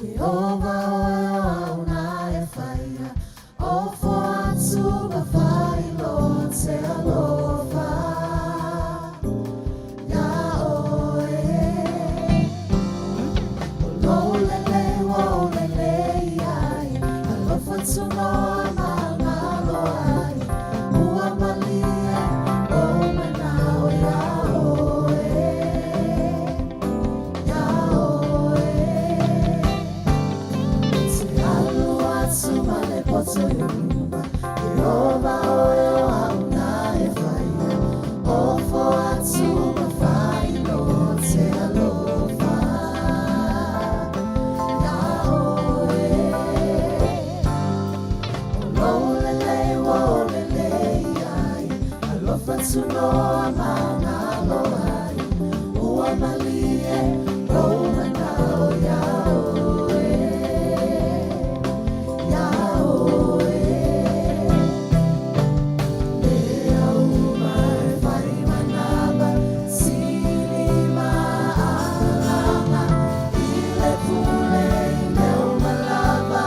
Ieova oe o auna e faia, Ofo atu ma faailoa te alofa Iā oe. O lou lelei ua ou lelei ai, Alofa tunoa ma agalo ai, Ua malie lou manao iā oe, Iā oe. E te alu atu ma le poto i luma, Ieova oe o auna e faia, Ofo atu ma faailoa te alofa Iā oe. O lou lelei ua ou lelei ai, Alofa tunoa ma agalo ai, Ua malie lou manao iā oe, Iā oe. Le auma e fai manava, sili ma alalaga, I le pule i mea uma lava.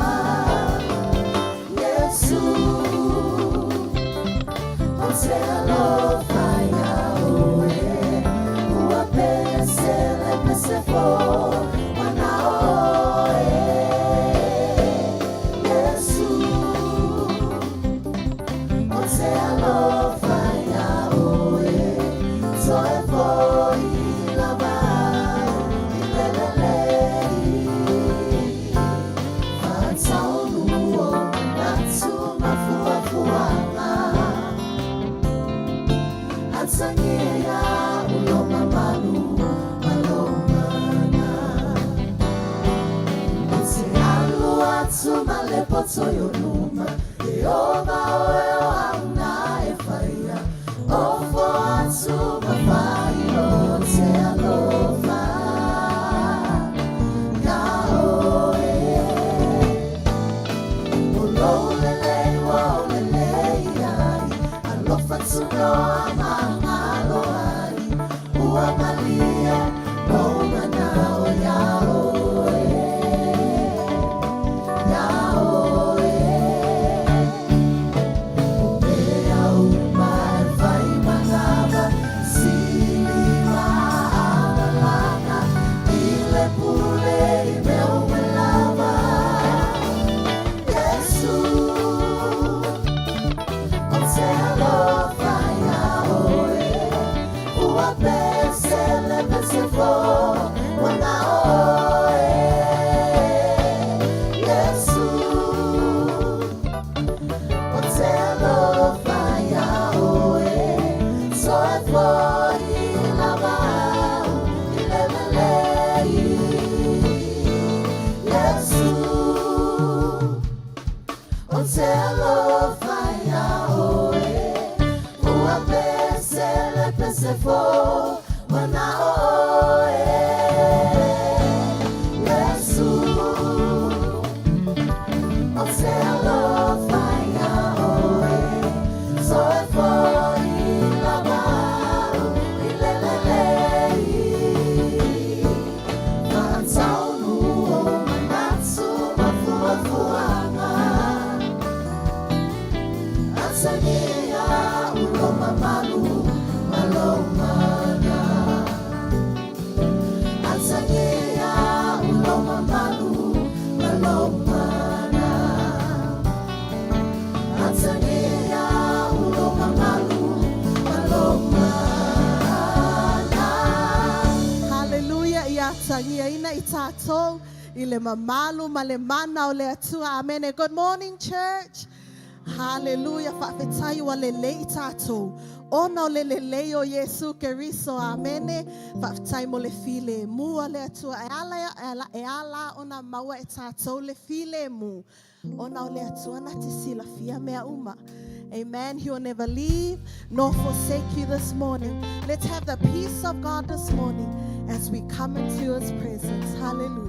Iesu, o te alofa iā oe, Ua pese le pese fo, manao oe. Iesu, o te alofa iā oe, Toe foi lava i le lelei. Fa'ataunu o manatu ma fuafuaga, Atagia o lou mamalu ma lou mana. E te alu atu ma le poto i luma, Ieova oe o auna e faia, Ofo atu ma faailoa te alofa Iā oe. O lou lelei ua ou lelei ai, Alofa tunoa ma agalo ai, Ua malie lou manao iā oe, Iā oe. O mea uma e fai manava, Sili ma alalaga, I le pule i mea uma lava. Iesu, o te alofa iā oe, Ua pese le pese fo, manao oe. Iesu, o te alofa iā oe, Toe foi lava i le lelei. Iesu, o te alofa iā oe, Ua pese le pese fo, manao oe. Iesu, o te alofa iā oe, Toe foi lava i le lelei. Fa'ataunu o manatu ma fuafuaga, Atagia o lou mamalu ma lou mana. Atagia o lou mamalu ma lou mana. Atagia o lou mamalu ma lou mana. Hallelujah. Ia atagiaina i tatou i le mamalu ma le mana o le Atua. Amen. Good morning, church. Hallelujah. Faafetai ua lelei i tatou. Ona o le lelei o Iesu Keriso. Amene. Faafetai mo le filemu a le Atua. E ala, e ala, e ala ona maua e tatou le filemu. Ona o le Atua na te silafia mea uma. Amen. He will never leave nor forsake you this morning. Let's have the peace of God this morning as we come into his presence. Hallelujah.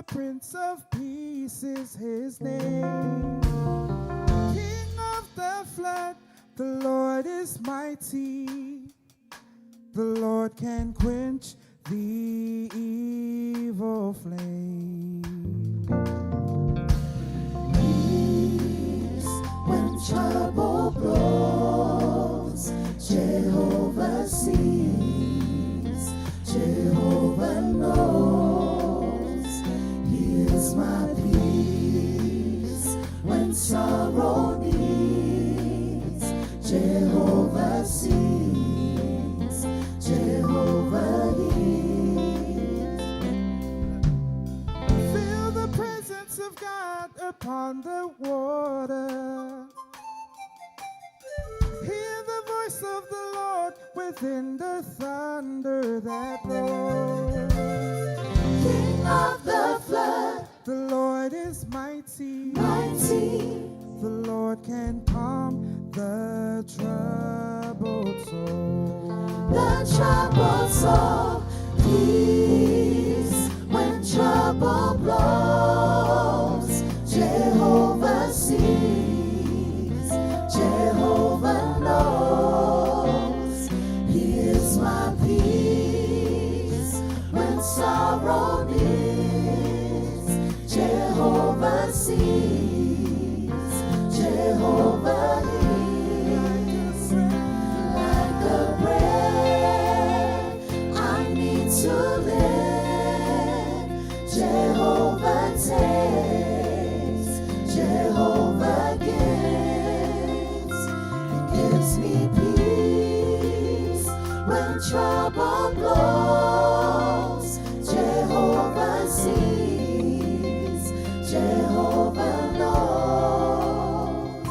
The Prince of Peace is his name. King of the flood, the Lord is mighty. The Lord can quench the evil flame. Peace when trouble blows, Jehovah sees, Jehovah knows. He is my peace when sorrow nears. Jehovah sees, Jehovah hears. Feel the presence of God upon the water. Hear the voice of the Lord within the thunder that roars. King of the flood, The Lord is mighty. mighty. The Lord can calm the troubled soul. The troubled soul, peace when trouble blows. Jehovah sees, Jehovah knows. He is my peace when sorrow nears. Jehovah sees, Jehovah hears. Like a breath I need to live. Jehovah takes, Jehovah gives. He gives me peace when trouble blows. Jehovah sees, Jehovah knows.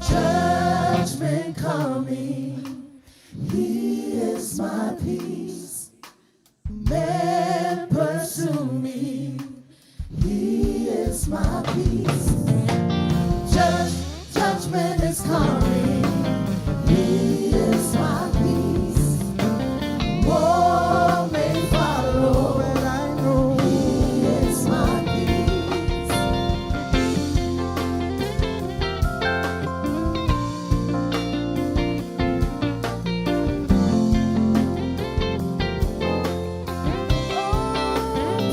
Judgment coming, He is my peace. Men pursue me, He is my peace. Judgment is coming, He is my peace. War may follow, But I know He is my peace. Oh,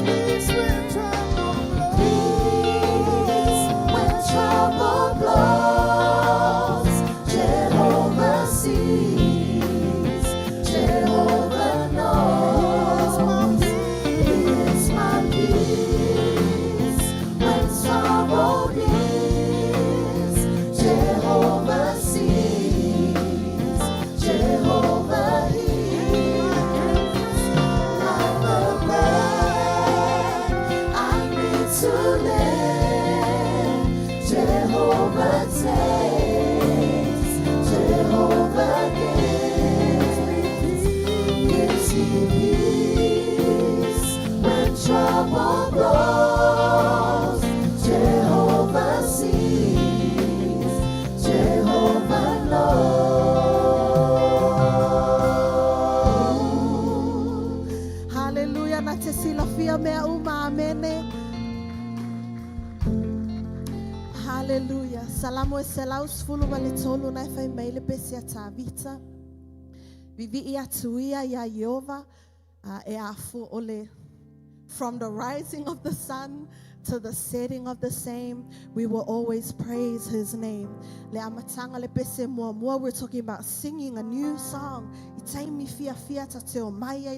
peace when trouble blows. Peace when trouble blows. Jehovah sees, Jehovah knows. He is my peace when sorrow nears. Jehovah sees, Jehovah hears. Like the breath I need to live. Jehovah takes, Jehovah gives, gives me peace when trouble blows. Jehovah sees, Jehovah knows. Hallelujah. Na te silafia mea uma. Amene. Hallelujah. Salamo e 113 na e fai mai le pesi a Tavita. Vivi atu ia ia Iova e afu ole. From the rising of the sun to the setting of the same, we will always praise his name. Le amatanga le pese mua mua, we're talking about singing a new song. I taimi fia fia ta te o mai ai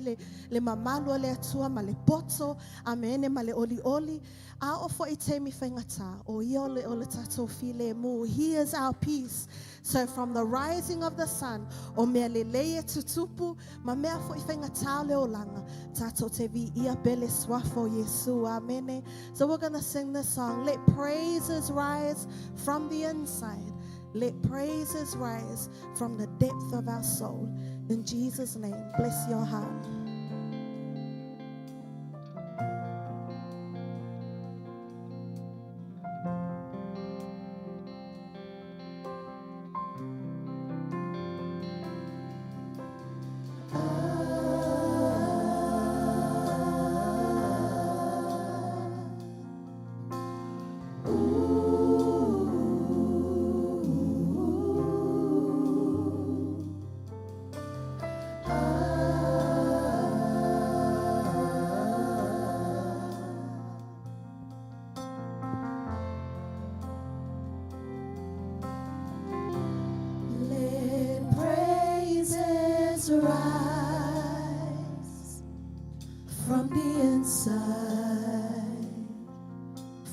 le mamalu o le atua ma le poto, amene ma le oli oli. A o fo i taimi whaingata, o ia o le tatou file mu. He is our peace. So from the rising of the sun, o mea le lei e tutupu, ma mea fo i whaingata o le olanga, tatou te vi ia pele swafo Yesu. Amene. So we're going to sing this song. Let praises rise from the inside. Let praises rise from the depth of our soul. In Jesus' name, bless your heart. Praises rise from the inside,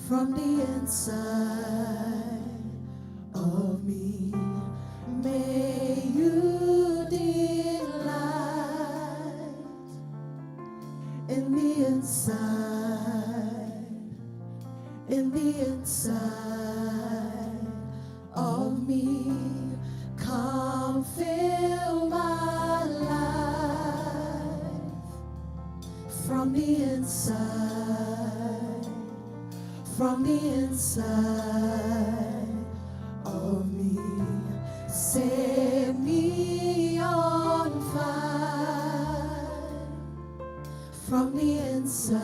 from the inside of me. May you delight in the inside, in the inside of me. Come fill my life from the inside, from the inside of me. Set me on fire from the inside,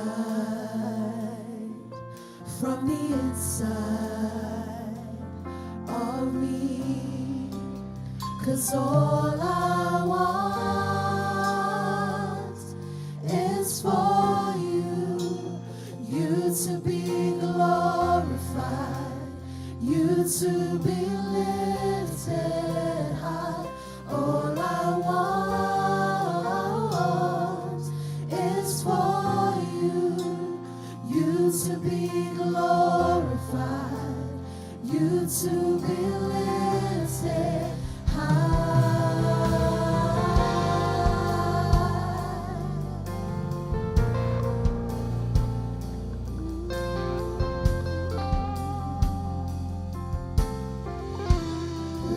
from the inside of me. 'Cause all I want is for you, you to be glorified, you to be lifted high. All I want is for you, you to be glorified, you to be lifted high.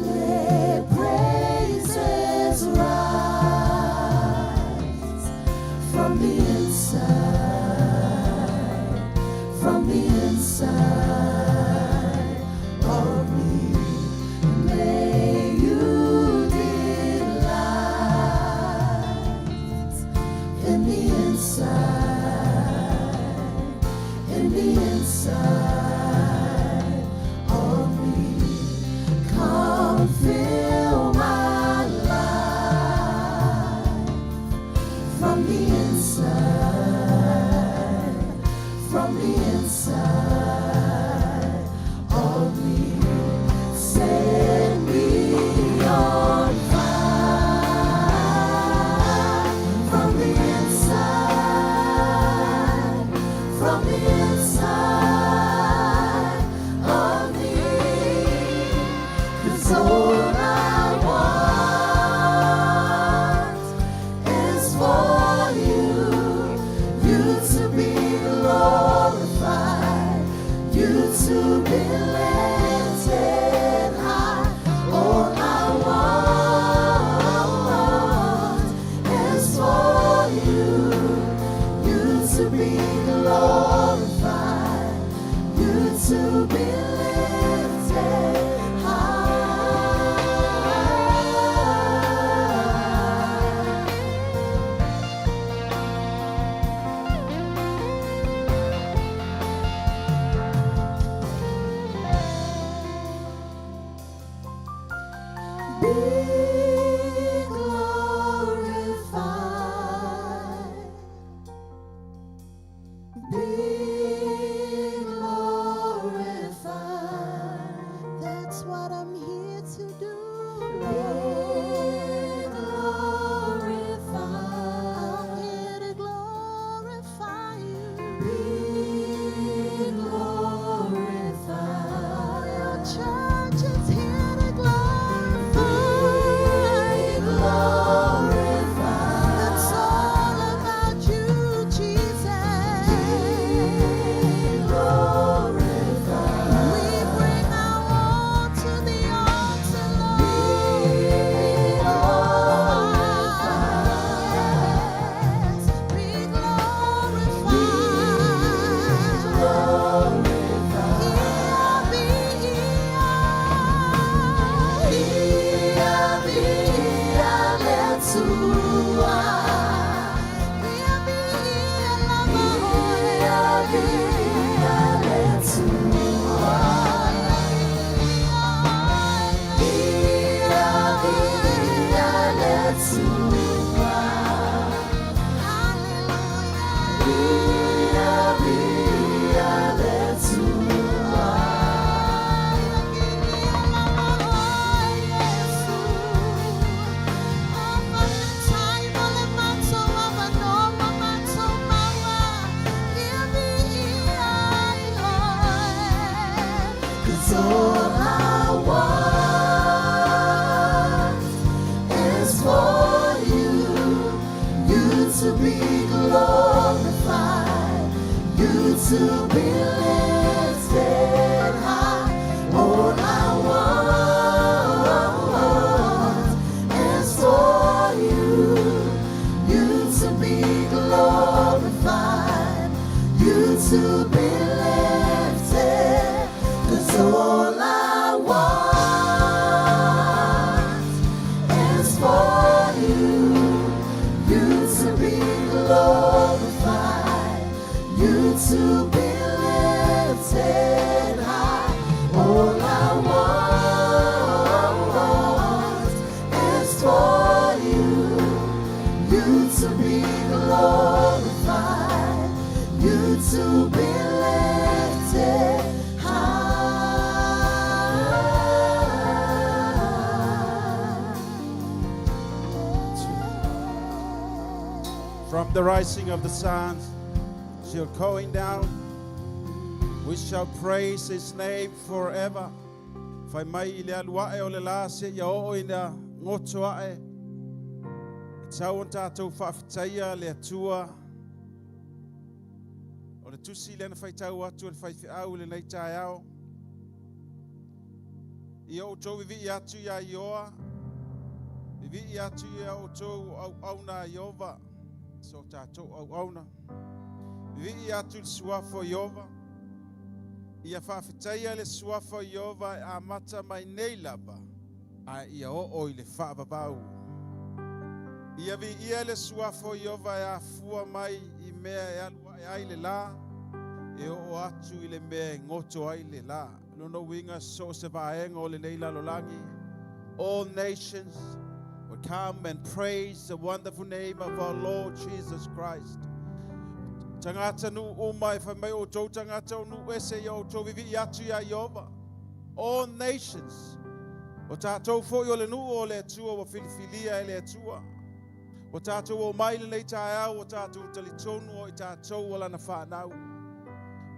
Let praises rise from the inside, from the inside of me. May you delight in the inside, in the inside of me. Come fill my life from the inside, from the inside of me. Set me on fire from the inside, from the inside of me. 'Cause all I want is for you, you to be glorified, you to be lifted high. All I want is for you, you to be glorified, you to be lifted high. Be glorified. Be glorified. That's what I'm here to do. Be Lord. glorified. I'm here to glorify you. Be glorified. Your church is here to glorify Be you. glorified. It's all about you, Jesus. Be glorified. We bring our all to the altar, Lord. to be lifted high. All I want is for you, you to be glorified, you to be lifted. 'Cause all I want is for you, you to be glorified, you to be lifted high. All I want is for you, you to be glorified, you to be lifted high. From the rising of the sun till going down, we shall praise his name forever. Fai mai i le alu ae o le la seia oo ina goto ae. E tatau ona tatou faafetaia le Atua. O le tusi lea na faitau atu e le faifeau i lenei taeao. Ia outou vivii atu ia Ioa, vivii atu ia outou auauna a Iova, so tatou auauna. Vivii atu i le suafa o Iova. Ia faafetaia le suafa o Iova e amata mai nei lava, a ia oo i le faavavau. Ia viia le suafa o Iova e afua mai i mea e alu ae ai le la, e oo atu i le mea e goto ai le la. Lona uiga so o se vaega o lenei lalolagi. All nations will come and praise the wonderful name of our Lord Jesus Christ. Tagata nuu uma e fai mai outou tagata o nuu ese ia outou vivii atu ia Iova. All nations. O tatou foi o le nuu o le Atua ua filifilia e le Atua. O tatou omai lenei taeao o tatou talitonu o i tatou o lana whānau.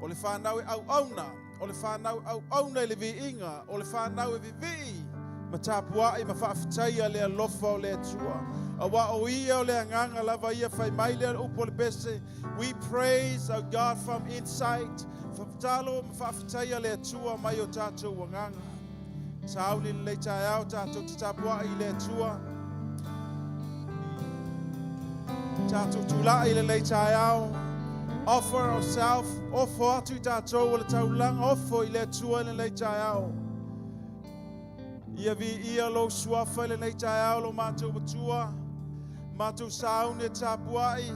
O le whānau e au auna, o le whānau au auna i le viiga, o le whānau e vivii, ma tapuai ma faafetaia le alofa o le Atua. Auā o ia o le agaga lava ia fai mai lea upu o le pese. We praise our God from inside. Whakatalo ma faafetaia le Atua mai o tatou agaga. Sauni lenei taeao tatou te tapuai i le Atua. Tatou tulai i lenei taeao. Offer ourselves, ofo atu i tatou o le taulaga, ofo i le Atua i lenei taeao. Ia viia lou suafa i lenei taeao lo matou Atua. Matou sauni e tapuai.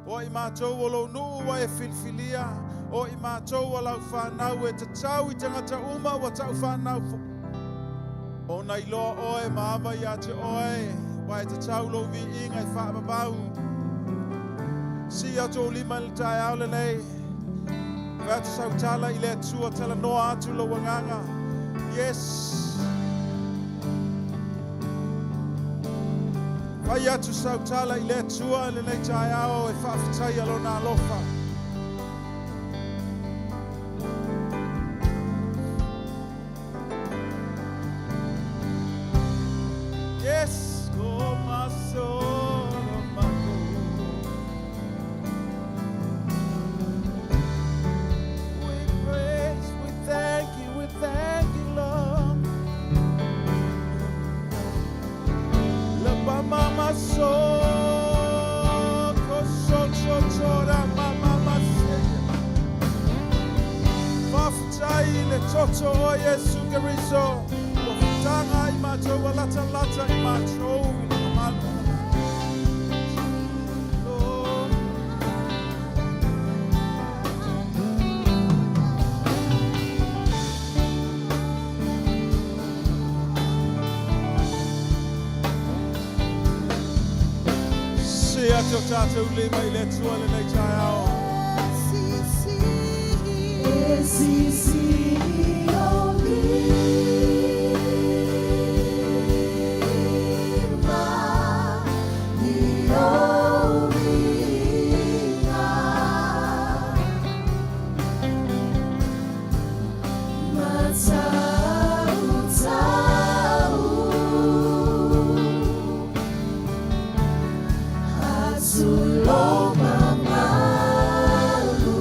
O i matou o lou nuu ua e filifilia. O i matou o lau whanau e tatau i tagata uma ua tau whanau. Ona iloa oe ma ava ia te oe. Ua e tatau lou viiga i faavavau. Sii atu ou lima i le taeao lenei. Fai atu sau tala i le Atua talanoa atu lou agaga. Yes. Fai atu sau tala i le Atua lenei taeao e faafetaia lona alofa. Yes, ko masoro mako. We praise, we thank you, Lord. La mama so ko so so so ra mama ma se. Faafetai i le toto o Iesu Keriso. Ua futaga ai matou ua latalata i matou i le mamalu. Lord. Sii atu o tatou lima i le Atua lenei taeao. E sisi o lima i o viga Matau tau Atu lo mamalu.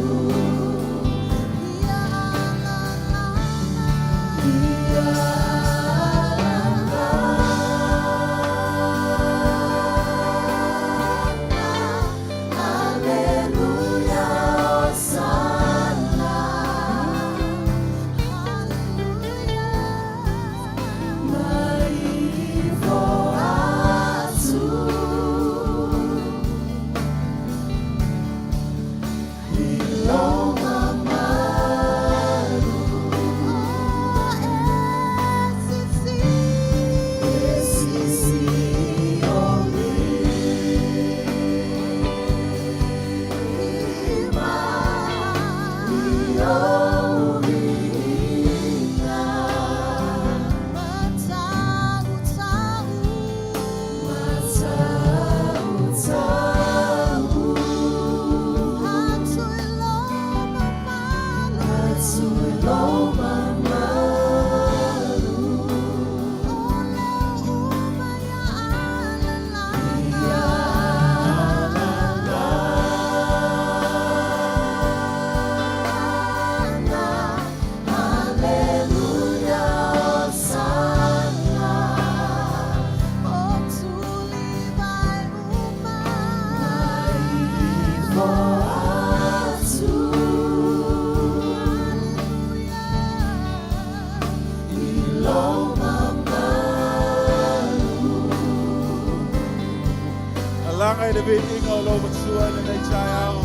le viiga o lou matua i lenei taeao.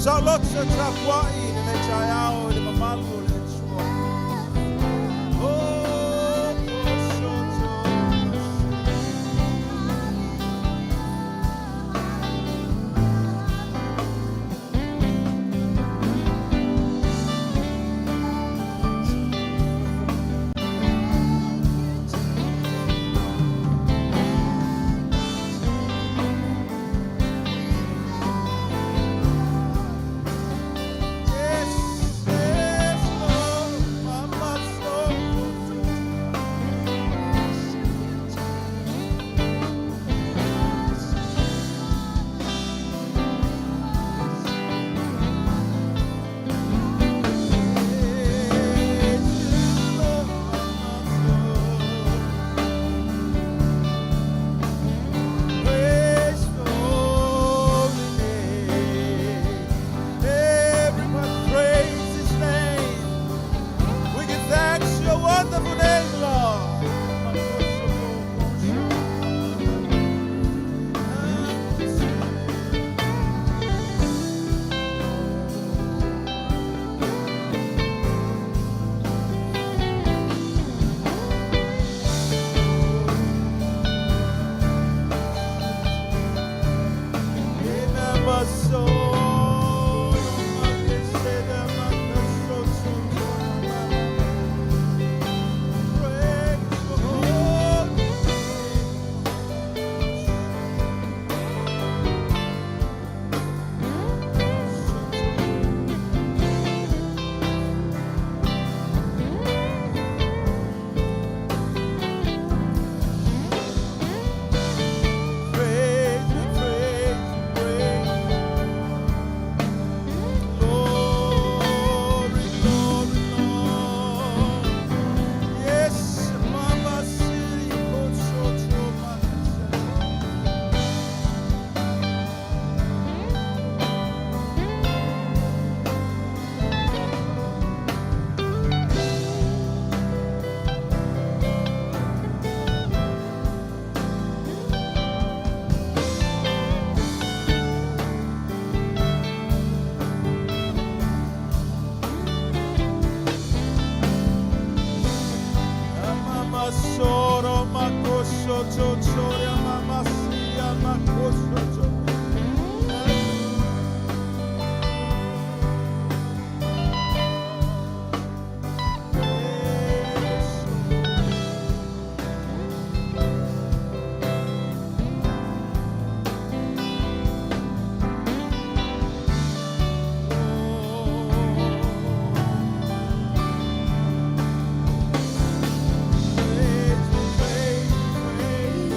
Saoloto tapuai i lenei taeao i le mamalu o le Atua. Oh, soto. Yes, yes, Lord, mama soto. Yes, Lord, mama soto. Praise the holy name. Everybody praise His name. We give thanks to your wonderful name, Lord. Praise, we praise, praise. Glory, glory, Lord. Yes, Mama City, oh, so, so, Mama soro makoso to choria mama siya makoso to. Praise, praise, praise.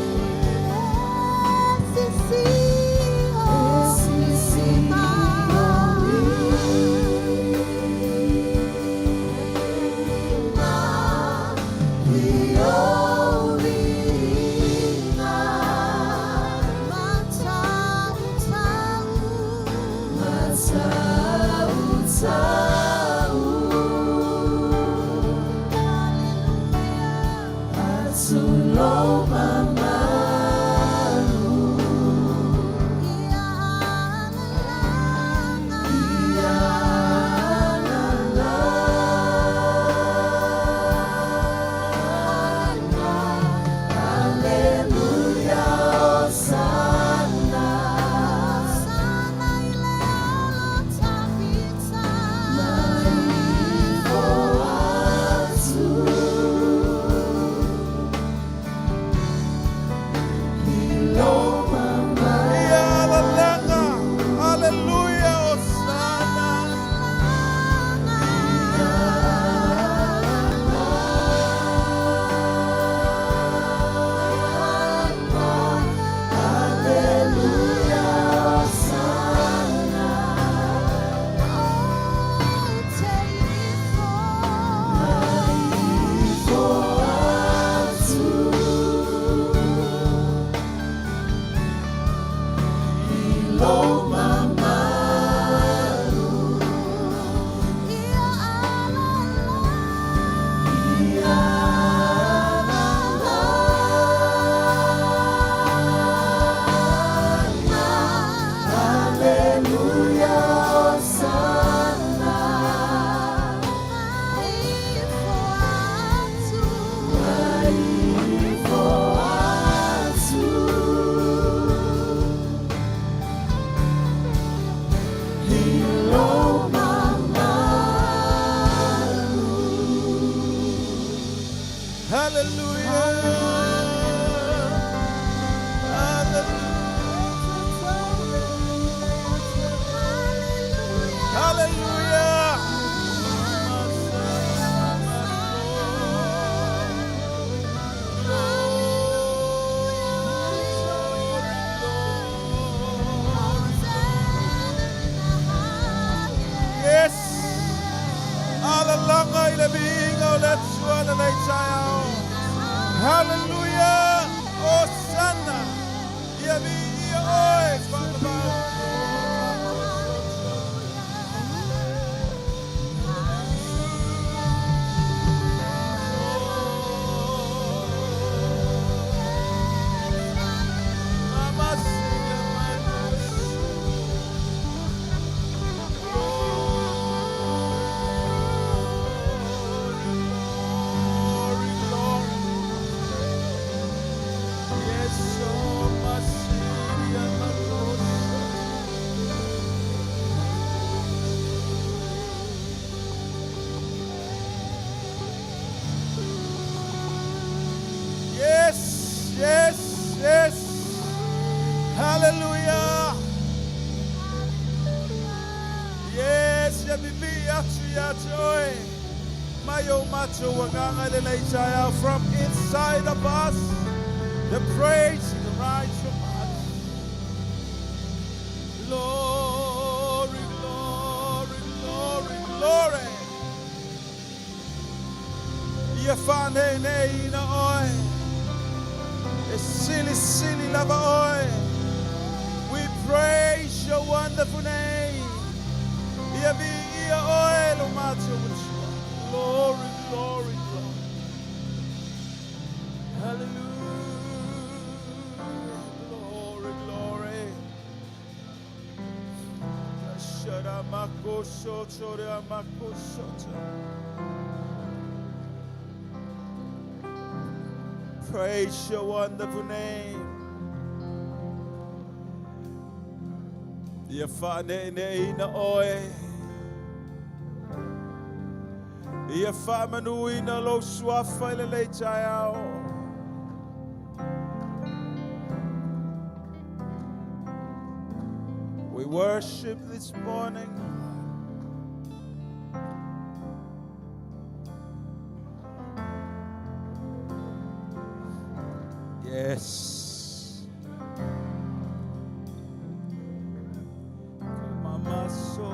Hallelujah. Hallelujah. Yes. Alalanga i le viiga o le Atua lenei taeao. Hallelujah. Hosanna. Ia viia oe faavavau. Glory, glory. Yes, oh, Masiria, Makosa. Yes, yes, yes. Hallelujah. Yes, ia vivi'i atu ia te oe. Mai o matou agaga lenei taeao from inside of us. The praise rise from us. Glory, glory, glory, glory. Ia faaneeneeina oe. E silisili lava oe. We praise your wonderful name. Ia viia oe lo matou Atua. Glory, glory, glory. Hallelujah. Glory, glory. Shara makoso chore makoso. Praise your wonderful name. Ia faaneeneeina oe. Ia faamanuina lou suafa i lenei taeao. We worship this morning. Yes. Mama so.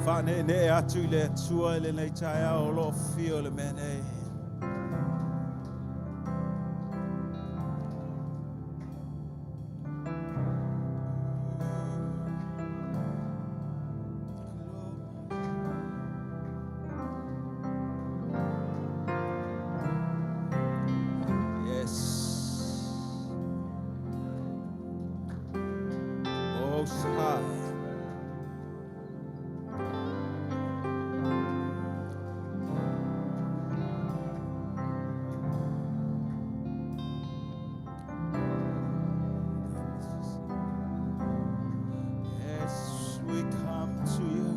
Faaneenee atu i le Atua i lenei taeao o lo o fio le mea nei. Yes. Most High. Yes, we come to you.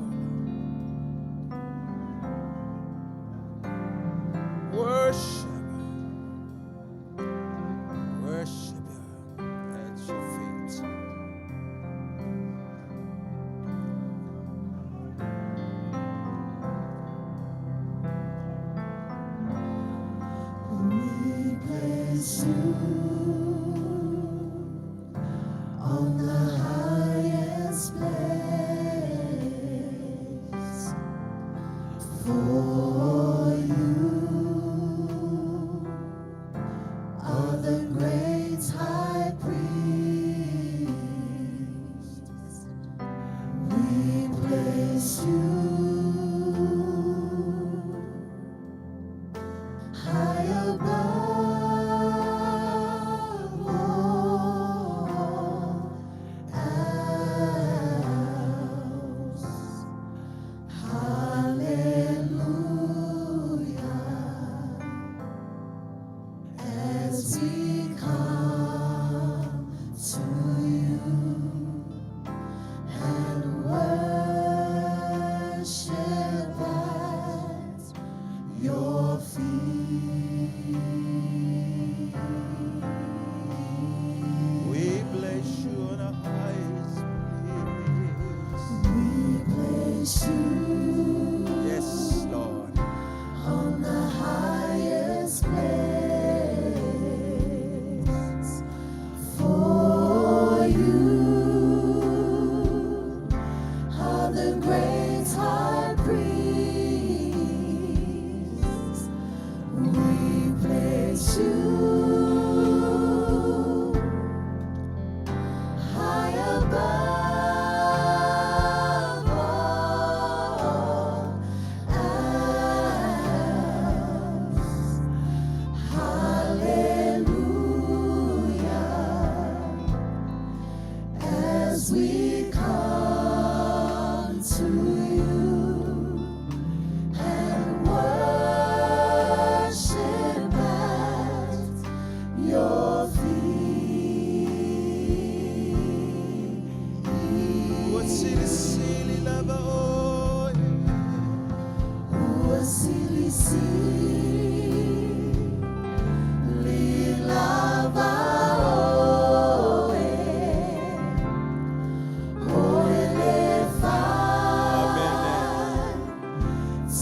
Worship. Worship you at your feet. We place you on the highest place, for you are the great high priest. We place you high above all else. Hallelujah.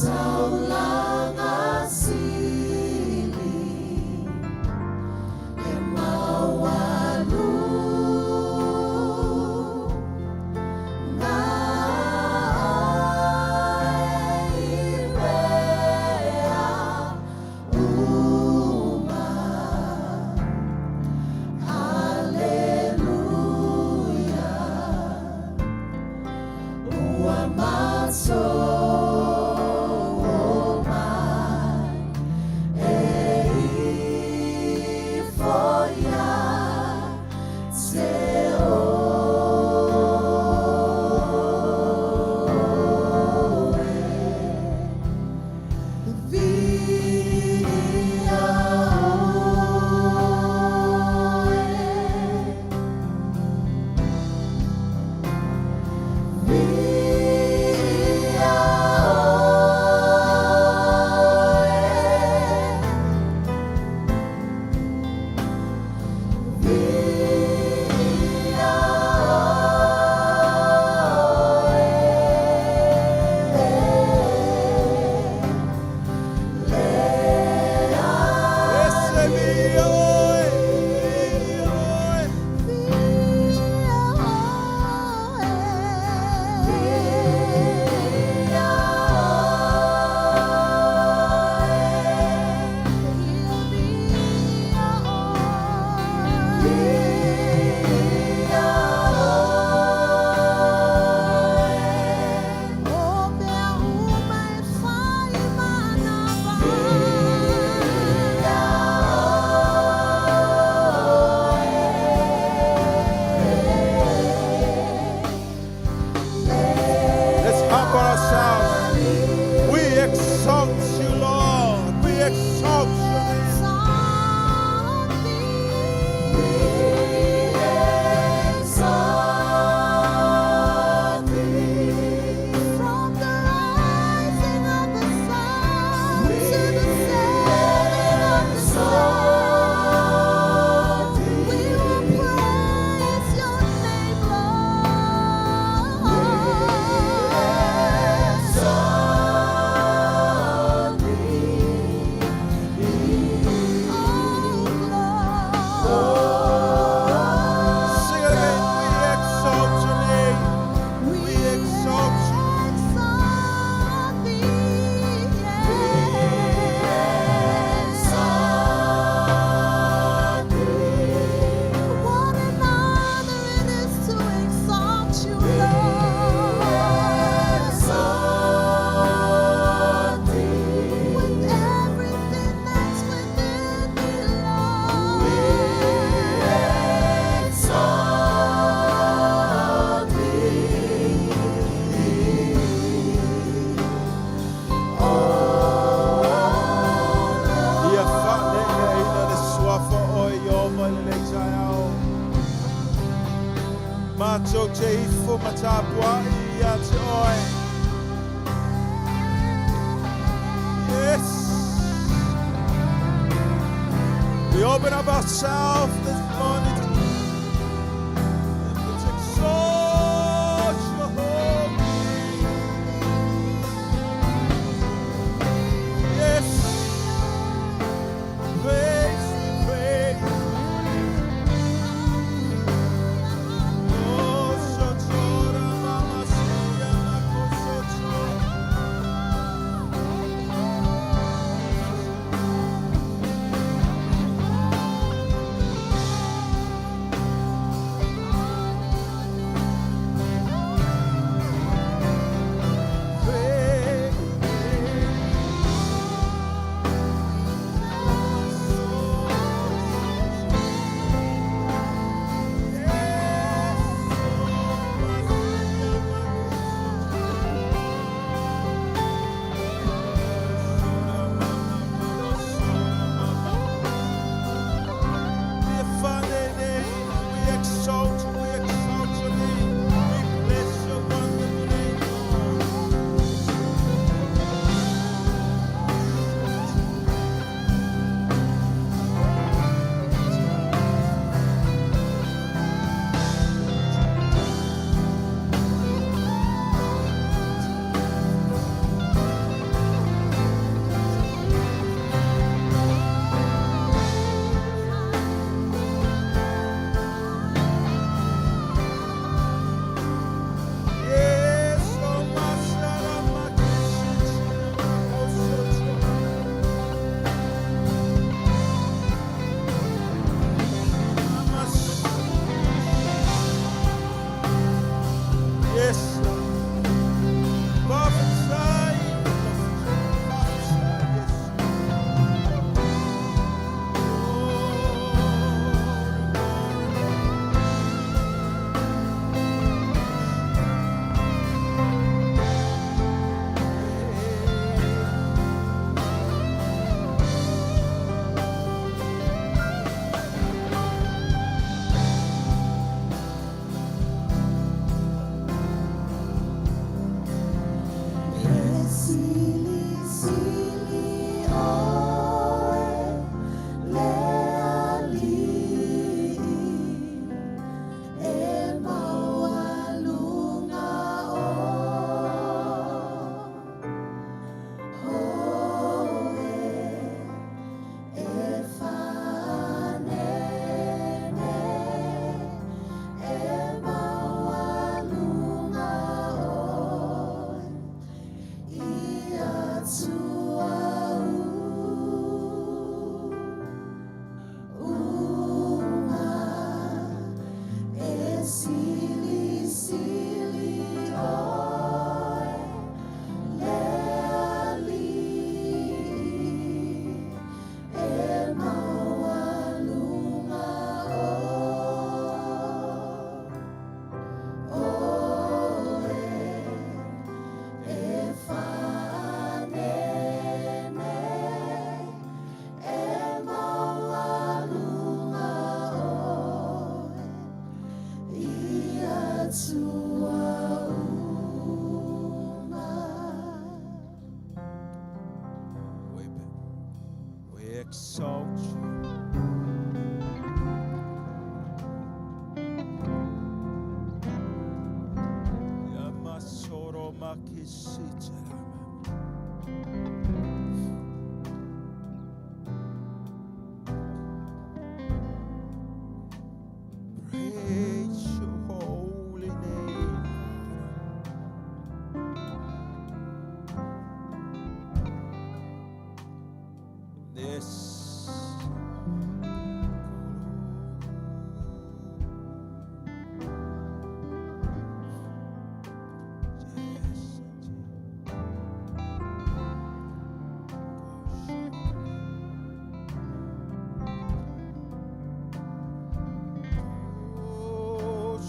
Taulaga sili e maualuga oe i mea uma. Aleluia, ua matou omai e ifo ia te oe. Viia oe. Viia oe. Viia oe. Ese viia oe, viia oe. Viia oe. Viia Viia oe. Viia oe. O mea uma e fai manava. Viia Let's humble ourselves. We exalt you, Lord. We exalt your name. Exalt thee. We exalt thee. From the rising of the sun to the setting of the sun, we will praise your name, Lord. Exalt thee. Oh, Lord. Sing it again. We exalt your name. We exalt you. exalt thee, Exalt thee. What an honor it is to exalt you, Lord. Exalt thee. With everything that's within me, Lord. Exalt thee. Ia fa'ale'eina le suafa oe Ieova i lelei taeao. Matou te ifo ma tapua'i ia te oe. Yes. We open up ourselves this morning and we exalt your holy name. Yes. Praise, we praise. Oh, sotora, mama, sia, makosoto. exalt you. Yamasoro makisitarama. Praise your holy name. Yes. Yes. Oh,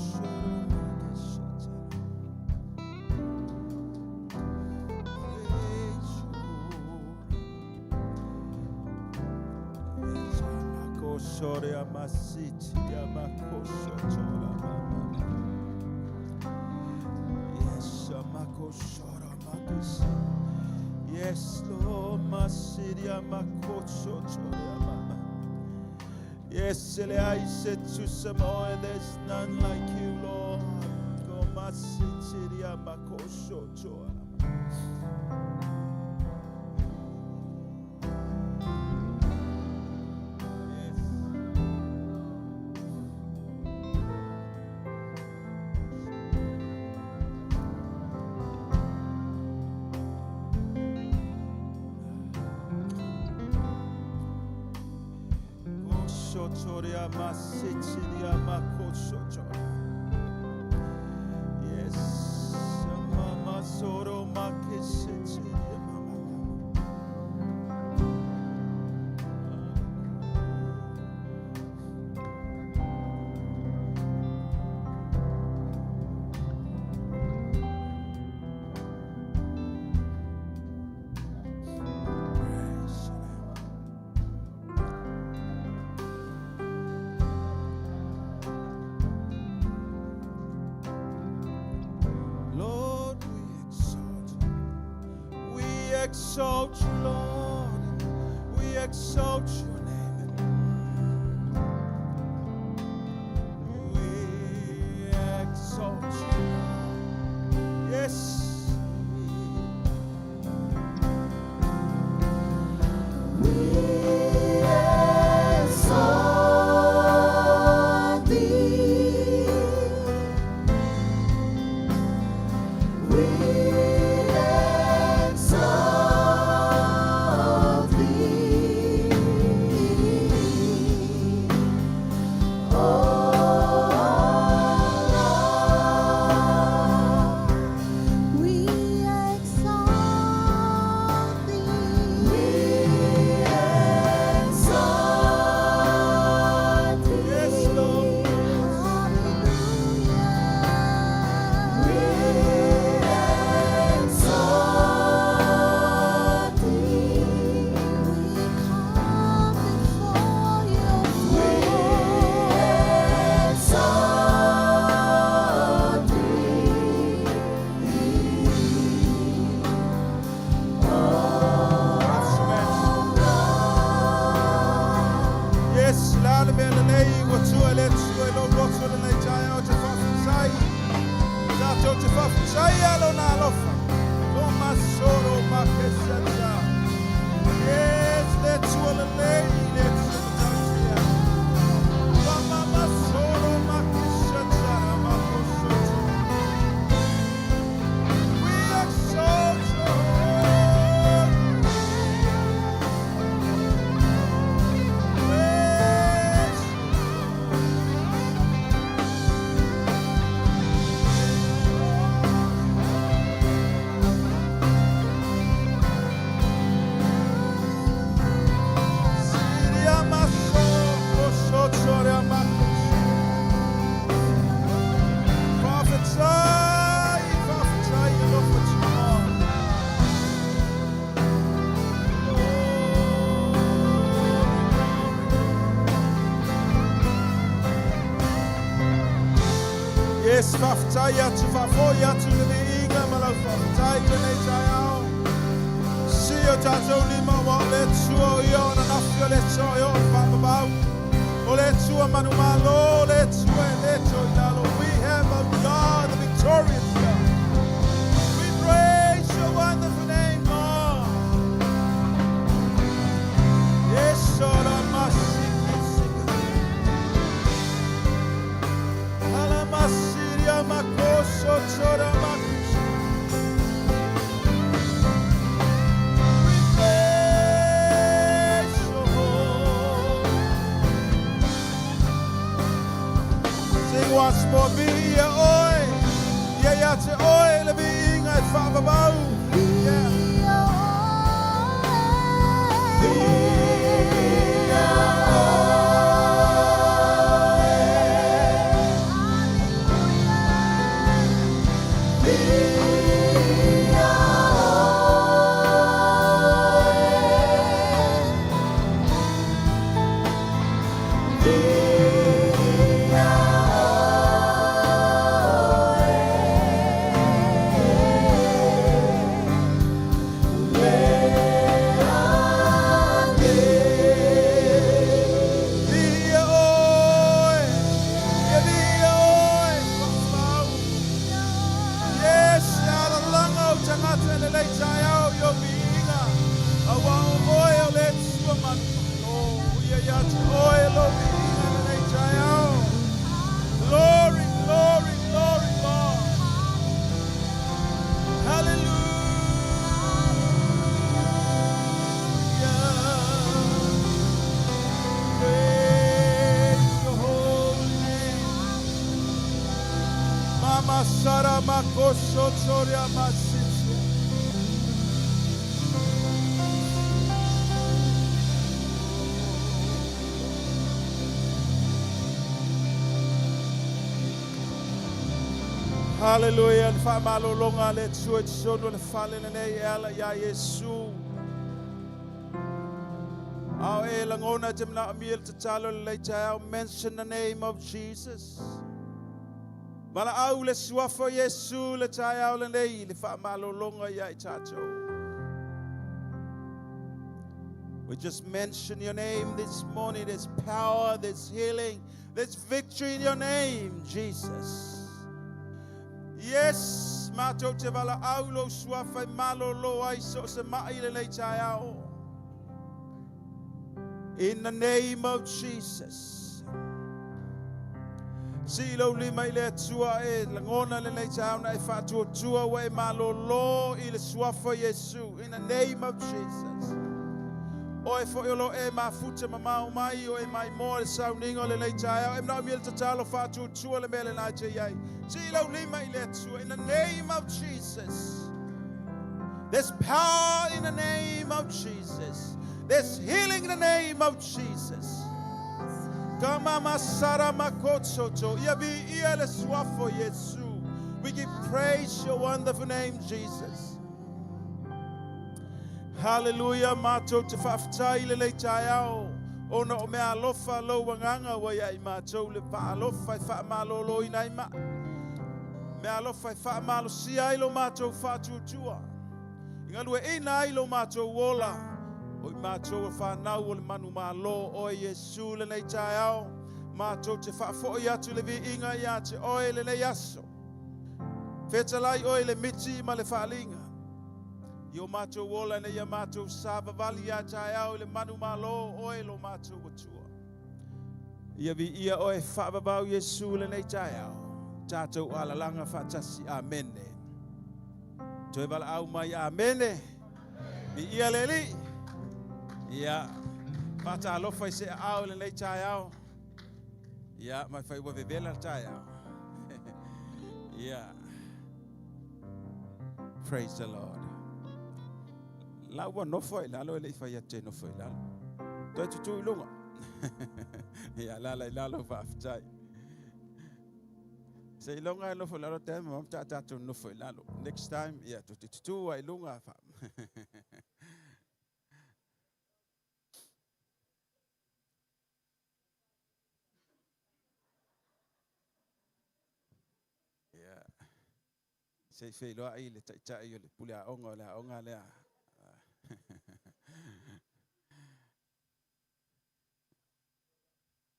Yes, Lord, Masiria Makoso Toria Mama. Yes, I said to Samoa, there's none like you, Lord. Go Masitiria Makoso Toria. Yes. Kosotoria masitiria makosotoria. Yes, mama soro makisitiria mama. Praise your name. Lord, we exalt you. We exalt you, Lord. We exalt your name. We exalt you. Yes. We exalt thee. We exalt thee. O Lord. We exalt thee. We exalt thee. Yes, Lord. Hallelujah. We exalt thee. We come before your We throne. exalt thee. Yes, lale me le nei wa tua le tua lo roto le nei tai o te whawhitai. Tātou te whawhitai alo nā alofa. Ko masoro ma ke seta. Yes, le tua le nei, le tua le tautia. Wa ma masoro ma ke seta, ma ko soto. We exalt you, Lord. Praise Yes, whawhitai atu, whawhoi atu le le inga ma lau whawhitai le nei tai ao. Si o tātou lima ua o le Atua o ia o ananafi o le aso e oo i le faavavau. O le Atua manumalo, o le Atua e le toe i lalo. We have a God, the victorious God. We praise your wonderful name, Lord. Yes, ora masiki sika. Alamasiria makoso tora makusa. We praise your holy. Sing once more, viia oe. Ia ia te oe le viiga e faavavau. Yeah. Viia oe. Viia oe. Viia oe. Viia oe. Ia viia oe. Faavavau. Yes, alalanga o tagata e lelei taeao i o viiga. Auā o oe o le Atua manumalo. Ia ia te oe lo viiga e lelei taeao. Glory, glory, glory, Lord. Hallelujah. Praise your holy name. Mama Sara Makoso Toria Masitia. Hallelujah. Le faamalologa a le Atua i totonu o le fale lenei e ala iā Iesu. Ao e lagona e te manaomia le tatalo lelei taeao. Mention the name of Jesus. Valaau le suafa o Iesu le taeao lenei le faamalologa ia i tatou. We just mention your name this morning. There's power, there's healing, there's victory in your name, Jesus. Yes, matou te valaau lou suafa e malolo ai so o se mai lenei taeao. In the name of Jesus. Sii lou lima i le Atua e lagona lenei taeao na e faatuatua ua e malolo i le suafa o Iesu. In the name of Jesus. O e foi o lo e mafuta mamao mai o e mai moa le sauniga o lenei taeao. E manaomia le tatalo faatuatua le mea lena e te i ai. Sii lou lima i le Atua. In the name of Jesus. There's power in the name of Jesus. There's healing in the name of Jesus. Kama masara makotsoto. Ia viia le suafa o Iesu. We give praise your wonderful name, Jesus. Hallelujah. Matou te faafetai lenei taeao. Ona o mea alofa lou agaga ua ia i matou le faalofa e faamaloloina ai mai. Mea alofa e faamalosia ai lo matou faatuatua. I galueaiina ai lo matou ola. O i matou e fanau o le manumalo oe Iesu lenei taeao. Matou te faafoi atu le viiga ia te oe lenei aso. Fetalai oe le miti ma le faaliga. I o matou ola ina ia matou savavali ia taeao i le manumalo oe lo matou Atua. Ia viia oe faavavau Iesu lenei taeao. Tatou alalaga faatasi. Amene. Toe valaau mai. Amene. Viia le Alii. Ia. Faatalofa i se aao i lenei taeao. Ia, mai fai ua vevela le taeao. Ia. Praise the Lord. La ua nofo ai lalo e le i fai atu e nofo i lalo. Toe tutu i luga. Ia, lala i lalo faafetai. Seiloga e nofo i lalo te ma ta tatou nofo i lalo. Next time, ia, tu te tutu ai lunga. Fa. Ia. Se i feiloai le taitai o le pule aoga o le aoga lea.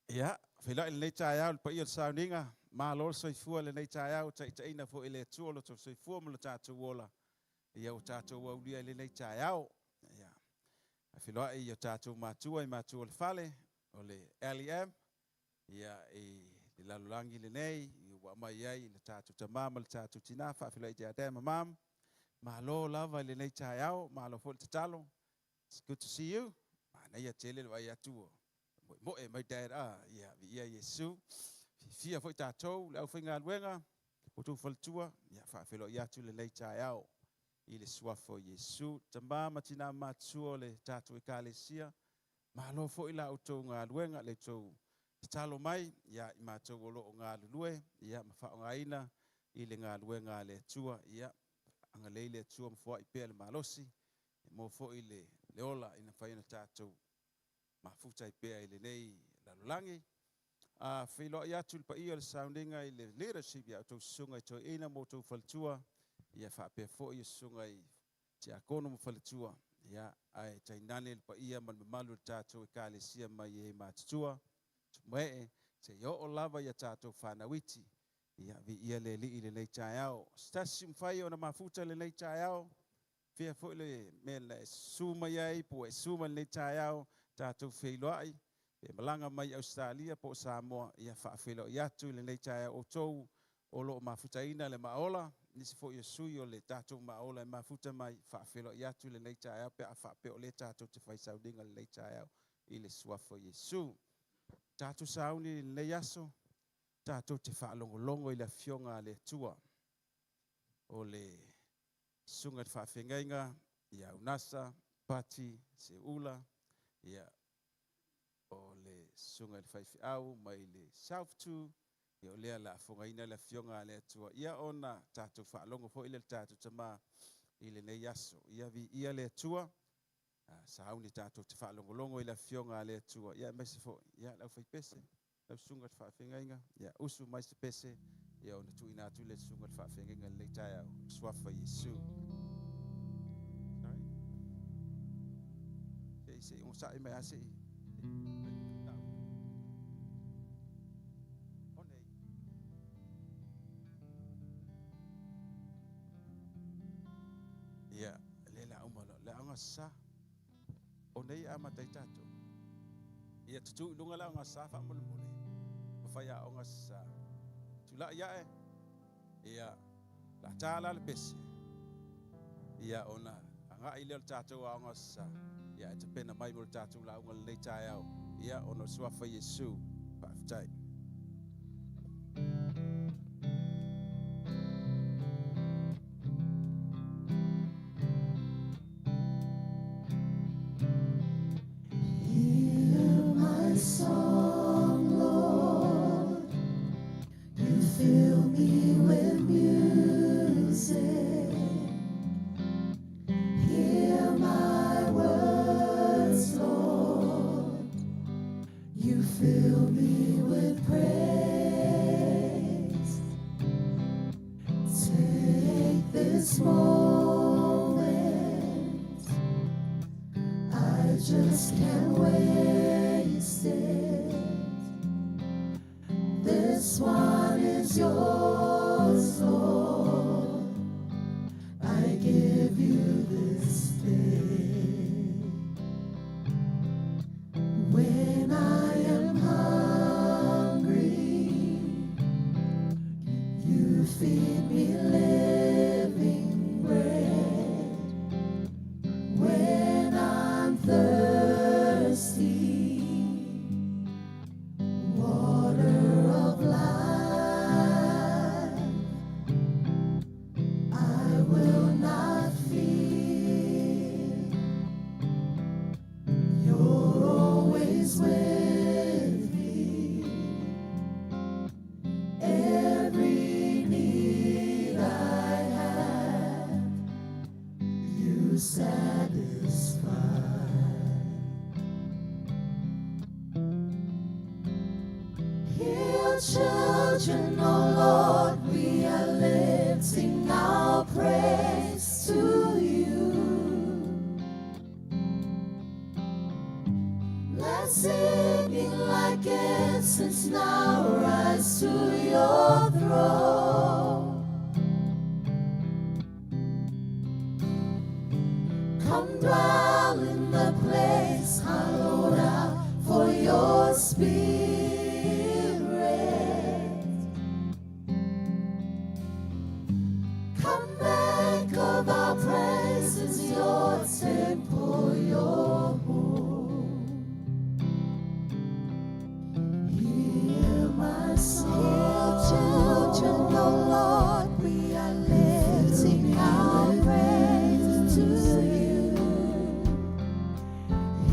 Ia, feiloai lenei taeao i le paia o le sauniga, malo le soifua i lenei taeao, taitaiina foi e le Atua lo outou soifua ma lo tatou ola, ia ua tatou aulia i lenei taeao. Ia, feiloai i o tatou matua i matua o le fale, o le LEM, ia, i le lalolagi lenei, ua aumai ai i le tatou tama ma le tatou tina, faafeiloai ia Dad ma Mom, malo lava i lenei taeao, malo foi le tatalo. It's good to see you. Manaia tele le vaai atu o moemoe mai Dad a, ia, viia Iesu. Fiafia foi tatou, le aufaigaluega, outou faletua, ia faafeiloai atu lenei taeao i le suafa o Iesu. Tama ma tina matua o le tatou ekalesia, malo foi la outou galuega, le outou tatalo mai, ia, i matou o lo o galulue, ia, ma faaaogaina i le galuega a le Atua, ia, agalelei le Atua ma foai pea le malosi, mo foi le ola ina mafai ona tatou mafuta ai pea i lenei lalolagi. Feiloai atu le paia o le sauniga i le leadership ia outou susuga i toeaina ma outou faletua, ia faapea foi i susuga i tiakono ma faletua, ia ae tainane le paia ma le mamalu o le tatou ekalesia mai e matutua, tumaee, seia oo lava ia tatou fanauiti, ia viia le Alii i lenei taeao. Se tasi mafai ona mafuta lenei taeao, fia foi le mea na e susu mai ai, po e susu mai lenei taeao, tatou feiloai, pe malaga mai Ausetalia po o Samoa, ia faafeiloai atu i lenei taeao outou o lo o mafutaina le maaola, nisi foi o sui o le tatou maaola e mafuta mai, faafeiloai atu i lenei taeao pe a faapea o lea tatou te fai sauniga lenei taeao i le suafa o Iesu. Tatou sauni i lenei aso, tatou te faalogologo i le afioga a le Atua o le susuga i le faafeagaiga ia Unasa Pati Seuula, ia o le susuga i le faifeau mai le South 2, ia o lea la afogaina le afioga a le Atua, ia ona tatou faalogo foi le tatou tama i lenei aso. Ia viia le Atua, sauni tatou te faalogologo i le afioga a le Atua, ia aemaise foi, ia le aufaipese, lau susuga i le faafeagaiga, ia usu mai se pese, ia ona tuuina atu le susuga i le faafeagaiga i lenei taeao, suafa Iesu. Sorry. Se se o sa'i mai a se i. O nei. Ia, le la uma le aoga sa. O nei a matai tatou. Ia tutu i luga le aoga sa faamolemole. Ma fai aoga sa. Tulai ae. Ia, la tā la le pese. Ia, ona agai lea o le tatou aoga sa. Ia, e tapena mai mo le tatou lauga lenei taeao. Ia, ona o le suafa Iesu. Faafetai. Hear my song, Lord. You fill me with music. Hear my words, Lord. You fill me with praise. Take this moment. I just can't waste it. This one is yours, Lord. I give you this day. When I am hungry, you feed me living bread. When I'm thirsty, water of life, I will not fear. You're always with me. Every need I have, you satisfy. Heal children, oh Lord, we are lifting our praise to you. And singing like incense now rise to your throne. Come dwell in the place hallowed out for your spirit. Come make of our praises your temple, your home. Hear my song, children, O Lord, we are lifting our praise to you.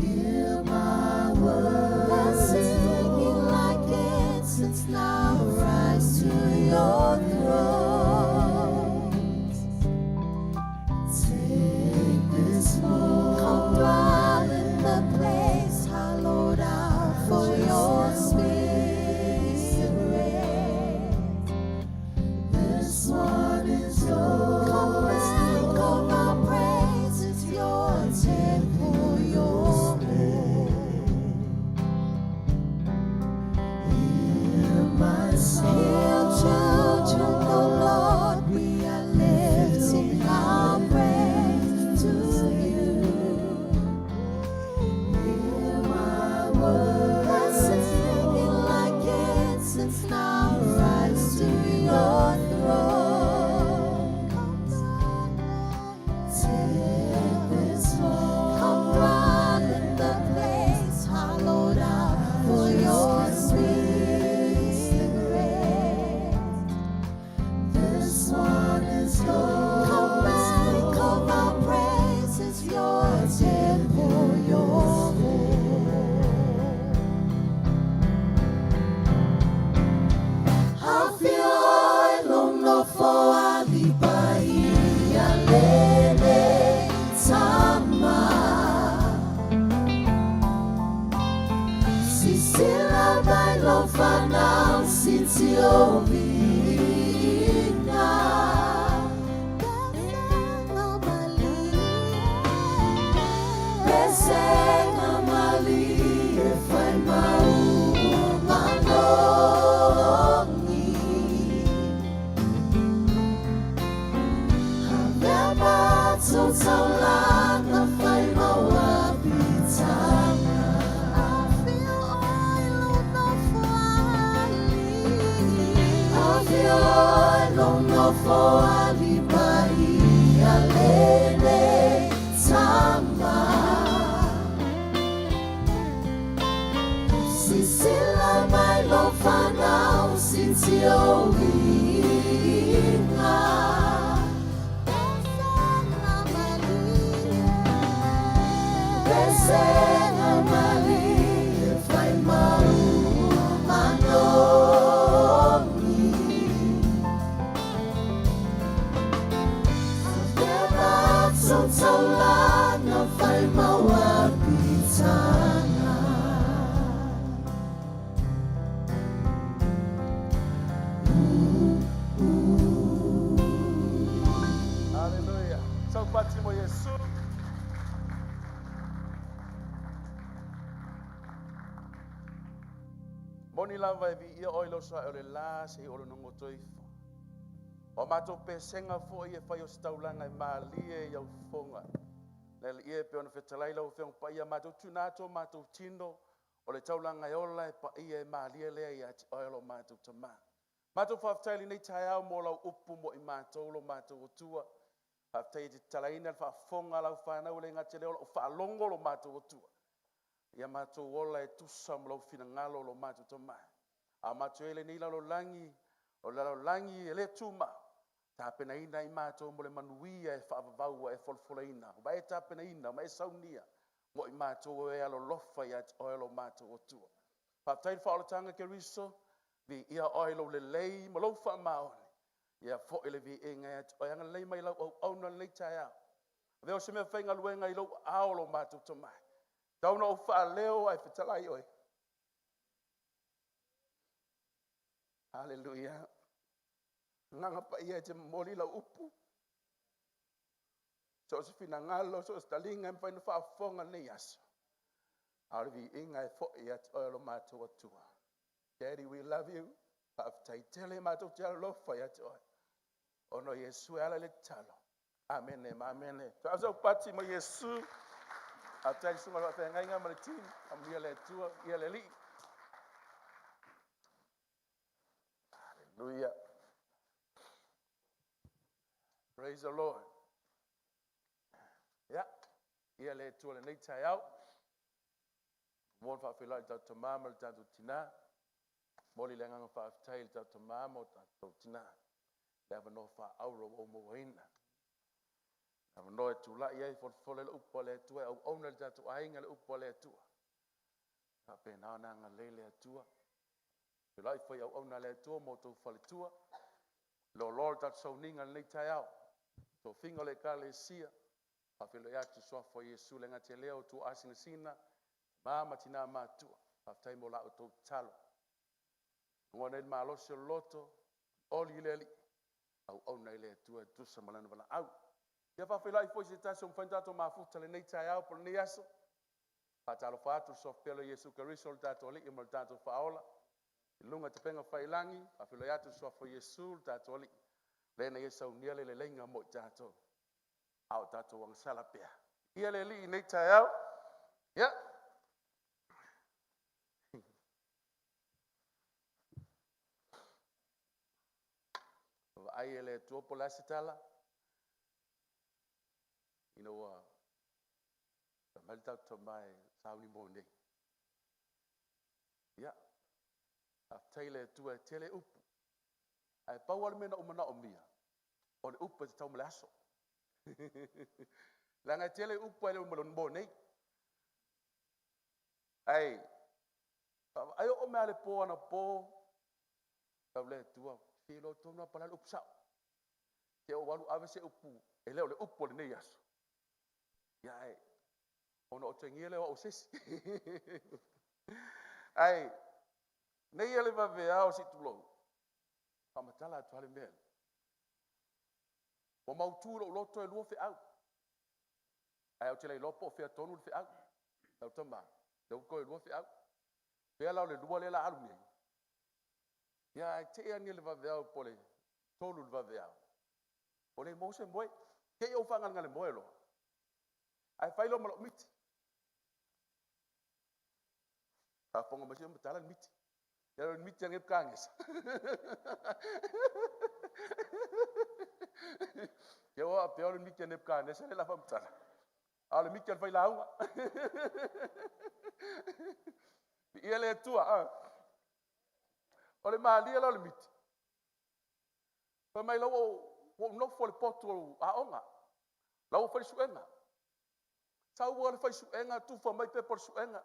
Hear my words, singing like incense now rise to your throne. Take this moment, come dwell in the place hallowed out for your spirit. This one is yours. Come make of our praises your temple, your home. Hear my song. Hear children, O Lord, we are lifting our praise to you. Hear my words, singing like incense now rise to your throne. Take this home, come dwell in the place hallowed out for your spirit. This one is yours. Come make of our praises your temple, your home. Afio lo nofo alii paia lenei Tama. Sisila mai lau fanau siitia lou viiga. Pesega malie fai mau manogi. Avea matou taulaga fai mau apitaga. Afio oe i lou nofo alii. Afio oe i lou nofo alii paia lenei Tama. Sisila mai lau fanau siitia lou viiga. Pesega malie. Pesega malie fai mau manogi. Avea matou taulaga fai mau apitaga. Hallelujah. Saupati mo Yesu. Moni lava e viia oe i lou soae o le la seia ou logo toifo. O matou pesega foi e fai o se taulaga e malie i au fofoga. Le alii e pei ona fetalai lau Afioga Paia matou tuuina atu o matou tino o le taulaga e ola e paia e malie lea ia te oe o lo matou Tama. Matou faafetai i lenei taeao mo lau upu mo i matou lo matou Atua. Faafetai e te tatalaina le faafofoga a lau fanau e le gata i lea o loo faalogo lo matou Atua. Ia matou ola e tusa ma lou finagalo lo matou Tama. A matou i ai lenei lalolagi, o le lalolagi e le tumau, tapenaina i matou mo le manuia e faavavau ua e folafolaina, ma e tapenaina ma e saunia mo i matou e alolofa ia te oe lo matou Atua. Faafetai i le faaolataga Keriso, viia oe i lou lelei ma lou faamaoni. Ia foi le viiga ia te oe, agalelei mai lau auauna lenei taeao. Avea o se mea faigaluega i lou aao lo matou Tama. Tau na ou faaleo ae fetalai oe. Haleluia. Agaga Paia e te momoli lau upu. So o se finagalo, so o se taliga e mafai ona faafofoga lenei aso. A o le viiga e fo'i ia te oe o lo matou Atua. Daddy, we love you. Faafetai tele matou te alolofa ia te oe. Ona o Iesu e ala i le tatalo. Amene ma amene. Faasau pati ma Iesu. Faafetai i le susuga i le faafeagaiga ma le team. Amuia le Atua, ia le Alii. Hallelujah. Praise the Lord. Ia, ia le Atua lenei taeao. Mo le faafeiloai i le tatou tama ma le tatou tina. Momoli le agaga faafetai i le tatou tama ma o tatou tina. Le avanoa faaauro ua ou mauaina. Le avanoa e tulai ai folafola i le upu a le Atua e auauna i le tatou aiga le upu a le Atua. Faapena ona agalelei le Atua. Feiloai foi auauna a le Atua ma outou faletua. Loaloa le tatou sauniga i lenei taeao. Tofiga o le Ekalesia, faafeiloai atu i le suafa o Iesu le gata i lea o tuaasinasina, tama ma tina matutua. Faafetai mo la outou tatalo. Lagona ai le malosi o le loto, oli i le Alii, auauna i le Atua e tusa ma lana valaau. Ia faafeiloai foi se tasi o mafai ona tatou mafuta lenei taeao po o lenei aso. Faatalofa atu i le suafa pele o Iesu Keriso lo tatou Alii ma lo tatou Faaola. I luga o tapega failagi, faafeiloai atu i le suafa o Iesu lo tatou Alii, lea na ia saunia le leleiga mo i tatou, a o tatou agasala pea. Ia le Alii i nei taeao. Ia. Vaai e le Atua po o le a se tala, ina ua fai mai le tatou tama e sauni mo nei. Ia, faafetai i le Atua e tele upu. Ae pau lava le mea na ou manaomia, o le upu e tatau ma le aso. Leaga e tele upu ae le o mo nei. Ae, ai oo mai lava le po anapo, tau le Atua, fia iloa tonu lava po o le a le upu sao. Te ou alu ave se upu, e le o le upu o lenei aso. Ia ae, ona otegia lea o au e se isi. Ae, nei ia le vaveao se i tulou, faamatala atu lava le mea lea. Ua mautu i lou loto e 2 feau. Ae ou te le iloa po o fea tonu le feau. Lau tama, lea ua toe 2 feau. Fea la o le 2 lea o le a alu nei? Ia ae tei ane le vaveao po o le 3 i le vaveao, ua le maua se moe. Te i ua faagalegale moe loa, ae fai loa ma lou miti. Faafofoga mai se matala le miti. Ia o le miti a Nebukanesa. Ia ua faapea o le miti a Nebukanesa lea o le a faamatala. A o le miti a le failauga. Viia le Atua. O le malie la o le miti. Fai mai la ua ou nofo i le potu o aoga. La ua fai le suega. Sau lava le fai suega, tufa mai pepa o le suega.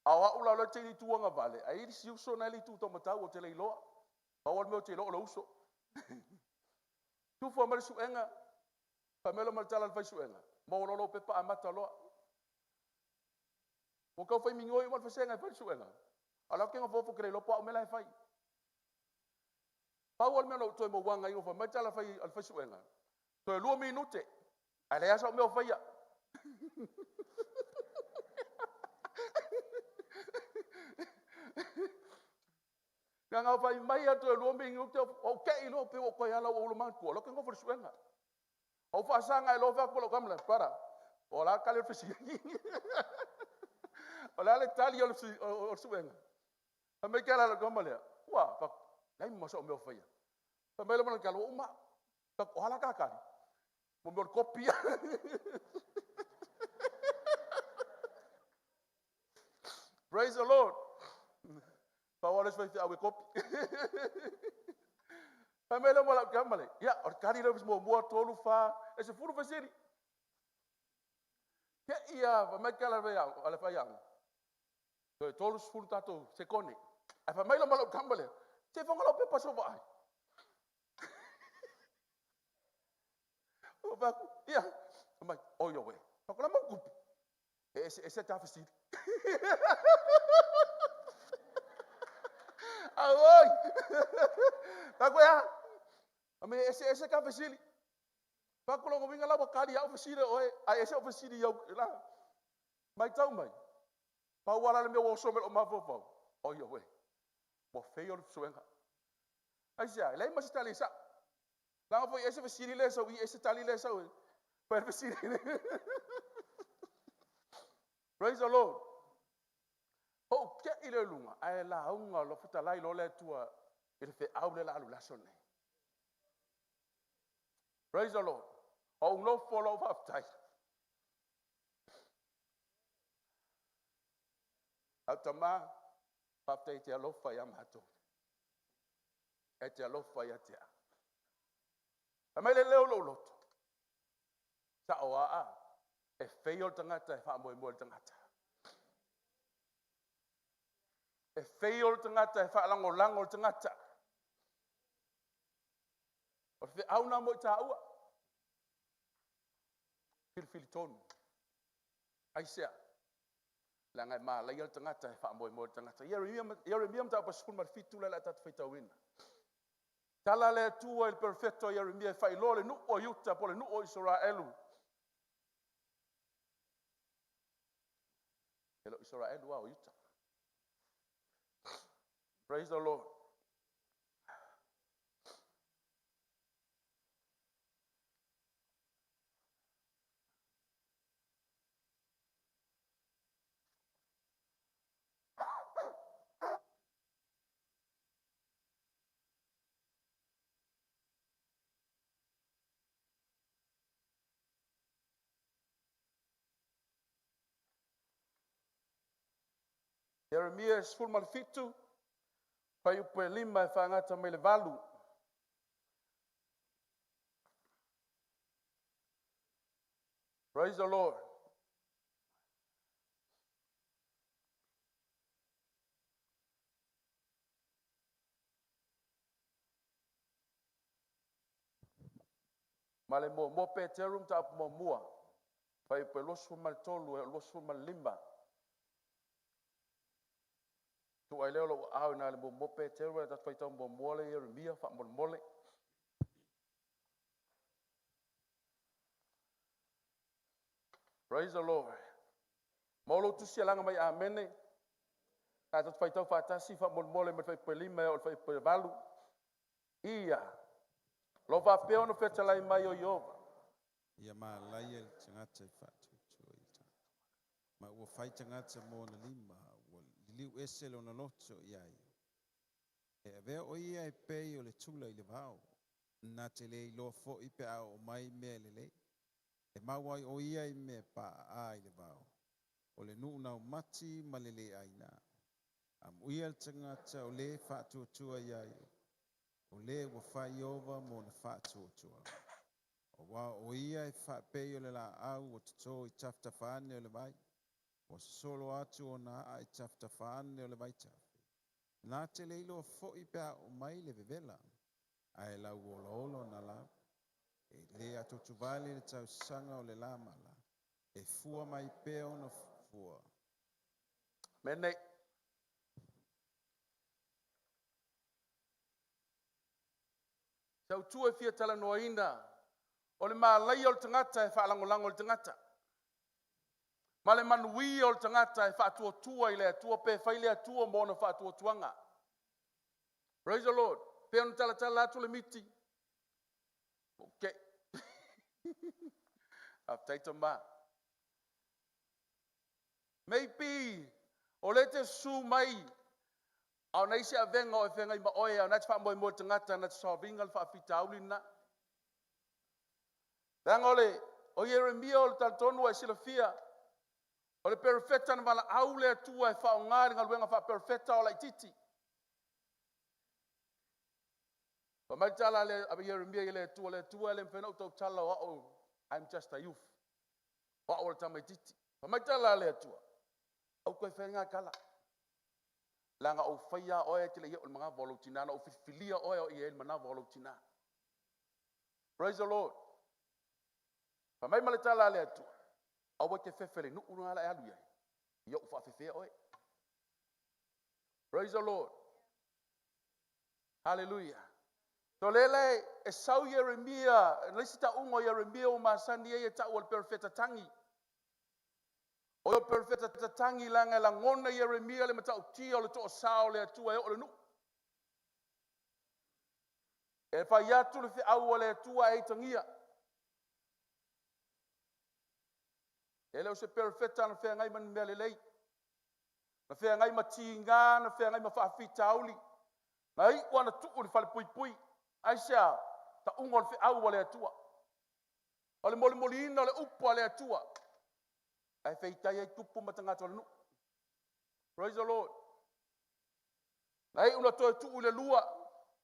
A o au la o lea ou te i le itu agavale, ae i ai le isi uso na e i le itu taumatau ou te le iloa. Pau lava le mea ou te iloa o le uso. Tufa mai le suega, fai mai loa ma le tala a le fai suega, maua loa lau pepa amata loa. Ua tau fai migoi uma le vasega e fai le suega. A o la ou te nofonofo ou te le iloa po o au mea la e fai. Pau lava le mea na ou toe mauaga ai ina ua fai mai le tala a le fai suega, toe 2 minute, ae leai lava sau mea o faia. Na ona fai mai lava toe 2 minute, ou te i loa pei ua ou toe ala ua ou manatua, o la ou te nofo i le suega. Ou faasaga ai loa, fai atu i lau tama lea, brother, o le a le tali o le fesili? O le a le tali o le suega? Fai mai ke ala lau tama lea, ua, leai ma sau mea o faia. Fai mai le mana tala, ua uma. O a la ta tali? Mo mea o le kopi. Praise the Lord. Pau lava le faifeau e kopi. Fai mai le ma lau tama le, ia, o le tali lea muamua, 3, 4, e 10 fesili. Te ia, fai mai ke ala a le faiaoga. Toe 30 tatou sekone. Ae fai mai le ma lau tama lea, se fonga lau pepa so vaai. Ou fai atu, ia, fai mai, oi oe. Fai atu, la mau tupu. E ese ese ta fesili. Auoi! Fai atu, e a? Fai mai, e ese ese ta fesili. Fai atu, lona uiga la ua tali au fesili e oe, ae ese au fesili i au, la. Matau mai. Pau lava la le mea ua oso mai lou mafaufau, oi auē, ua fail le suega. Aisea? E leai ma se tali e sa'o. Leaga foi e ese fesili lea e sau i i, ese tali lea e sau i fai le fesili. Praise the Lord. Ou tei lea i luga, ae lauga loa fetalai loa le Atua i le feau lea o le a alu i le aso lenei. Praise the Lord. Ou nofo loa ou faafetai. Lau tama, faafetai e te alofa ia matou. E te alofa ia te au. Fai mai le leo o lou loto, sa'o a, e feio le tagata e faamoemoe i le tagata. E feio le tagata e faalagolago i le tagata. O le feau lena mo i taua. Filifili tonu. Aisea? Leaga e malaia le tagata e faamoemoe i le tagata. Ieremia mataupu 17 lea o le a tatou faitauina. Tala le Atua i le perofeta o Ieremia e faailoa le nuu o Iuta po o le nuu o Isaraelu. E le o Isaraelu a o Iuta. Praise the Lord. Ieremia 17, fuaiupu e 5 e faagata mai le 8. Praise the Lord. Ma le muamua Peteru mataupu muamua, fuaiupu e 23 e 25. Tuu ai lea o lou aao i ina i le muamua Peteru ae tatou faitau muamua le Ieremia faamolemole. Praise the Lord. Maua lou tusi alaga mai Amene. Tatou faitau faatasi faamolemole mai le fuaiupu e 5 e oo i le fuaiupu e 8. Ia, lo faapea ona fetalai mai o Ieova. Ia malaia le tagata e faatuatua i le tagata. Ma ua fai tagata mo ona lima, ua liliu ese lona loto ia ia. E avea o ia e pei o le tula i le vao. Na te le iloa foi pe a oo mai mea lelei. E mau ai o ia i mea paa i le vao. O le nuu nau mati ma le le aina. Amuia le tagata o le faatuatua ia ia. O le ua fai Ieova mo na faatuatua. Auā o ia e faapei o le laau ua toto i tafatafa ane o le vai. Ua sosolo atu ona aa i tafatafa ane o le vaitafe. Na te le iloa foi pe a oo mai le vevela. Ae lau olaola ona lau. E le atotuvale le tausaga o le lamala. E fua mai pea ona fua. Mene. Se autu e fia talanoaina o le malaia o le tagata e faalagolago i le tagata. Ma le manuia o le tagata e faatuatua i le Atua pe fai le Atua mo ona faatuatuaga. Praise the Lord. Pe ona talatala atu le miti. Okay. Faafetai tama. Maybe o le te susu mai a o nai se avega o e feagai ma oe a o nai te faamoemoe tagata na te solve ina le faafitauli lena. Leaga o le o Ieremia o le talitonu e silafia o le perofeta na valaau le Atua e faaaoga i le galuega faaperofeta o laititi. Fai mai le tala a Ieremia i le Atua, le Atua e le mafai ona ou tautala o au, I'm just a youth. O au o le tamaititi. Fai mai le tala a le Atua, au toe fai ngā tala. Leaga ou faia oe te le i oo i le manava o lou tina, na ou filifilia oe o i ai le manava o lou tina. Praise the Lord. Fai mai ma le tala a le Atua, aua e te fefe le nuu na la e alu i ai, ia ou faafefea oe. Praise the Lord. Hallelujah. So lele e sau Ieremia, le isi tauga o Ieremia ua masani ai e tau o le perofeta tangi. O le perofeta matagi leaga e lagona e Ieremia le matautia o le toasā o le Atua e oo i le nuu. E fai atu le feau a le Atua e aitagia. E le o se perofeta na feagai ma ni mea lelei, na feagai ma tiga, na feagai ma faafitauli, na iu lava ina tuu i le falepuipui. Aisea? Tauga o le feau a le Atua. O le molimoliina o le upu a le Atua, ae feitai ai tupu ma tagata o le nuu. Praise the Lord. Na iu ina toe tuu i le lua,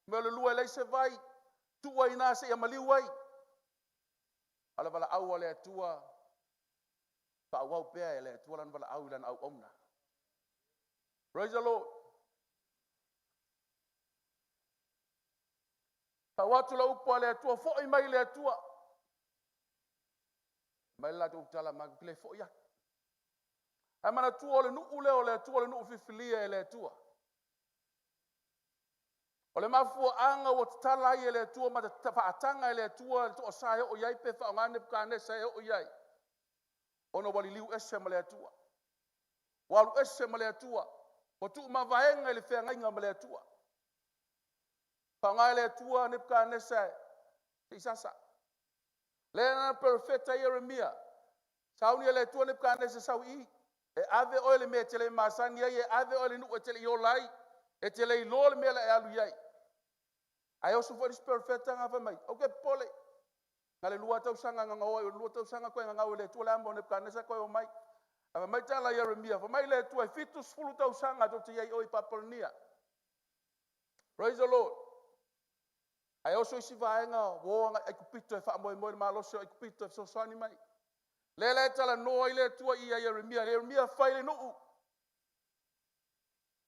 mea o le lua e leai se vai, tuu ai i ina seia maliu ai. A o le valaau a le Atua, faaauau pea e le Atua lana valaau i lana auauna. Praise the Lord. Tau atu le upu a le Atua, foi mai i le Atua. Mai le latou tala, matou te le foi atu. Ae manatua o le nuu lea o le Atua, o le nuu filifilia e le Atua. O le mafuaaga ua tatala ai e le Atua ma faataga e le Atua le toasa e oo i ai pe faaaoga Nebukadnesa e oo i ai, ona ua liliu ese ma le Atua, ua alu ese ma le Atua, ua tuumavaega i le feagaiga ma le Atua. Faaaoga e le Atua Nebukadnesa se i sasa. Lea na perofeta ai Ieremia, sauni e le Atua Nebukadnesa e sau i i, e ave oe i le mea e te le masani ai, e ave oe i le nuu e te le i ola ai, e te le iloa le mea o le a e alu i ai. Ae oso foi le isi perofeta na fai mai, aua te popole, na o le 2 tausaga e gagau ai, o le 2 tausaga toe gagau e le Atua le amo a Nebukadnesa toe omai. Ae fai mai tala a Ieremia, fai mai le Atua, e 70 tausaga tou te i ai i o i Papelonia. Praise the Lord. Ae oso isi vaega ua o agai Aikupito e faamoemoe i le malosi o Aikupito e fesoasoani mai. Lea la e talanoa ai le Atua ia Ieremia, Ieremia fai le nuu.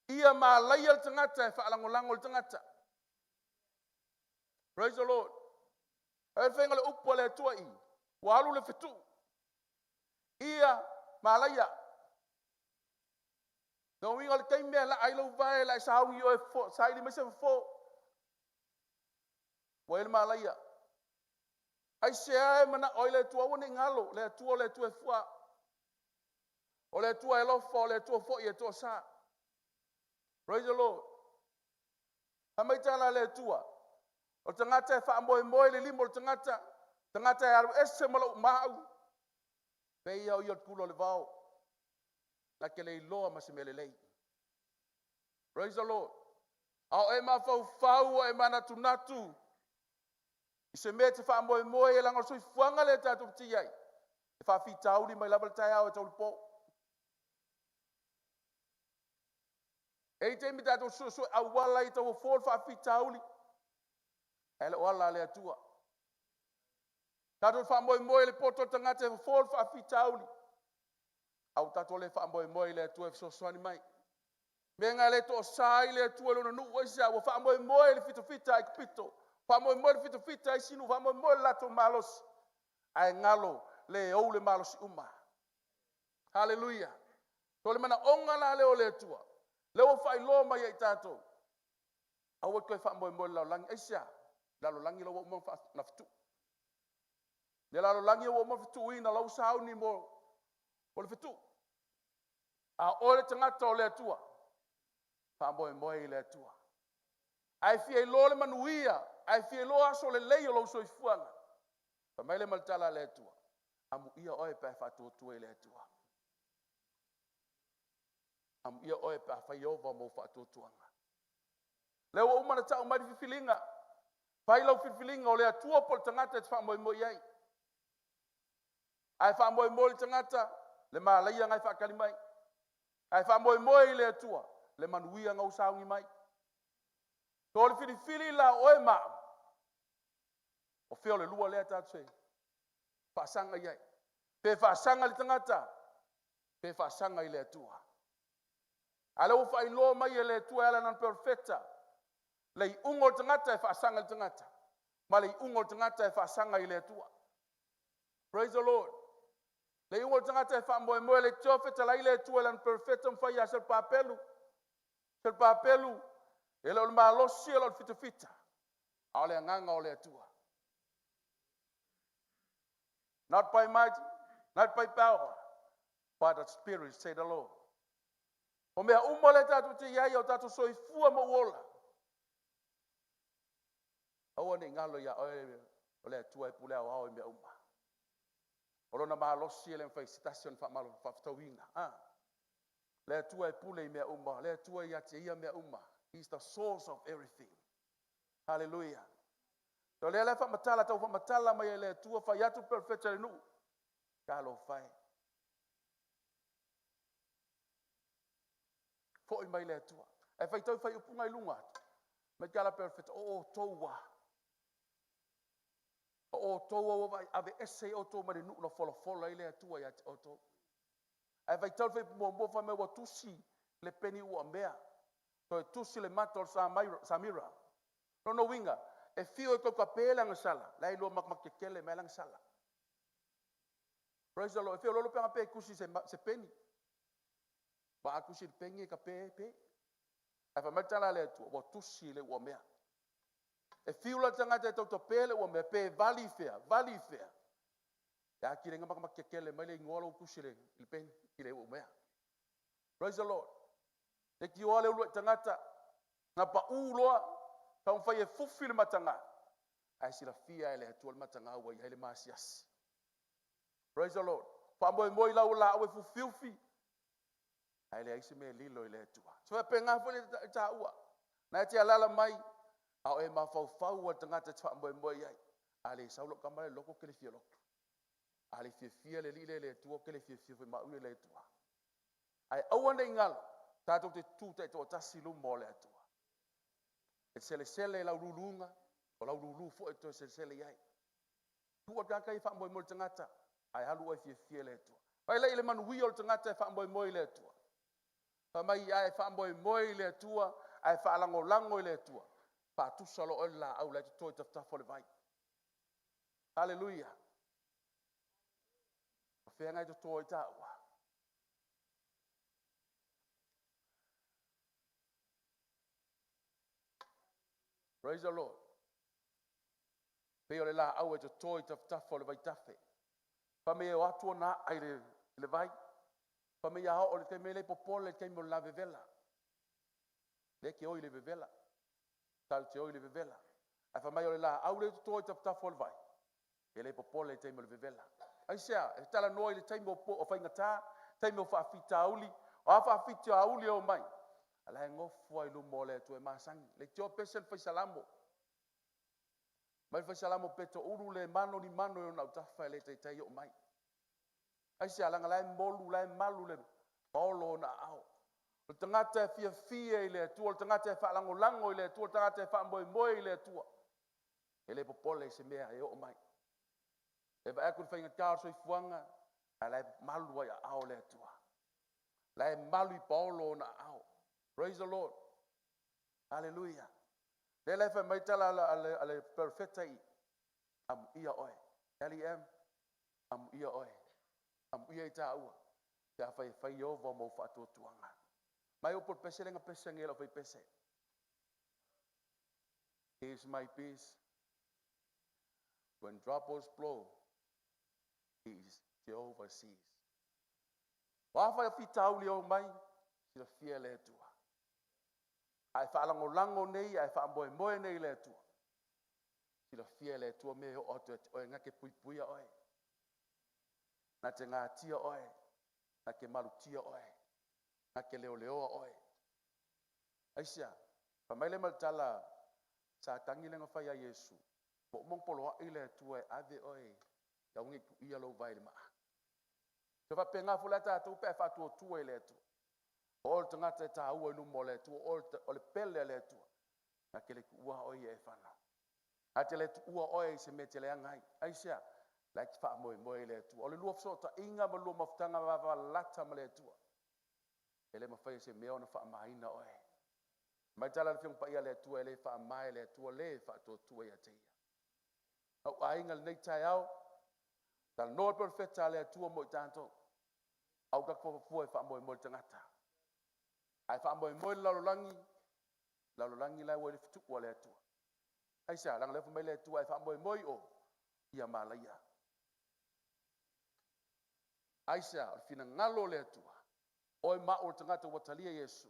Ia malaia le tagata e faalagolago le tagata. Praise the Lord. Ae faiga le upu a le Atua i, ua alu le fetuu. Ia malaia. Le uiga o le taimi e laa ai lau vae, la e sauni oe saili mai se fofo. Ua i ai le malaia. Aisea e manao ai le Atua, aua ne i galo, le Atua o le Atua e fua. O le Atua e alofa, o le Atua foi e toasa. Praise the Lord. Fai mai tala a le Atua, o le tagata e faamoemoe i le lima o le tagata, tagata e alu ese ma lou mau, pei o ia o le tula o le vao, na te le iloa ma se mea lelei. Praise the Lord. A o e mafaufau, o e manatunatu i se mea e te faamoemoe e leaga o le soifuaga lea tatou te i ai, e faafitauli mai lava le taeao e tau le po. E i ai taimi tatou suesue auala i tau fofo le faafitauli, ae le o ala a le Atua. Tatou faamoemoe i le poto o le tagata e fofo le faafitauli, a ua tatou le faamoemoe i le Atua e fesoasoani mai. Mea na le toasa ai le Atua i lona nuu, aisea? Ua faamoemoe i le fitafita a Aikupito, faamoemoe i le fitafita a isi nuu, faamoemoe i le latou malosi, ae galo le ou le malosi uma. Haleluia. So o le manaoga la lea o le Atua, lea ua faailoa mai ia i tatou, aua le toe faamoemoe i le lalolagi. Aisea? Lalolagi la ua uma ona fetuu. Le lalolagi ua uma ona fetuuina, la ua sauni mo le fetuu. A o oe le tagata o le Atua, faamoemoe i le Atua. A e fia iloa le manuia, a e fia iloa aso lelei o lou soifuaga, fai mai le ma le tala a le Atua, amuia oe pe a e faatuatua i le Atua. Amuia oe pe a fai Ieova mou faatuatuaga. Lea ua uma ona tau mai le filifiliga. Fai lau filifiliga o le Atua po o le tagata e te faamoemoe i ai. A e faamoemoe i le tagata, le malaia na e faatali mai. A e faamoemoe i le Atua, le manuia na ua sauni mai. So o le filifili la o oe ma au, o fea o le lua lea tatou te faasaga i ai. Pe faasaga i le tagata, pe faasaga i le Atua. A o lea ua faailoa mai e le Atua e ala i lana perofeta, le iuga o le tagata e faasaga i le tagata, ma le iuga o le tagata e faasaga i le Atua. Praise the Lord. Le iuga o le tagata e faamoemoe le tio fetalai le Atua i lana perofeta ma fai ia Serubabelu. Serubabelu, e le o le malosi, e le o le fitafita, a o le agaga o le Atua. Not by might, not by power, By the Spirit, say the Lord. O mea uma le tatou te iai o tatou soifua ma uola. Aua ne i galo ia oe o le Atua e pule ao ao i mea uma. O lona malosi e le mafai se tasi ona faamalo faafetauina. Ah. Le Atua e pule i mea uma. Le Atua ia te ia mea uma. He is the source of everything. Hallelujah. O lea la faamatala tau faamatala mai e le Atua fai atu perfect le nuu. Talofa e. Foi mai le Atua. E faitau fai upuga i luga atu. Mai tala perfect o outou a. O outou ua vai ave ese i outou mai le nuu na folafola i le Atua ia te outou. Ae faitau fai muamua fai mai ua tusi le peni ua mea. Toe tusi le mata o le Samira. Lona uiga, e fio e tau pe le agasala, la e lua makele mai le agasala. Praise the Lord. E fio lolo pe pe kusi se peni. Wa a kusi le peni e ka pe pe. Ae fai mai tala le Atua, ua tusi le ua mea. E fiu la tangata e tau tape le ua mea, pe vali fea, vali fea. Ia ki le ngama kama kekele mai le ingoa lo kusi le peni, i le ua mea. Praise the Lord. Te ki oa le ulu e tangata, ngā pa u loa, tau whai e fufi le matanga. Ai sila fia e le Atua le matanga ua i le masiasi. Praise the Lord. Wha moe moe lau la ue fufiufi. Ai le aisi me lilo i le Atua. So e penga fo le ta ua. Na te alala mai, au e mafaufau a tangata te wha moe moe ai. A le saulo kamare loko ke le fia loko. A le fia fia le lile le Atua ke le fia fia fo ma ui le Atua. Ai aua nei ngalo, tātou te tū te tō tasi lumo le Atua. E sele sele lau lulunga, o lau lulu fo e toe sele sele iai. Tua kaka i wha moe moe le tangata, ai halu ai fia fia le Atua. Pai lei le manuia o le tangata e wha moe moe le Atua. Wha mai ai wha moe moe le Atua, ai wha lango lango le Atua. Wha tusa lo oe la au lai te toi taftafa le vai. Hallelujah. O whea ngai te toi tāua. Praise the Lord. Pei o le la au e te toi taftafa o le vai tafe. Wha mea o atua nā ai le vai. Wha mea o le te mele popole le te mo la vevela. Le ke oi le vevela. Tau te oi le vevela. Ai wha mai o le la au le te toi taftafa o le vai. E le popole le te mo le vevela. Ai sea, e tala noa i le taimi o whaingata, taimi o whaafita auli, o a whaafita auli o mai. Ala e ngofua i lumo le atu e masangi. Le tio pese le whaisalamo. Mai whaisalamo peto uru le mano ni mano e ona utafa e le teitai o mai. Ai sea, langa lae molu, lae malu le paolo o na ao. O le tangata e fia fia i le atua, o le tangata e whaalangolango i le atua, o le tangata e whaamoemoe i le atua. E le popole i se mea e o mai. E vae aku le whainga kao soifuanga, a lae malu ai a ao le atua. Lae malu i paolo o na ao. Praise the Lord. Hallelujah. Le lai whai mai tala a le perfecta i. Amu ia oe. L-E-M. Amu ia oe. Amu ia i tā ua. Te a whai whai ova mau whaatuatuanga. Mai upo pese lenga pese ngela whai pese. He is my peace. When troubles blow, he is Jehovah sees. Wā whai whita auli o mai, sila fia le atua. Ai whaalangolango nei, ai whaamoemoe nei le atua. Sila fia le atua me o atu e oe ngake puipuia oe. Nā te ngātia oe, nā ke malutia oe, nā ke leoleoa oe. Aisia, whamaile maltala sa tangi lenga whai a Yesu. Mo mong polo a ile atua e ave oe, ia ungi ku ia lau vai le maa. Te whape ngā fula tātou pe whātua tua i le atua. O le tangata e tāua i lumo le atua, o le pele le atua. Nā ke le kuua oe e whana. Nā te le tuua oe i se me te le angai. Aisia, lai ki wha moe moe le atua. O le lua whasota inga ma lua mafutanga wawa lata ma le atua. E le mawhai se mea ona wha maina oe. Mai tala le whiong pa ia le atua, e le wha mai le atua, le wha tua ia te ia. Au ainga le nei tai au, tala noa perfecta le atua mo i tātou. Au ka kwa e wha moe moe le tangata. Ai wha moe moe le lalolangi, lalolangi lai ua le whitu le atua. Ai sea, langa lefu mai le atua, ai wha moe moe o, ia malaia. Aisea? O le finagalo o le Atua, oe ma au o le tagata ua talia Iesu,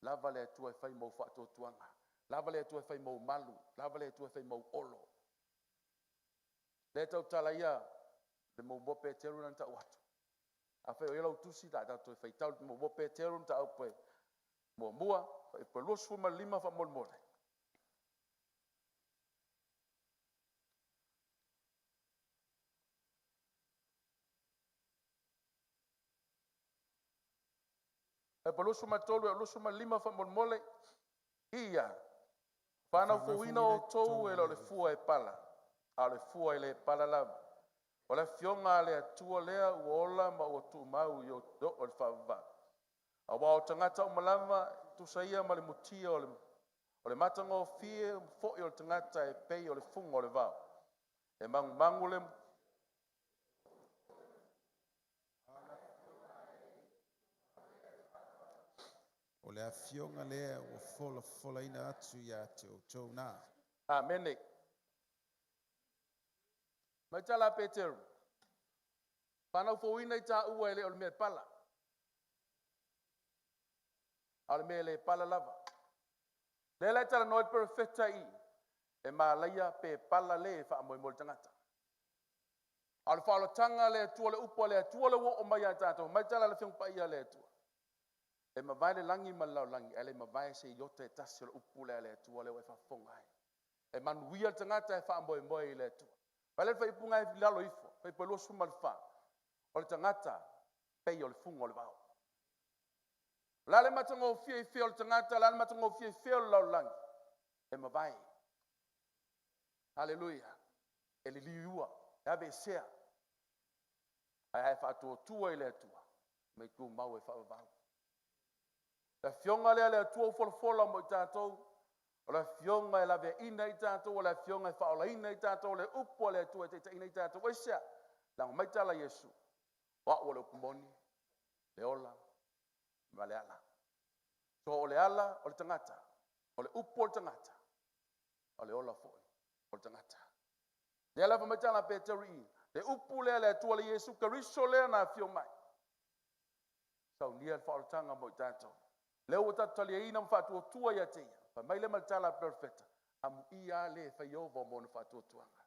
lava le Atua e fai mou faatuatuaga, lava le Atua e fai mou malu, lava le Atua e fai mou olo. Lea e tautala ia le muamua Peteru lea na tau atu. Afai o i ai lau tusi, o le a tatou toe faitau i le muamua Peteru mataupu e muamua, fuaiupu e 25 faamolemole. Fuaiupu 23 e 25 faamolemole. Ia fanau fouina outou e le o le fua e pala, a o le fua e le pala lava, o le Afioga a le Atua lea ua ola ma ua tumau e oo i le faavavau. Aua o tagata uma lava e tusa ia ma le mutia o le matagofie foi o le tagata e pei o le fuga o le vao. E magumagu le O le afioga lea ua folafolaina atu ia te outou na. Amene. Mai tala a Peteru, fanau fouina i taua e le o le mea e pala, a o le mea e le pala lava. Lea la e talanoa ai le perofeta i i, e malaia pe pala le e faamoemoe i le tagata. A o le faaolataga a le Atua, le upu a le Atua lea ua oo mai ia i tatou, fai mai le tala a le Afioga Paia a le Atua, e mavae le lagi ma le lalolagi, ae le mavae se iota e tasi o le upu lea a le Atua lea ua e faafofoga ai. E manuia le tagata e faamoemoe i le Atua. Vaai la i le faaiupu lena e i lalo ifo, fuaiupu 24, o le tagata e pei o le fuga o le vao. O le a le matagofie i fea o le tagata, o le a le matagofie i fea o le lalolagi, e mavae. Haleluia. E liliua, e aveesea. Ae a e faatuatua i le Atua, ma e tumau e faavavau. Le Afioga lea a le Atua ua folafola mo i tatou, o le Afioga e laveaiina ai i tatou, o le Afioga e faaolaina ai i tatou, o le upu a le Atua e taitaiina ai i tatou. Aisea? Leaga fai mai tala a Iesu, o au o le upu moni, le ola ma le ala. So o le ala o le tagata, o le upu a le tagata, o le ola foi o le tagata. Lea la fai mai tala a Peteru i i, le upu lea a le Atua le Iesu Keriso lea na afio mai, saunia le faaolataga mo i tatou. Lea ua tatou taliaina ma faatuatua ia te ia. Fai mai lea ma le tala a le perofeta, amuia lava le e fai Ieova ma ona faatuatuaga.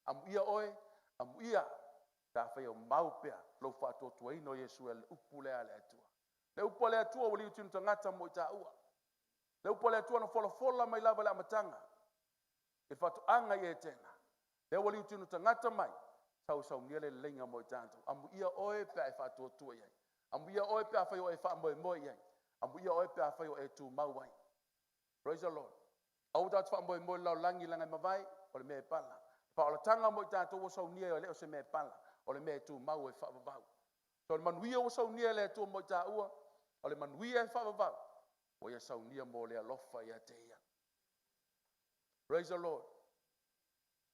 Amuia oe, amuia pe afai o mau pea lou faatuatuaina o Iesu e le upu lea a le Atua. Le upu a le Atua ua liutinu tagata mo i taua. Le upu a le Atua na folafola mai lava i le amataga i le faatoaga i Etena, lea ua liutinu tagata mai, sau e saunia le leleiga mo i tatou. Amuia oe pe a e faatuatua i ai. Amuia oe pe afai o e faamoemoe i ai. Amuia oe pe afai o e tumau ai. Praise the Lord. Aua tatou te faamoemoe i le lalolagi leaga e mavae, o le mea e pala. Faaolataga mo i tatou ua saunia e le o se mea e pala, o le mea e tumau e faavavau. So o le manuia ua saunia e le Atua mo i taua, o le manuia e faavavau, ua ia saunia mo le alofa ia te ia. Praise the Lord.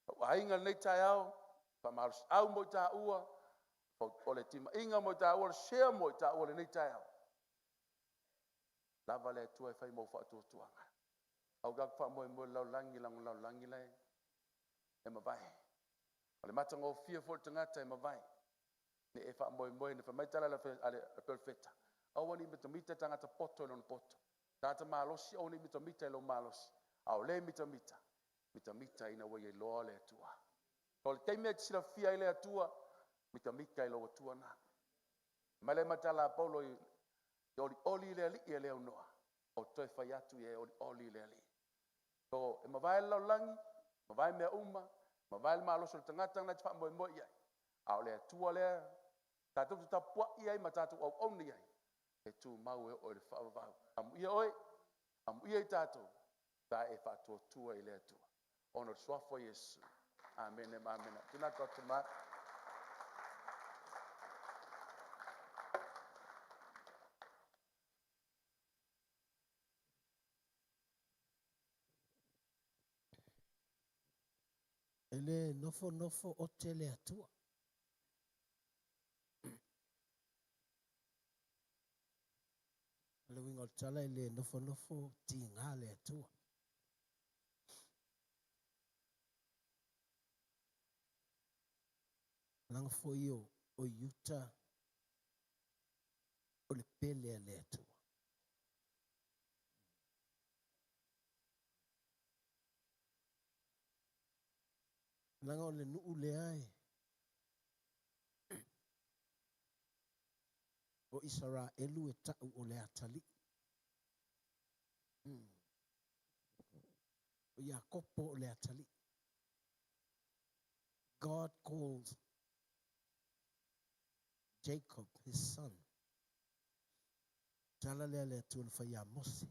Lou aiga i lenei taeao, faamalosiau mo i taua, o le timaiga mo i taua, o le sea mo i taua i lenei taeao. Lava le Atua e fai mou faatuatuaga. Aua tatou te faamoemoe i le lalolagi, leaga o le lalolagi la e mavae. O le matagofie foi o le tagata e mavae. Ne i e faamoemoe, fai mai le tala a le perofeta, aua ne i mitamita tagata poto i lona poto. Tagata malosi, aua ne i mitamita i lou malosi. A o le mitamita, mitamita ina ua ia iloa le Atua. O le taimi e te silafia ai le Atua, mitamita i lou Atua lena. Fai mai le tala a Paulo i e olioli le Alii e le aunoa, ou te toe fai atu ia e olioli le Alii. So, e mavae le lalolagi, mavae mea uma, mavae le malosi o le tagata na te faamoemoe i ai. A o le Atua lea tatou te tapuai ai ma tatou auauna i ai, e tumau e oo i le faavavau. Amuia oe, amuia i tatou, pe a e faatuatua i le Atua. Ona o le suafa o Iesu. Amene ma amene. Tūna atu atu ma. E le nofonofo ote le Atua. O le uiga o le tala e le nofonofo tiga le Atua. Leaga foi o Iuta pele a le Atua. Laga o le nuu lea e o Isaraelu e ta'u o le atalii. O Iakopo o le atalii. God called Jacob his son. Tala lea le Atua na fai ia Mose.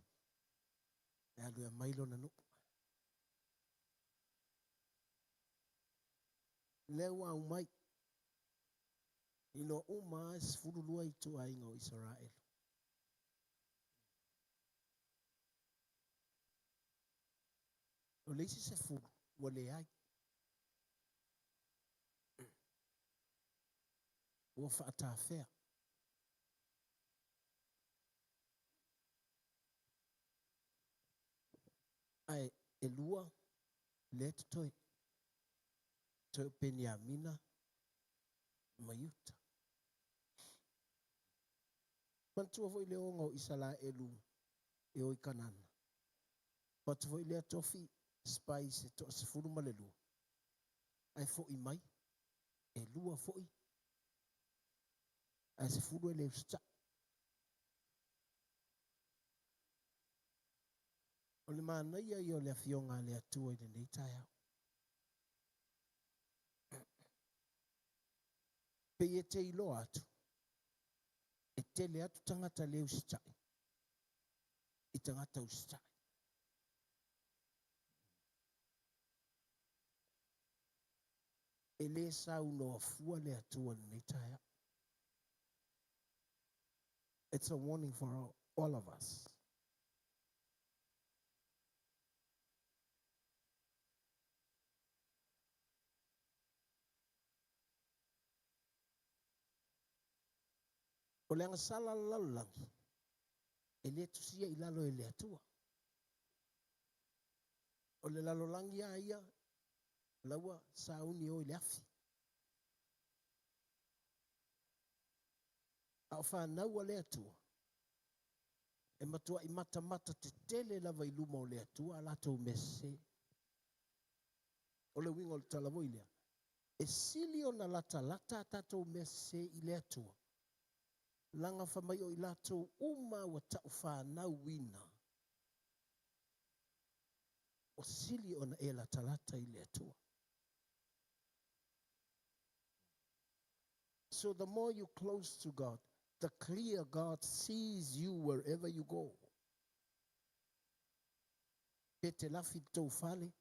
E alu e aumai lona nuu. Lea ua aumai. Iloa uma lava e 12 ituaiga o Isaraelu. O le isi 10 ua leai. Ua faatafea. Ae e lua lea totoe. Toe o Peniamina ma Iuta. Manatua foi le oga o Isaraelu e o i Kanana. O atu foi lea tofi spies e toa 12. Ae foi mai, e 2 foi, ae 10 e le usitai. O le manaia ia o le afioga a le Atua i lenei taeao. Pei e te iloa atu, e tele atu tagata le usitai i tagata usitai. E le saunoa fua le Atua i lenei taeao. It's a warning for all of us. O le agasala le lalolagi, e le tusia i lalo e le Atua. O le lalolagi a ia, laua sauni o i le afi. A o whanau a le Atua, e matua i matamata te tele lava i luma o le Atua a latou mese. O le uiga o le tala foi lea, e sili ona latalata a tatou mese i le Atua. Laga whamai o i latou uma ua tau whanau ina. O sili ona e latalata i le Atua. So the more you close to God, the clear God sees you wherever you go. Pe te lafi tō fale.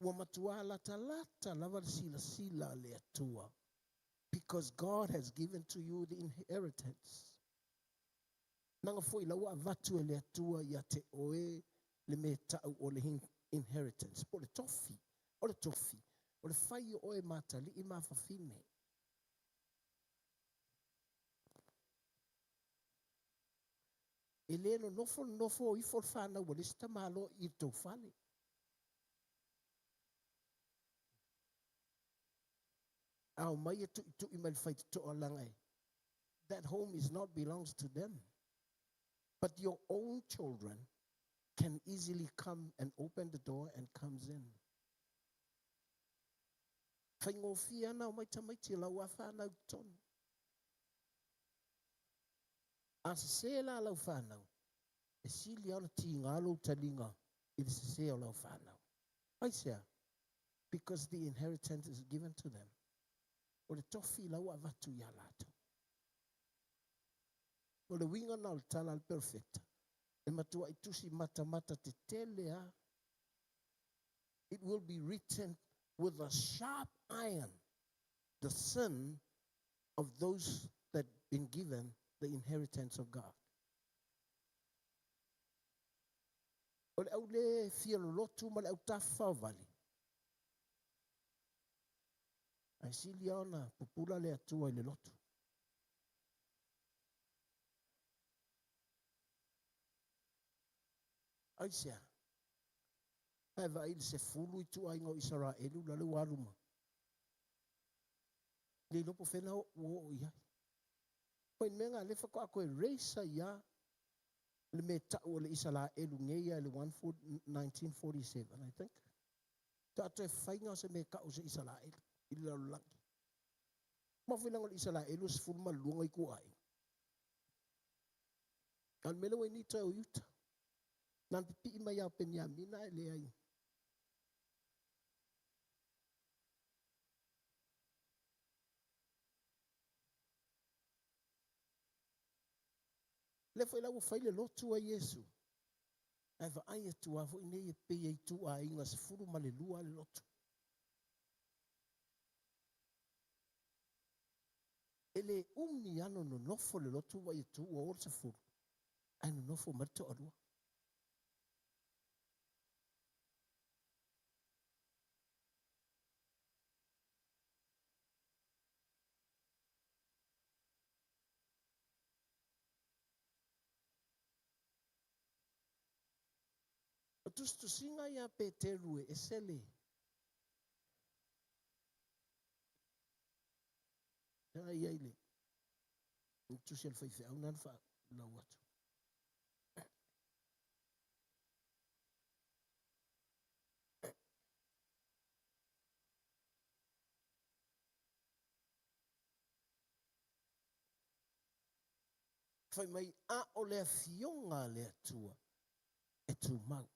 Ua matua latalata lava le sila sila le Atua. Because God has given to you the inheritance. Nanga foi lau avatu e le Atua ia te oe le me tau o le inheritance. Po le tofi, o le tofi, o le whai o oe mātali i mawhawhine. E le no nofo nofo o ifo le whanau o le sita malo i tō fale. Ao mai e tui tui mai le whai te toa langa e. That home is not belongs to them. But your own children can easily come and open the door and comes in. Whaingōwhia ana o mai tamaiti lau a whanau tonu. A se se la lau whanau, e sili ana ti ngā talinga i le se o lau whanau. Ai sea, because the inheritance is given to them. O le tofi lau avatu ia lātou. O le winga na o le tala al perfecta. E matua i tusi mata mata te tele a. It will be written with a sharp iron, the sin of those that been given the inheritance of God. O le au le fia lolotu ma le au tawha vali. Ai sili ona pupula le Atua i le lotu. Ai sea, ai vai le se fulu i tua ingo Israelu la le waluma. Le lopo whena o o i ai. Poi mea le fa ko erase ia le me tau o le Isalaelu nei ia le 1947, I think. Tatou e faiga o se me kau se Isalaelu i le lalolagi. Ma foi lango le Isalaelu 12 i ku ai. Al mele wai ni toe o Yuta. Nan pipi mai au Peniamina e le ai. Le foi lau fai le lotu a Iesu. Ae vaai atu a foi nei e pei e itu aiga 12 le lotu. E le umi ano no nofo le lotu wa i tu ua ora 10. Ai no nofo mai to alua. O tusitusiga ia Peteru e esele. Tanga ia ile. Tusi al faifeau nana fa lau atu. Fai mai a o le afioga le Atua e tumau.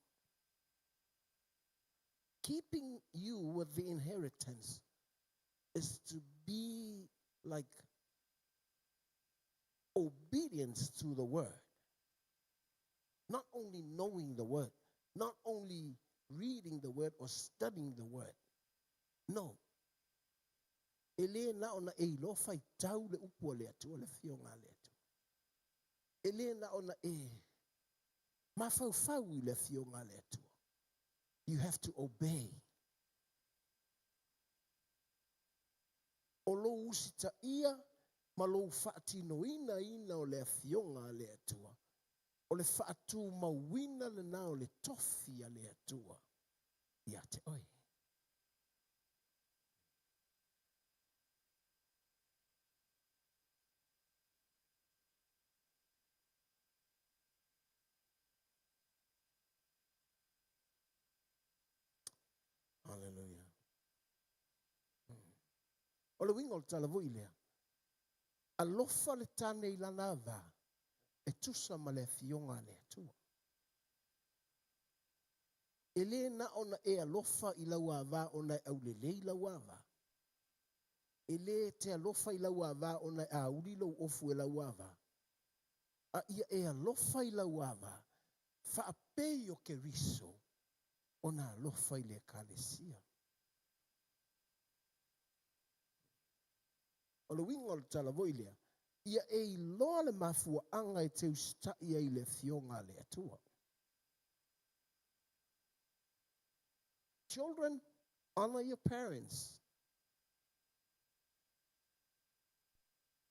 Keeping you with the inheritance is to be like obedience to the word. Not only knowing the word, not only reading the word or studying the word. No. E le na ona e iloa faitau le upu a le Atua, le afioga a le Atua. E le na ona e mafaufau i le afioga a le Atua. You have to obey. O lou usitaia ma lou faatinoina ina o le afioga a le Atua. O le faatumauina lena o le tofi a le Atua ia te oe. Hallelujah. O le uiga o le tala foi lea. Alofa le tane i lana ava e tusa ma le afioga a le Atua. E le na ona e alofa i lau ava ona e aulelei lau ava. E le te alofa i lau ava ona e auli lou ofu e lau ava. A ia e alofa i lau ava, faapei o Keriso ona alofa i le ekalesia. O le uiga o le tala foi lea, ia e iloa le mafuaanga e te usita'i ai le afioga a le Atua. Children, honor your parents.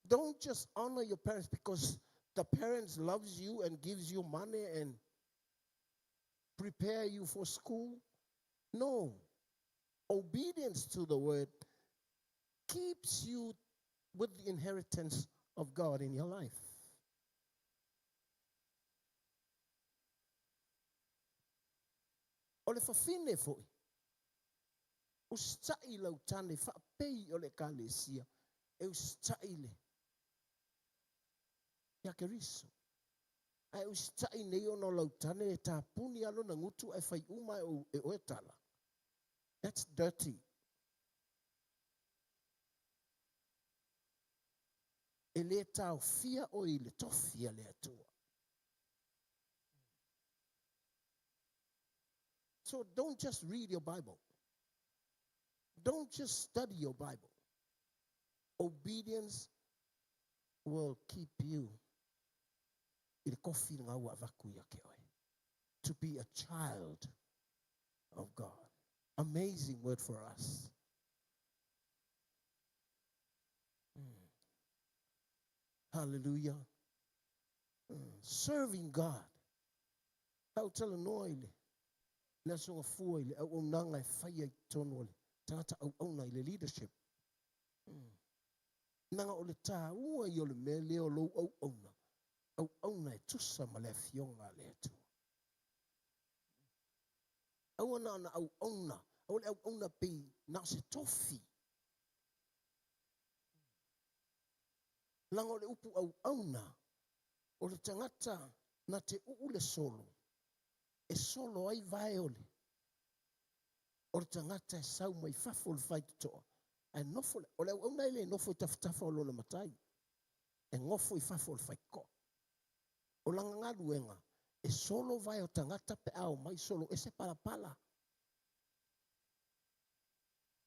Don't just honor your parents because the parents loves you and gives you money and prepare you for school. No. Obedience to the word keeps you with the inheritance of God in your life. O le fafine foi, usita'i lau tane faapei o le ekalesia, e usita'i le ia Keriso. Ae usita'i nei ona o lau tane e tapuni alo na gutu e fai uma e oe tala. That's dirty. E le taofia o i le tofi a le Atua. So don't just read your Bible. Don't just study your Bible. Obedience will keep you i le kofi ngā ua avaku ia ke oe. To be a child of God. Amazing word for us. Hallelujah. Serving God. Hau tala noa i le. Le asoga fua i le au au nanga e whaia i tonu o le. Tangata au au i le leadership. Leaga o le taua ia o le mea lea o lou auauna, auauna e tusa ma le Afioga a le Atua. Aua na ona auauna, aua le auauna pei na o se tofi. Leaga o le upu auauna, o le tagata na te uu le solo, e solo ai vae o le o le tagata e sau mai fafo o le faitotoa, ae nofo le, o le auauna e le nofo i tafatafa o lona matai, e nofo i fafo o le faitotoa. O lana galuega, e solo vae o tagata pe a omai solo ese palapala.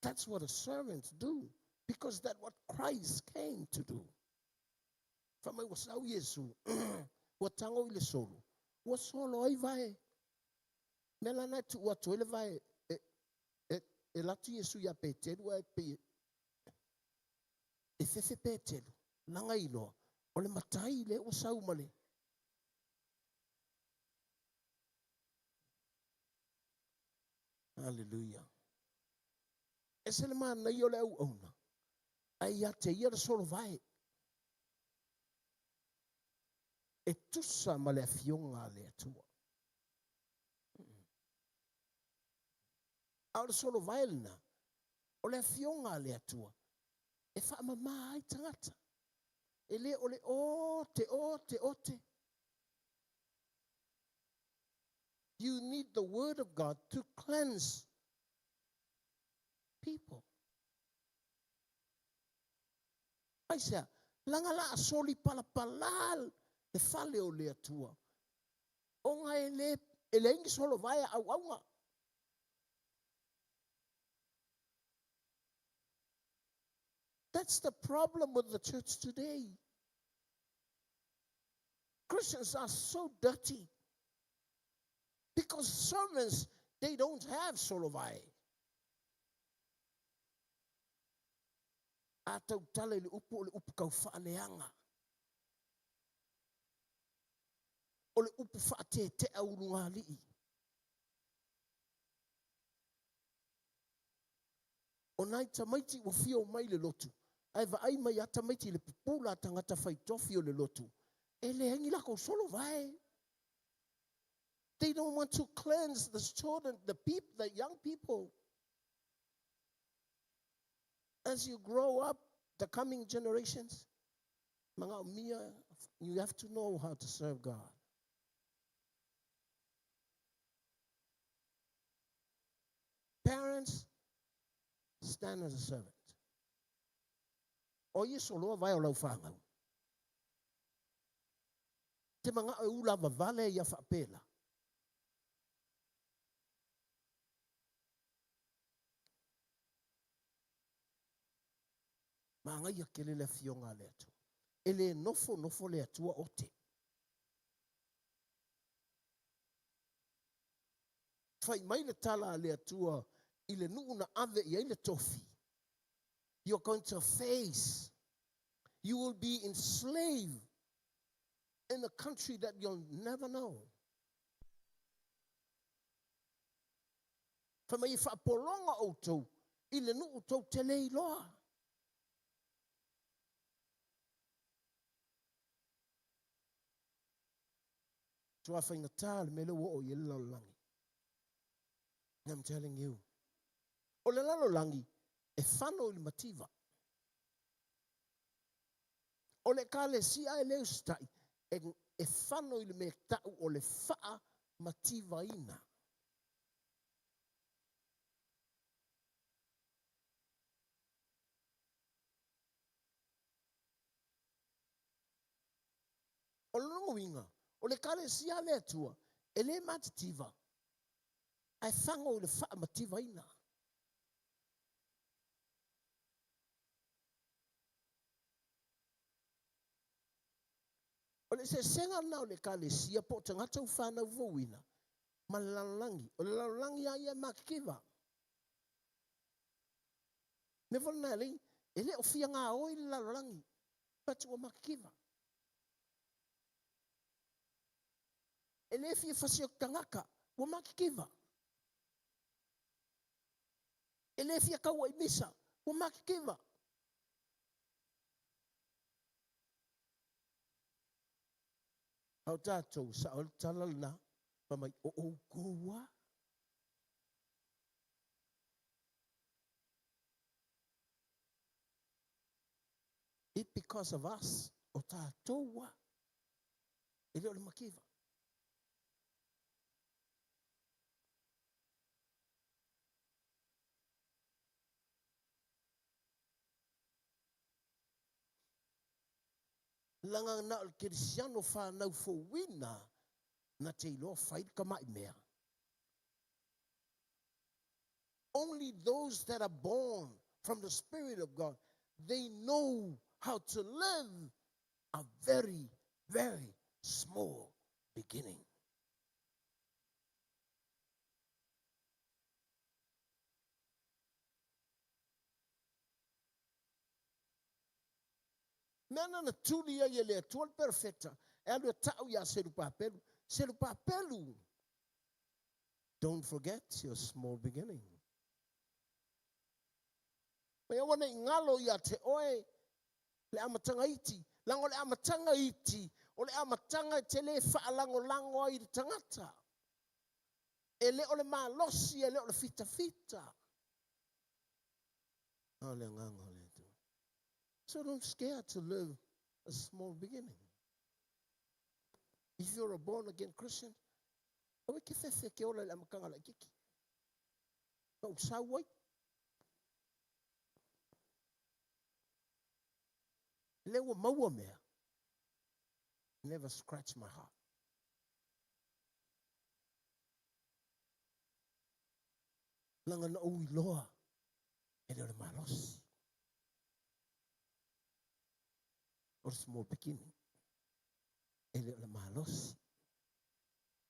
That's what a servant do, because that's what Christ came to do. Fai mai ua sau Iesu, ua tago i le solo, ua solo ai vae. Mea la na e tuu atu ai le vae e, e, e latu Iesu ia Petelu ae pei e fefe Petelu, laga iloa, o le matai lea ua sau ma le Hallelujah. Ese le manaia o le auauna, ae ia te ia le solovae. E tusa ma le afioga a le Atua. A o le solovae lena, o le afioga a le Atua, e faamama ai tagata. E le o le ote, ote, ote. You need the word of God to cleanse people. Aisea, laga la a soli palapala le fale o le Atua. Ona e le, e leai ni solovae a auauna. That's the problem with the church today. Christians are so dirty because servants, they don't have solovae. A tautala i le upu o le upu kau faaleaga. O le upu faatetea ulugalii. O nai tamaiti ua fia omai i le lotu, ae vaai mai a tamaiti i le pupula a tagata fai tofi o le lotu, e leai ni lakou solo vae. They don't want to cleanse the children, the people, the young people. As you grow up, the coming generations, manaomia, you have to know how to serve God. Parents, stand as a servant. O ia soloa vae o lau whanau. Te mangao e ula vavale ia whaapela. Magaia kele le afioga a le Atua. E le nofo nofo le Atua o te. Fai mai le tala a le Atua i le nuu na ave i ai le tofi. You're going to face, you will be enslaved in a country that you'll never know. Fai mai e faapologa outou i le nuu tou te le iloa. Matua faigata le mea lea ua oo i ai le lalolagi. I'm telling you. O le lalolagi e fano i le mativa. O le ekalesia e le usitai e, e fano i le mea tau o le faamativaina. O lona uiga, o le Ekalesia a le Atua, e le matitiva, ae fago i le faamativaina. O le eseesega lena o le Ekalesia po o tagata ua fanau fouina ma le lalolagi. O le lalolagi lava ia e matitiva. Mea foi lena e alai, e le o fia gaoi le lalolagi, but ua matitiva. E le fia fasi o tagata, ua matitiva. E le fia taua i misa, ua matitiva. A o tatou, sao le tala lena, fai mai, o outou a. It because of us, o tatou a. E le o le mativa. Leaga na o le kerisiano fanau fouina na te iloa fai le tamai mea. Only those that are born from the Spirit of God, they know how to live a very, very small beginning. Mea na na tuli ai e le Atua le perofeta e alu e ta'u iā Serupapelu, Serupapelu, don't forget your small beginning. Mai aua ne i galo ia te oe le amataga iti, leaga o le amataga iti, o le amataga e te le faalagolago ai i le tagata. E le o le malosi, e le o le fitafita. A o le agaga o le Atua. So don't scare to live a small beginning. If you're a born again Christian, aua e te fefe e te ola i le amataga laititi. Na ou sau ai. Lea ua maua mea. Never scratch my heart. Leaga na ou iloa e le o le malosi. O le small beginning. E le o le malosi.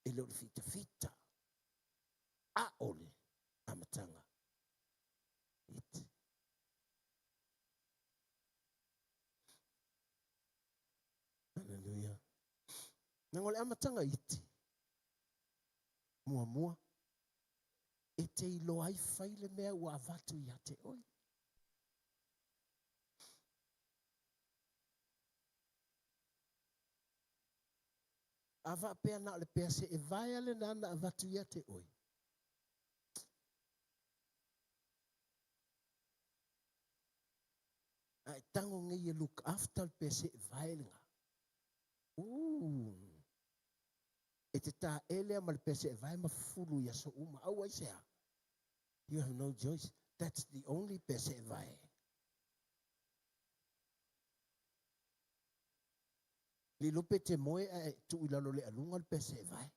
E le o le fitafita. A o le amataga iti. Hallelujah. Leaga o le amataga iti, muamua, e te iloa ai fai le mea ua avatu ia te oe. A faapea na o le pea se e vaea lena na avatu ia te oe. A e tago nei e look after le pea se e vae lena. Ooh. E te taele ma le pea se e vae ma fulu i aso uma. Aua i se a? You have no choice. That's the only pea se e vae. Lilo pe te moe ae tuu i lalo le aluga le pese e vae.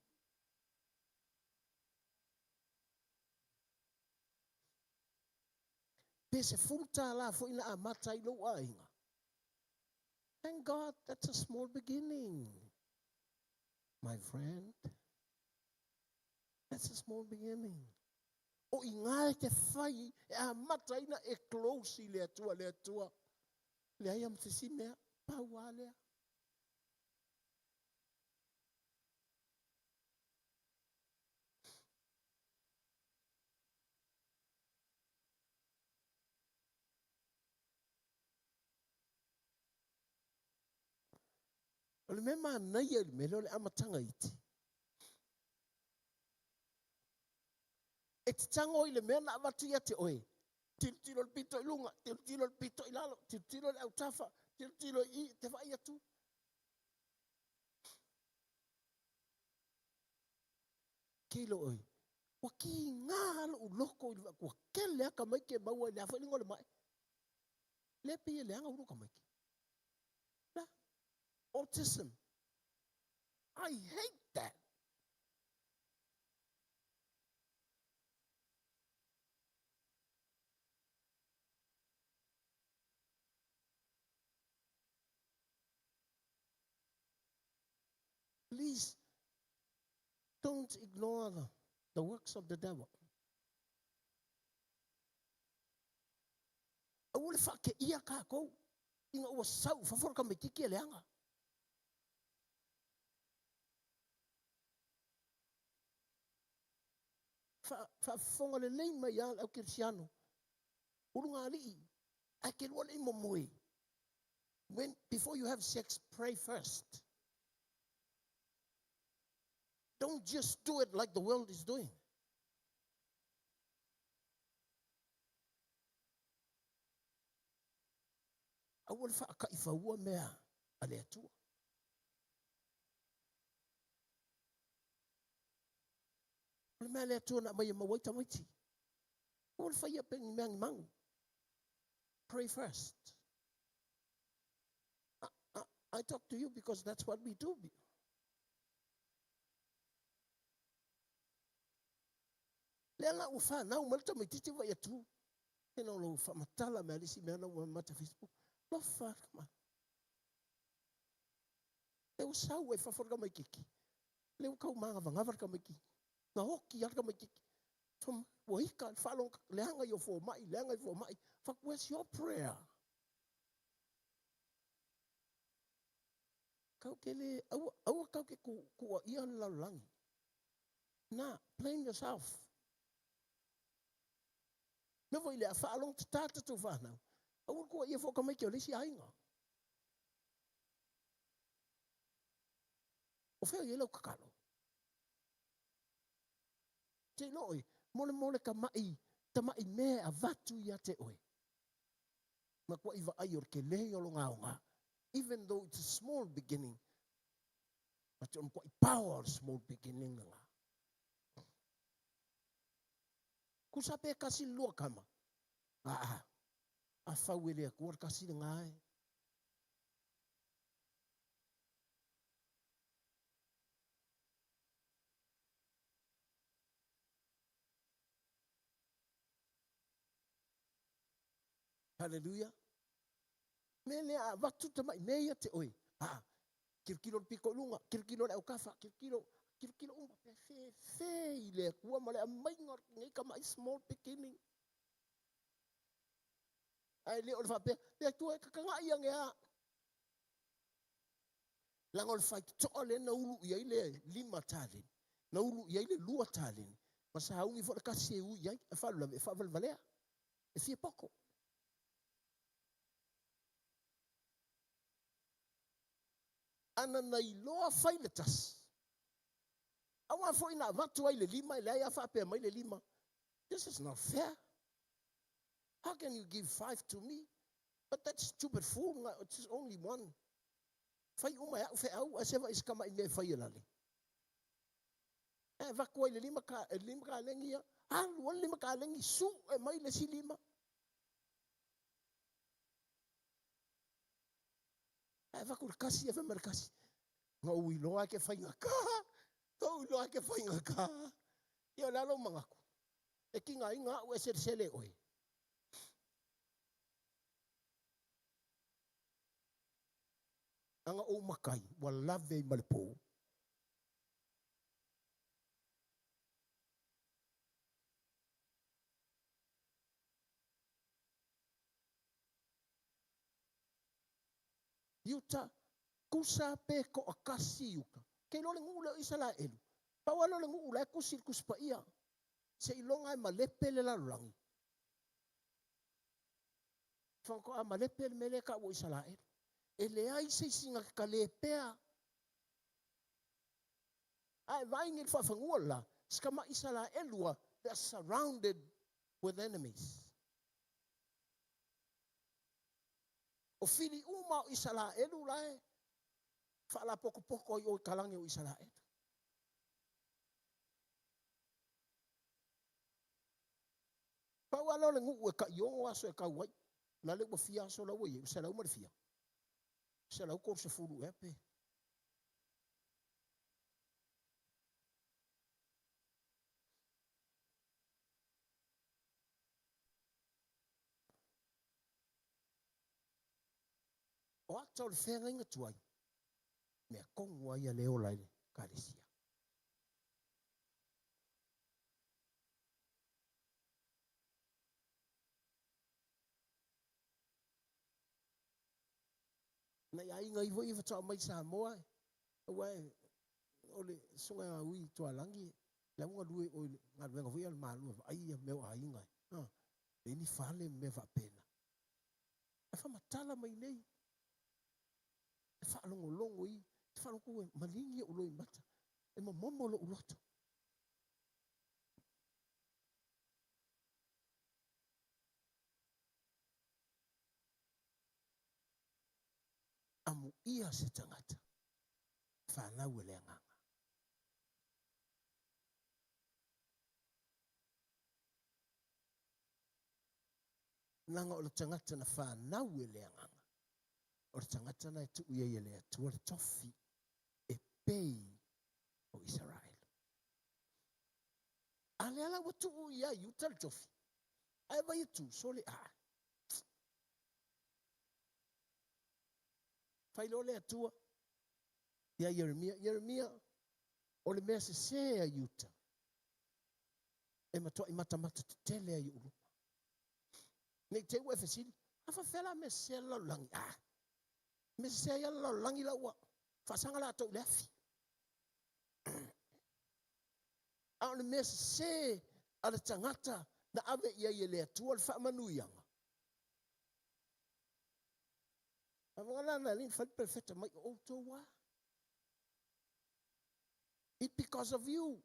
Pe $10 foi na amata ai lou aiga. Thank God that's a small beginning. My friend. That's a small beginning. O i ngā e te whai e amata ai na e close i le Atua, le Atua. Leai a ma se isi mea, pau a lea. O le mea manaia i le mea lea o le amataga iti, e te tago i le mea na avatu ia te oe, tilotilo le pito i luga, tilotilo le pito i lalo, tilotilo le autafa, tilotilo i i, te vaai atu. Kilo oi, ua kiga lou loko i le ua kele a tamaiti e maua i le a foi le igoa o le mai. Lea pei e leaga ulu tamaiti. La, autism. I hate that. Please don't ignore the, the works of the devil. Aua le faakeia kākou ina ua sau i fafo le tamaititi e leaga. Faafofoga lelei mai a le au kerisiano, ulugalii, ae te lua le i momoe. When, before you have sex, pray first. Don't just do it like the world is doing. Aua le faakaifaua mea a le Atua. O le mea le Atua na aumai e maua ai tamaiti. Aua le faia pe ni mea ni magu. Pray first. I talk to you because that's what we do. Lea la ua fanau mai le tamaitiiti ua vaai atu, ina o lou faamatala mea le isi mea na ua mata Facebook. Lofa ma. Le ua sau ai fafo le tamaitiiti. Le ua tau magavagava le tamaitiiti. Na oti lava le tamaitiiti. Ua ita le faalogo leaga i o fomai, leaga i fomai. Fuck, where's your prayer? Kau ke le, aua, aua kau ke ku, kuaia le lalolagi. Na, blame yourself. Mea foi le a faalogo tatā tatou fanau. Aua le kuaia foi tamaiti o le isi aiga. O fea i ai lau tatalo? Te iloa oe, molemole tama'i, tama'i mea e avatu ia te oe. Matuai vaai o le tele o lona aoga. Even though it's a small beginning, but o le matuai power o le small beginning lena. Tusa pe tasi le lua tama. Aa, a fau e le Atua le tasi lena e. Hallelujah. Me lea a avatu tamai mea ia te oe. A, tilotilo le pito i luga, tilotilo le autafa, tilotilo, tilotilo uma, pe fe, fe i le Atua ma le aumaiga o lenei tamai small beginning. Ae le o le faapea, le Atua e tataga'i ane a. Leaga o le faitotoa lea na ulu i ai le 5 taleni, na ulu i ai le 2 taleni, ma sauni foi le tasi e ui i ai, e faalavelave, e faavalevalea, e fia poto. Ana na iloa fai le tasi, aua foi na avatu ai le 5, e leai a faapea mai le 5. This is not fair. How can you give 5 to me? But that stupid fool, it's only 1. Fai uma e au feau, ae se vai se tamai mea e fai e lale. E avatu ai le 5 ka, e 5 kalegi ia, alu ai le 5 kalegi, su e mai le si 5. E avatu le kasi, e fai mai le kasi. Nga ui loa ke whainga ka, nga ui loa ke whainga ka. Ia le alo mangaku. E ki ngā inga au e sele sele oe. Anga o makai, ua lave i malepo. Iuta, kusa pe ko akasi iuta. Ke lo le ngu le o Isalaelu. Pau alo le ngu la e kusi le kusi paia. Se ilonga e malepe le lalolagi. Whanko a malepe le mele ka o Isalaelu. E le ai se isinga ke ka le pea. A e vai ngi le whaafangua la, skama Isalaelu a, they are surrounded with enemies. O fili uma o Isalaelu la e, whaalapokopoko i o i kalange o Isalaelu. Pau ala o le ngu e ka iongo aso e kau ai. La le ua fia aso la ua ie, se lau ma le fia. Se lau kor se fulu e pe. O ata o le whengainga tuai, mea kongu ai a le ola i le kalesia. Nai aiga ivo i whatoa mai Samoa, aua e, o le sunga a ui tualangi, le aunga lue o le ngā luenga vui al malua, ai ia meo aiga. Ha, le ni fale mea whapena. E whamatala mai nei, e whaalongolongo i, te whaalongo e malingi o loi mata. E momomo lo'u loto. Amuia se tagata fanau e le Agaga. Leaga o le tagata na fanau e le Agaga, o le tagata na e tuu i ai e le Atua le tofi e pei o Isaraelu. A lea la ua tuu ia Iuta le tofi, ae vai e tu, sole a. Fai loa le Atua ia Ieremia, Ieremia, o le mea sesē a Iuta, e matuai matamata tetele ai i ou luma. Ne i te i ua e fesili, a faapefea la mea sesē a le lalolagi? A, mea sesē ai lava le lalolagi la ua faasaga latou i le afi. A o le mea sesē a le tagata na ave i ai e le Atua le faamanuiaga, a la na alii fai le perofeta mai o outou a. It because of you.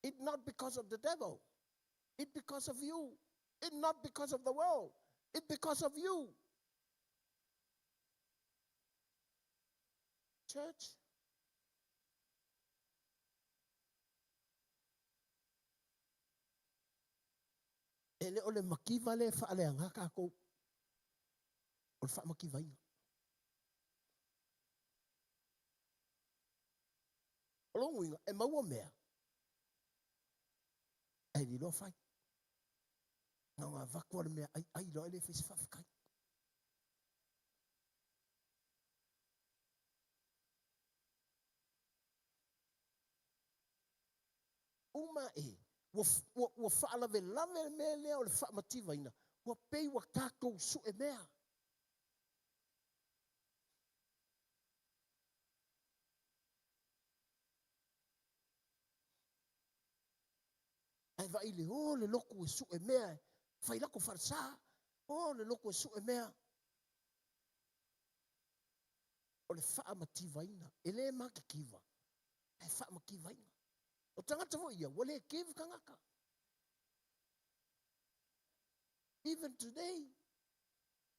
It not because of the devil. It because of you. It not because of the world. It because of you. Church. E le o le makiva lea e faaleaga tatou, o le faamakivaina. O lona uiga, e maua mea, ae le iloa fai. Na ona avatu lava o le mea ai, ai loa, e le fai se faafetai. Uma e, ua, ua, ua faalavelave le mea lea o le faamativaina, ua pei ua tatou sue mea. Ae vaai le o le lotu e sue mea, fai lako falesa, o le lotu e sue mea. O le faamativaina, e le matitiva, ae faamativaina. O tagata foi ia, ua le give tagata. Even today,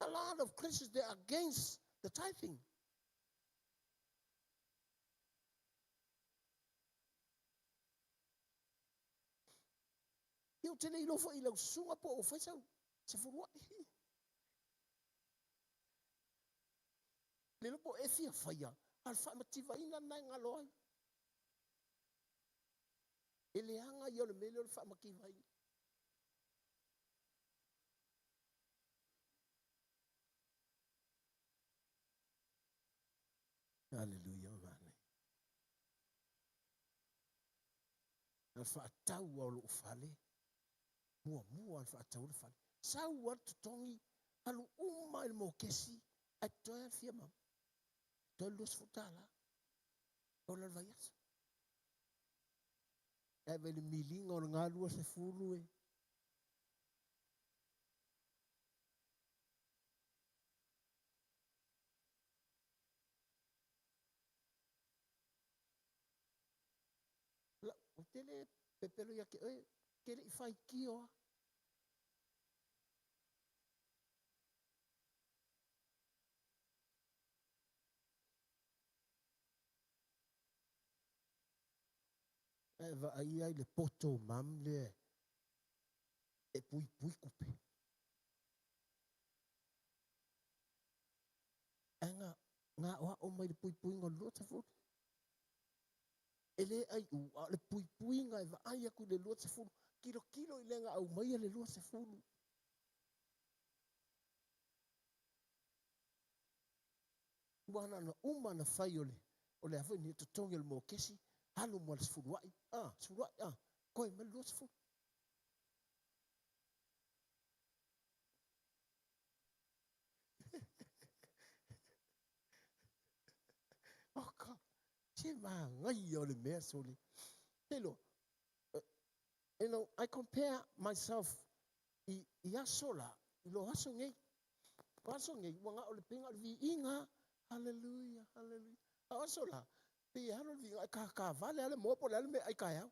a lot of Christians, they are against the tithing. Ia ou te le iloa foi i lau susuga po o fai sau sefuluai. Le iloa po o e fia faia, a o le faamativaina lena e galo ai. E leaga ia o le mea lea o le faamativaina. Haleluia, manaia. Na le faatau lava o lou fale, muamua lava le faatau o le fale. Sau lava le totogi, alu uma i le mokesi, ae totoe lava le fia mama. Totoe le $20 ola le vaiaso. Ae vaai i le miliga o lena 20 e. Ou te le pepelo ia te oe, te le i faitio lava. Ae vaai ai le poto mam lea e puipui tupe. Ae na aoao mai le puipuiga o le 20. E le ai u, a o le puipuiga e vaai atu i le 20, tilotilo i le na aumaia le 20. Ua na ona uma ona fai o le o le a foi nei totogi o le mokesi, alu ma le sefuluai, a, sefuluai, a, toe mai le 20. Oka, se manaia o le mea sole. Te iloa, you know, I compare myself i, i aso la, i lo aso nei. O aso nei, ua na o le pei na o le viiga, hallelujah, hallelujah. A o aso la, Pei e alo le viiga, ae kakavale lava le moa po o le a le mea e ai taeao.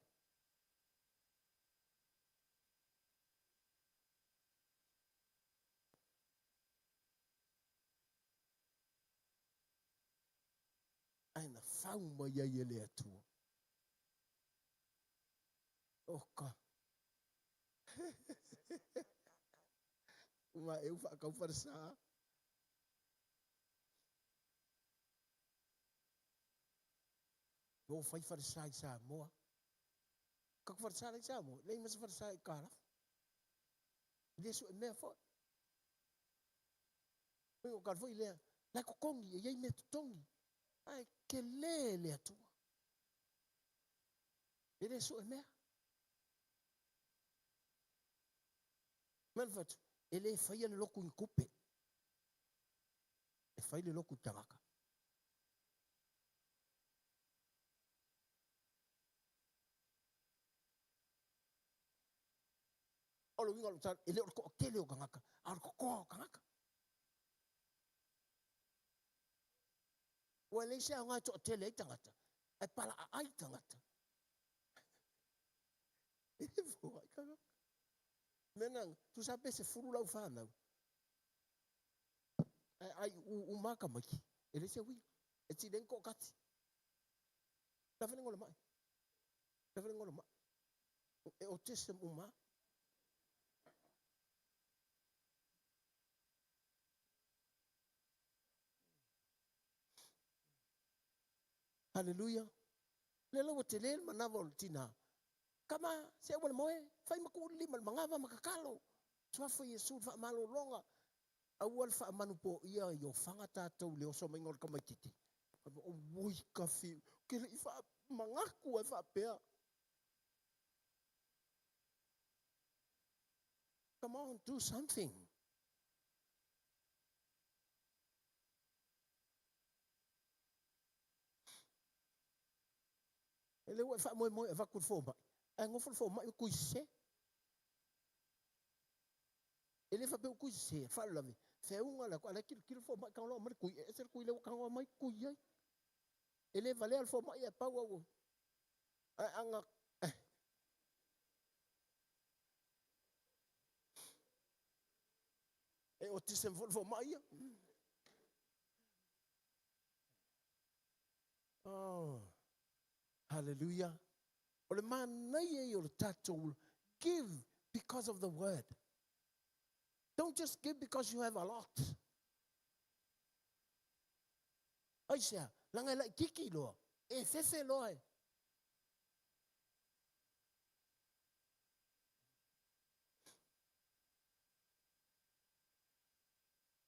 Ae na fau mai ai e le Atua. Oh ka. Ua eu faatau falesa. Ua fai falesa i Samoa. Tatou falesa la i Samoa, leai ma se falesa i aitalafu. E le sue mea foi. O tala foi lea, la e totogi, e i ai mea totogi. Ae tele le Atua. E le sue mea. Ma le fatu, e le faia le lotu i tupe. E fai le lotu i tagata. O le uiga o le tala, e le o le toatele o tagata, a o le totoa o tagata. Ua leai se aoga e toatele ai tagata, ae palaaai tagata. E le foai tagata. Mea na, tusa pe 10 lau fanau, ae ai u uma tamaiti, e leai se uiga. E tile ni toatasi. La fale ngola mai. La fale ngola mai. E autism uma. Hallelujah. Le la ua tele le manava o le tina. Kama, se ua le moe, fai ma tuu le lima le manava ma kakalo. Suafa Iesu le faamalologa. Aua le faamanupoia i ofaga tatou i le oso maiga o le tamaitiiti. Oi ka fiu, ke le i faamanatu ai faapea. Come on, do something. E le ua e faamoemoe e avatu le fomai, ae nofo le fomai ma tui sese. E le faapea ua tui sese, faalavelave, feauga le atu, a o la e tilotilo le fomai tago loa aumai le tui, e ese le tui lea ua tago aumai tui ai. E le valea le fomai ae pau au, ae aga, e autism foi le fomai ia. Oh, hallelujah. O le manaia ia o le tatou give because of the word. Don't just give because you have a lot. Aisea, laga e laititi loa, e fefe loa e.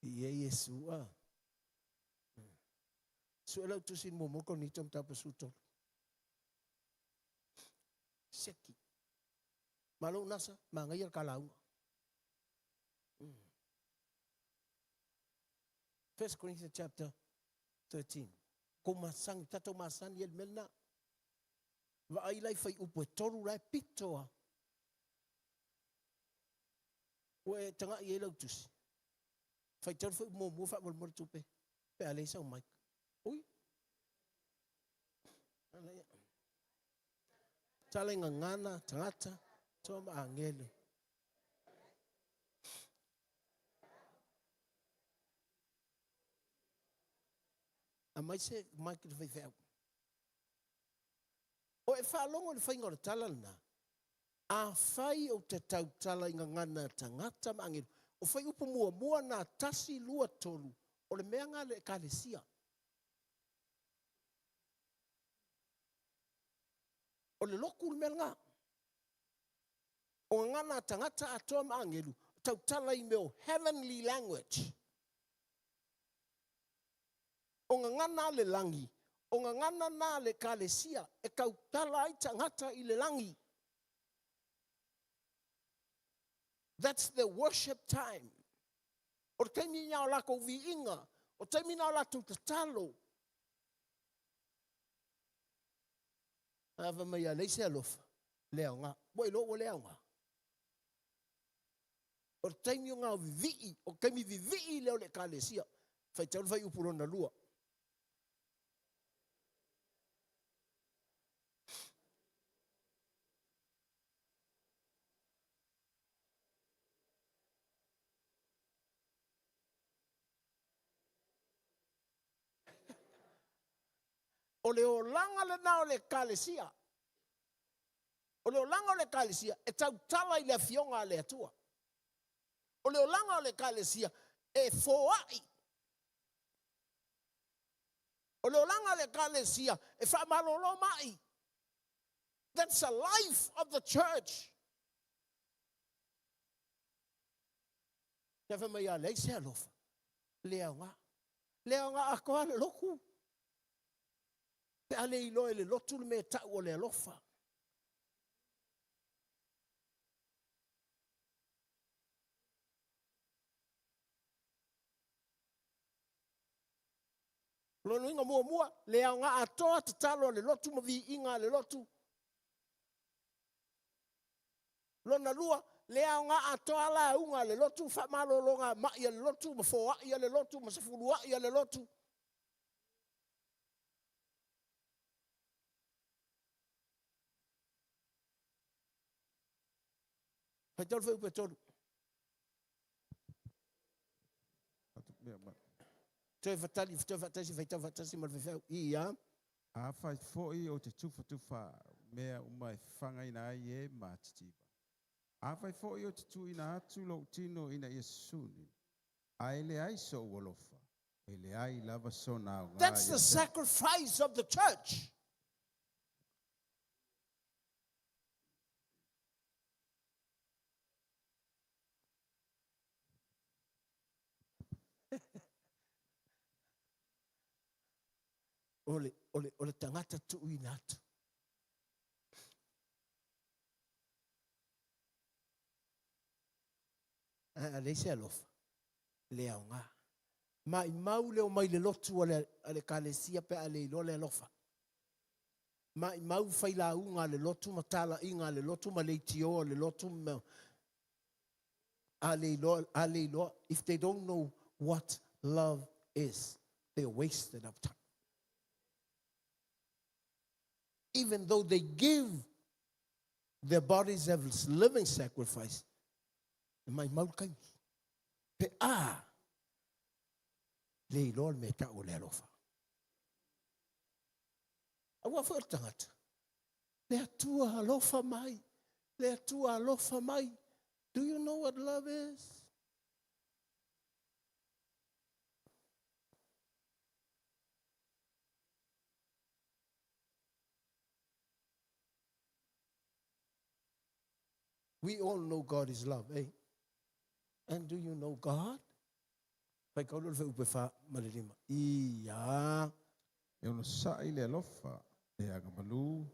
Ia Iesu a. Sue lau tusi muamua Korinito mataupu 13. Seki. Malo nasa, manaia le kalauga. 1 Corinthians chapter 13. Ko masani, tatou masani e le mea lena. Vaai la i fuaiupu e 3 la e pito a. Ua e tagai ai lau tusi. Faitau le fuaiupu muamua faamolemole tupe. Pe a leai sau mic. Ui. Ala ia. Tala i gagana, tagata, toa ma agelu. Aumai se mic i le faifeau. O e faalogo i le faiga o le tala lena, afai ou te tautala i gagana tagata ma agelu, o fuaiupu muamua na 1, 2, 3, o le mea nga le ekalesia. O le lotu le mea lena. O gagana tagata atoa ma agelu, tautala i mea o heavenly language. O gagana le lagi, o gagana na le ekalesia, e tautala ai tagata i le lagi. That's the worship time. O le taimi na o latou viiga, o taimi na o latou tatalo. Ae fai mai a leai se alofa, le aoga. Ua iloa ua le aoga. O le taimi o ngā vivii, o taimi vivii lea o le ekalesia. Faitau le fuaiupu lona 2. O le olaga lena o le ekalesia. O le olaga o le ekalesia e tautala i le afioga a le Atua. O le olaga o le ekalesia e foai. O le olaga o le ekalesia e faamalolo mai. That's the life of the church. Te fai mai a leai se alofa. Le aoga. Le aoga atoa le lotu. Pe a le iloa e le lotu le mea e tau o le alofa. Lona uiga muamua, le aoga atoa tatalo a le lotu ma viiga a le lotu. Lona lua, le aoga atoa lauga a le lotu, faamalologa mai a le lotu, ma foai a le lotu, ma sefuluai a le lotu. Faitau le fuaiupu e 3. Toe fatali, toe faatasi, faitau faatasi ma le faifeau. Ia. Afai foi ou te tufatufa mea uma e fafagaina ai e matitiva. Afai foi ou te tuuina atu lou tino ina ia susuni, ae leai sou alofa, e leai lava sona aoga That's ia the te au. sacrifice of the church. O le, o le, o le tagata tuuina atu. Ae a leai se alofa, le aoga. Maimau le omai i le lotu a le, a le ekalesia pe a le iloa le alofa. Maimau failauga a le lotu ma talaiga a le lotu ma leitio a le lotu ma a le iloa, a le iloa. If they don't know what love is, they're wasted of time. Even though they give their bodies as living sacrifice, e maimau le taimi. Pe a le iloa le mea e tau o le alofa. Aua foi o le tagata, le Atua alofa mai, le Atua alofa mai. Do you know what love is? We all know God is love, eh? And do you know God? Faitau loa le fuaiupu e fa ma le lima. Ia. E onosai le alofa, e agamalu,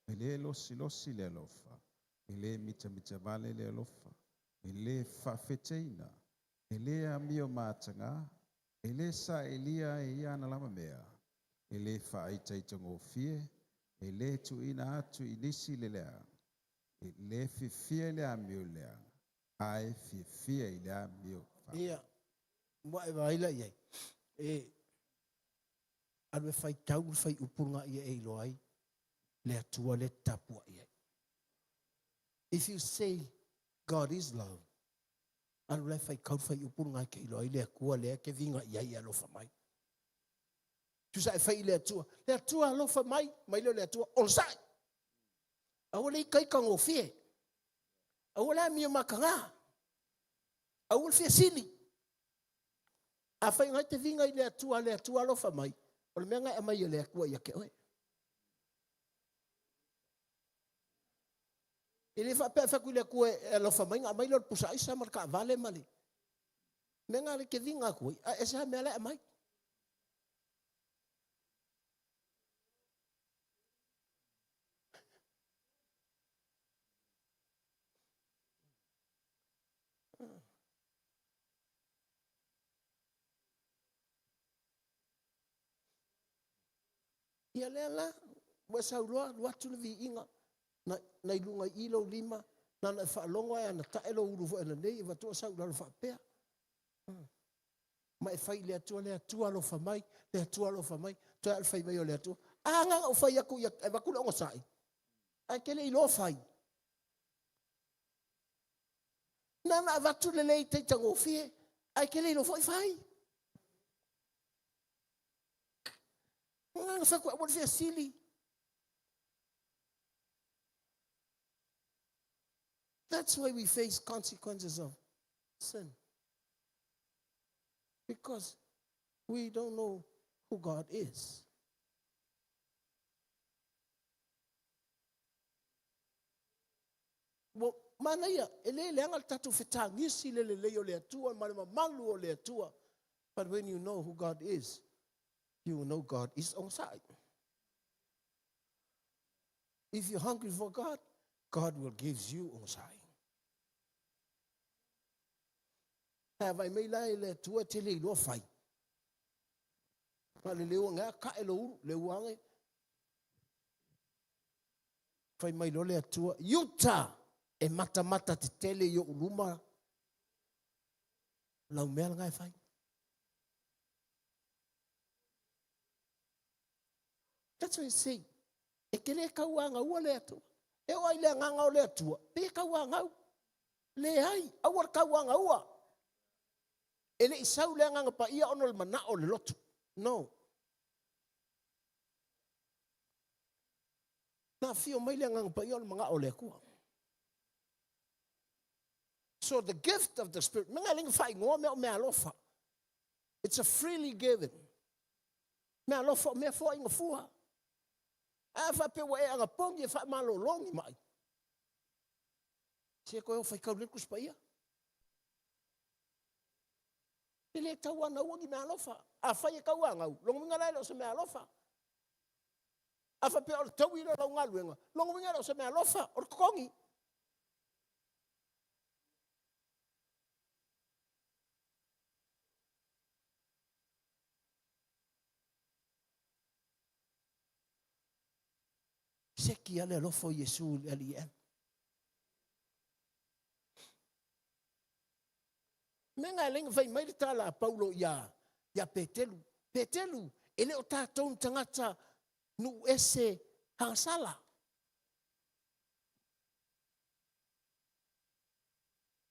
e le losilosi le alofa, e le mitamitavale le alofa, e le faafeteina, e le amio mataga, e le saelia e ia ana lava mea, e le faaitaitagofie, e le tuuina atu i nisi le leaga, e le fiafia i le amio leaga, ae fiafia i le amio Ia, ua e vaai la i ai. E alu e faitau le fuaiupu lena ia e iloa ai le Atua lea e te tapuai ai. If you say God is love, alu la e faitau le fuaiupu lena e te iloa ai le Atua lea e te viga i ai e alofa mai. Tusa e fai i le Atua, le Atua alofa mai, mai lea o le Atua, onosai. Aua le ikaika gofie. Aua le amio mataga. Aua le fia sili. Afai o lena e te viga i le Atua, le Atua alofa mai, o le mea lena e aumai e le Atua ia te oe. E le faapea e fai atu i le Atua e alofa mai ona aumai lea o le pusa aisa ma le taavale ma le mea lena e te viga atu ai, ae ese lava mea la e aumai. Ia lea la, ua e sau loa alu atu le viiga nai luga i i lou lima, na ona e faalogo ae ana tae lou ulu foi ananei, avatu o sau i lalo faapea. Ma e fai i le Atua, le Atua alofa mai, le Atua alofa mai. Toe lava o le fai mai o le Atua, a na ona ou fai atu ia e avatu le onosai, ae e te le i iloa fai. Na ona avatu le le itaita gofie, ae e te le iloa foi fai. Nganga fa ku aua le feasili. That's why we face consequences of sin. Because we don't know who God is. Ua manaia, e le leaga le tatou fetagisi i le lelei o le Atua ma le mamalu o le Atua. But when you know who God is, you will know God is on side. If you're hungry for God, God will give you on side. Ae a vaai mai la e le Atua e te le iloa fai. Ma le leu anga ka e lo ulu, le uanga fai mai loa le Atua, Iuta e matamata tetele i oʻu luma lau mea lena e fai. That's why I say, e te le tauagaua le Atua. E oo ai le agaga o le Atua, pe tauagau. Leai, aua le tauagaua. E le i sau le agaga paia ona o le manao o le loto. No. Na afio mai le Agaga Paia o le manao o le Atua. So the gift of the Spirit, mea lenga faaigoa mea o mea alofa. It's a freely given. Mea alofa o mea foaiga fua. A faapea ua e agapogi e faamalologi mai. Se koe o faitau le Tusi Paia. E le tauanaua ni mea alofa. Afai e tauanau, lona uiga la e le o se mea alofa. A faapea o le taui lea o lau galuega, lona uiga e le o se mea alofa, o le totogi. Seki lava le alofa o Iesu i le Alii e. Mea na e ala ai ona fai mai le tala a Paulo ia, ia Petelu, Petelu, e le o tatou ni tagata nuu ese hagasala.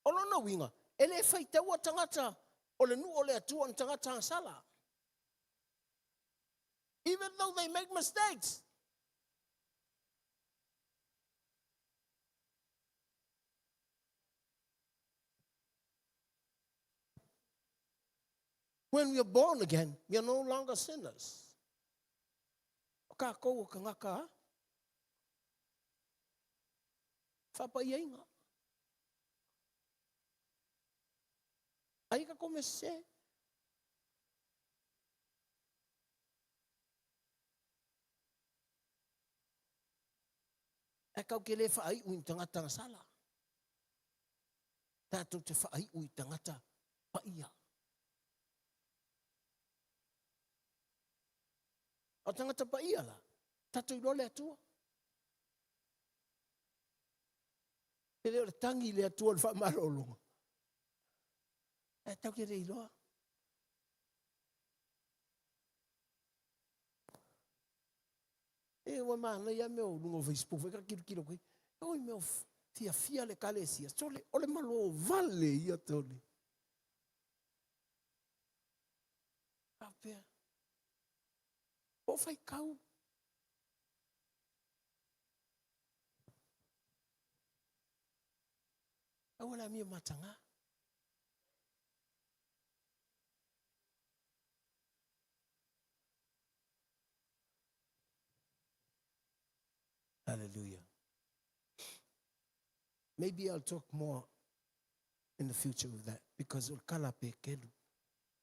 O lona uiga, e le faitaua tagata o le nuu o le Atua ni tagata hagasala. Even though they make mistakes. When we are born again, we are no longer sinners. O kākou o kangaka a? Faapaiainga. Ai ka kome se. E kau ke le whaaiu i tangata nga sala. Tatou te whaaiu i tangata paia. O tangata paia la, tatou iloa le Atua. E le o le tangi le Atua le whaamalologa. E tau ke le iloa. E ua manaia lava mea o luga o Facebook foi ka kilokilo atu ai. Oi mea o fiafia le ekalesia. Sole, o le malo vale ia tole. Faapea. Po o faitau. Aua le amio mataga. Hallelujah. Maybe I'll talk more in the future with that because o le kala a Pekelu,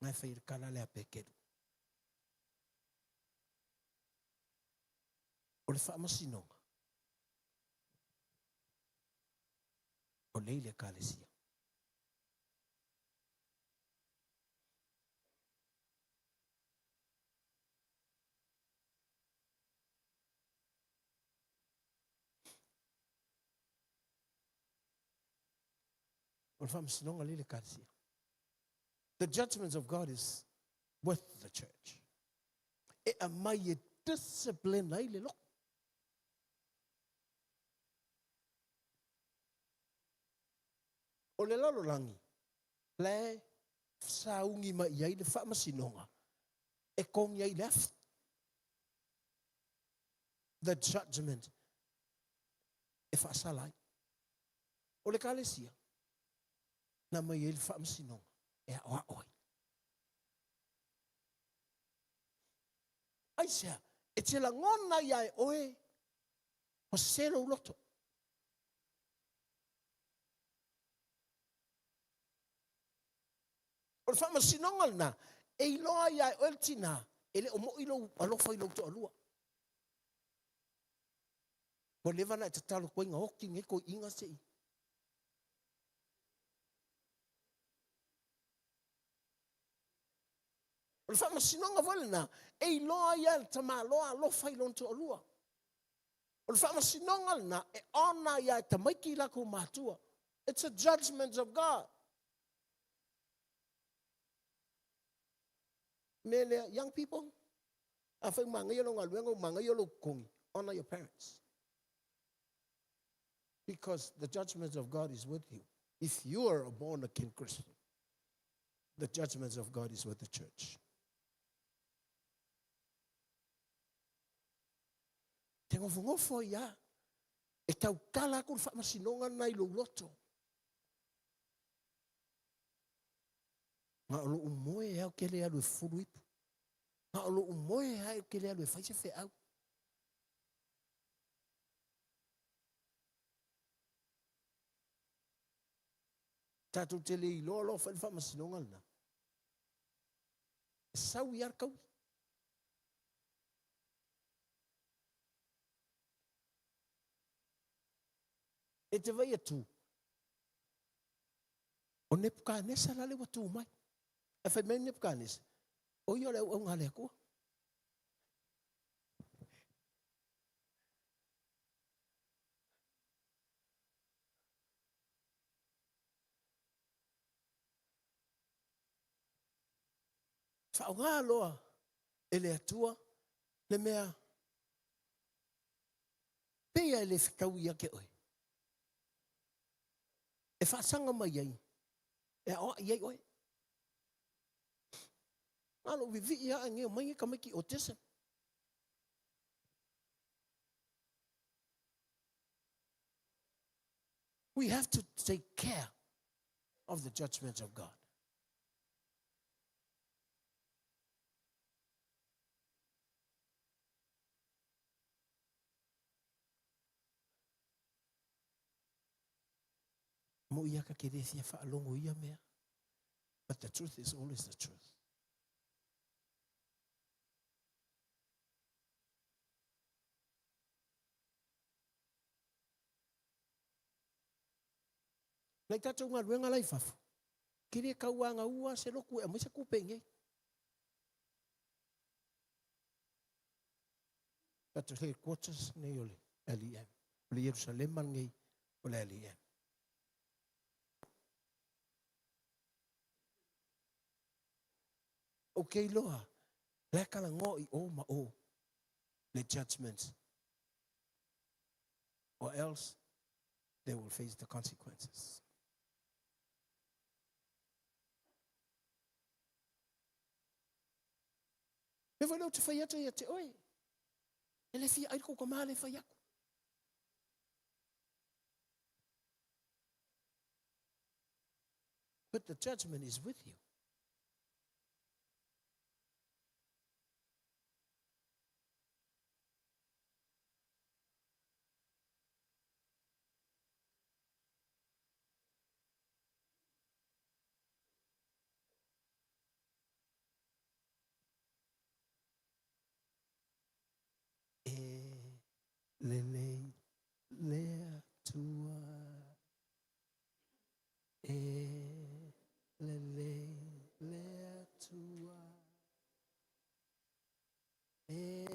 ngai fai le kala le a Pekelu. O le faamasinoga, o lei le ekalesia. O le faamasinoga lea i le Ekalesia. The judgments of God is with the church. E aumai e discipline ai le loto. O le lalolagi, la e sauni mai i ai le faamasinoga e togi ai le afi. The judgment e faasala ai. O le kalesia, na mai ai le faamasinoga e aoao ai. Aisea, e te lagona ia e oe, o se lou loto. O le faamasinoga lena, e iloa ia e oe le tinā, e le o moi lou alofa i lou toalua. Ua leva ona e tatalo atu ai na oti nei toeaiina se i. O le faamasinoga foi lena, e iloa ai e le tamaloa alofa i lona toalua. O le faamasinoga lena, e ona ia e tamaiti i latou matua. It's a judgment of God. Me lea, young people, afai ua manaia lau galuega ua manaia lou totogi, honor your parents. Because the judgment of God is with you. If you are a born again Christian, the judgment of God is with the church. Te nofonofo ai a, e tautala atu le faamasinoga lena i lou loto. Na o lou moe lava ou te le alu e fufulu ipu. Na o lou moe lava ou te le alu e fai se feau. Tatou te le iloa loa fai le faamasinoga lena. E sau ia le taui. E te vai atu, o Nepukanesa la le ua tu mai. Ae fai mai Nepukanesa, o ia o le auauna a le Atua. Faaaoga loa e le Atua le mea pei e le fetaui ia te oe, e faasaga mai ai, e aoai ai oe. Na o lou vivii lava ae omai nei tamaiti autism. We have to take care of the judgment of God. Mo ia ka ke le fia faalogo ia mea. But the truth is always the truth. Nai tatou galuega la i fafo, ke le tauagaua se lotu e aumai se tupe i nei. Tatou headquarters nei o le LEM, o le Ierusalema lenei o le LEM. Ou te iloa, la e talanoa i o ma o le judgment. Or else they will face the consequences. Me foi lea ou te fai atu ia te oe. E le fia ai le kou tama le fai atu. But the judgment is with you. E lelei le Atua, e lelei le Atua, e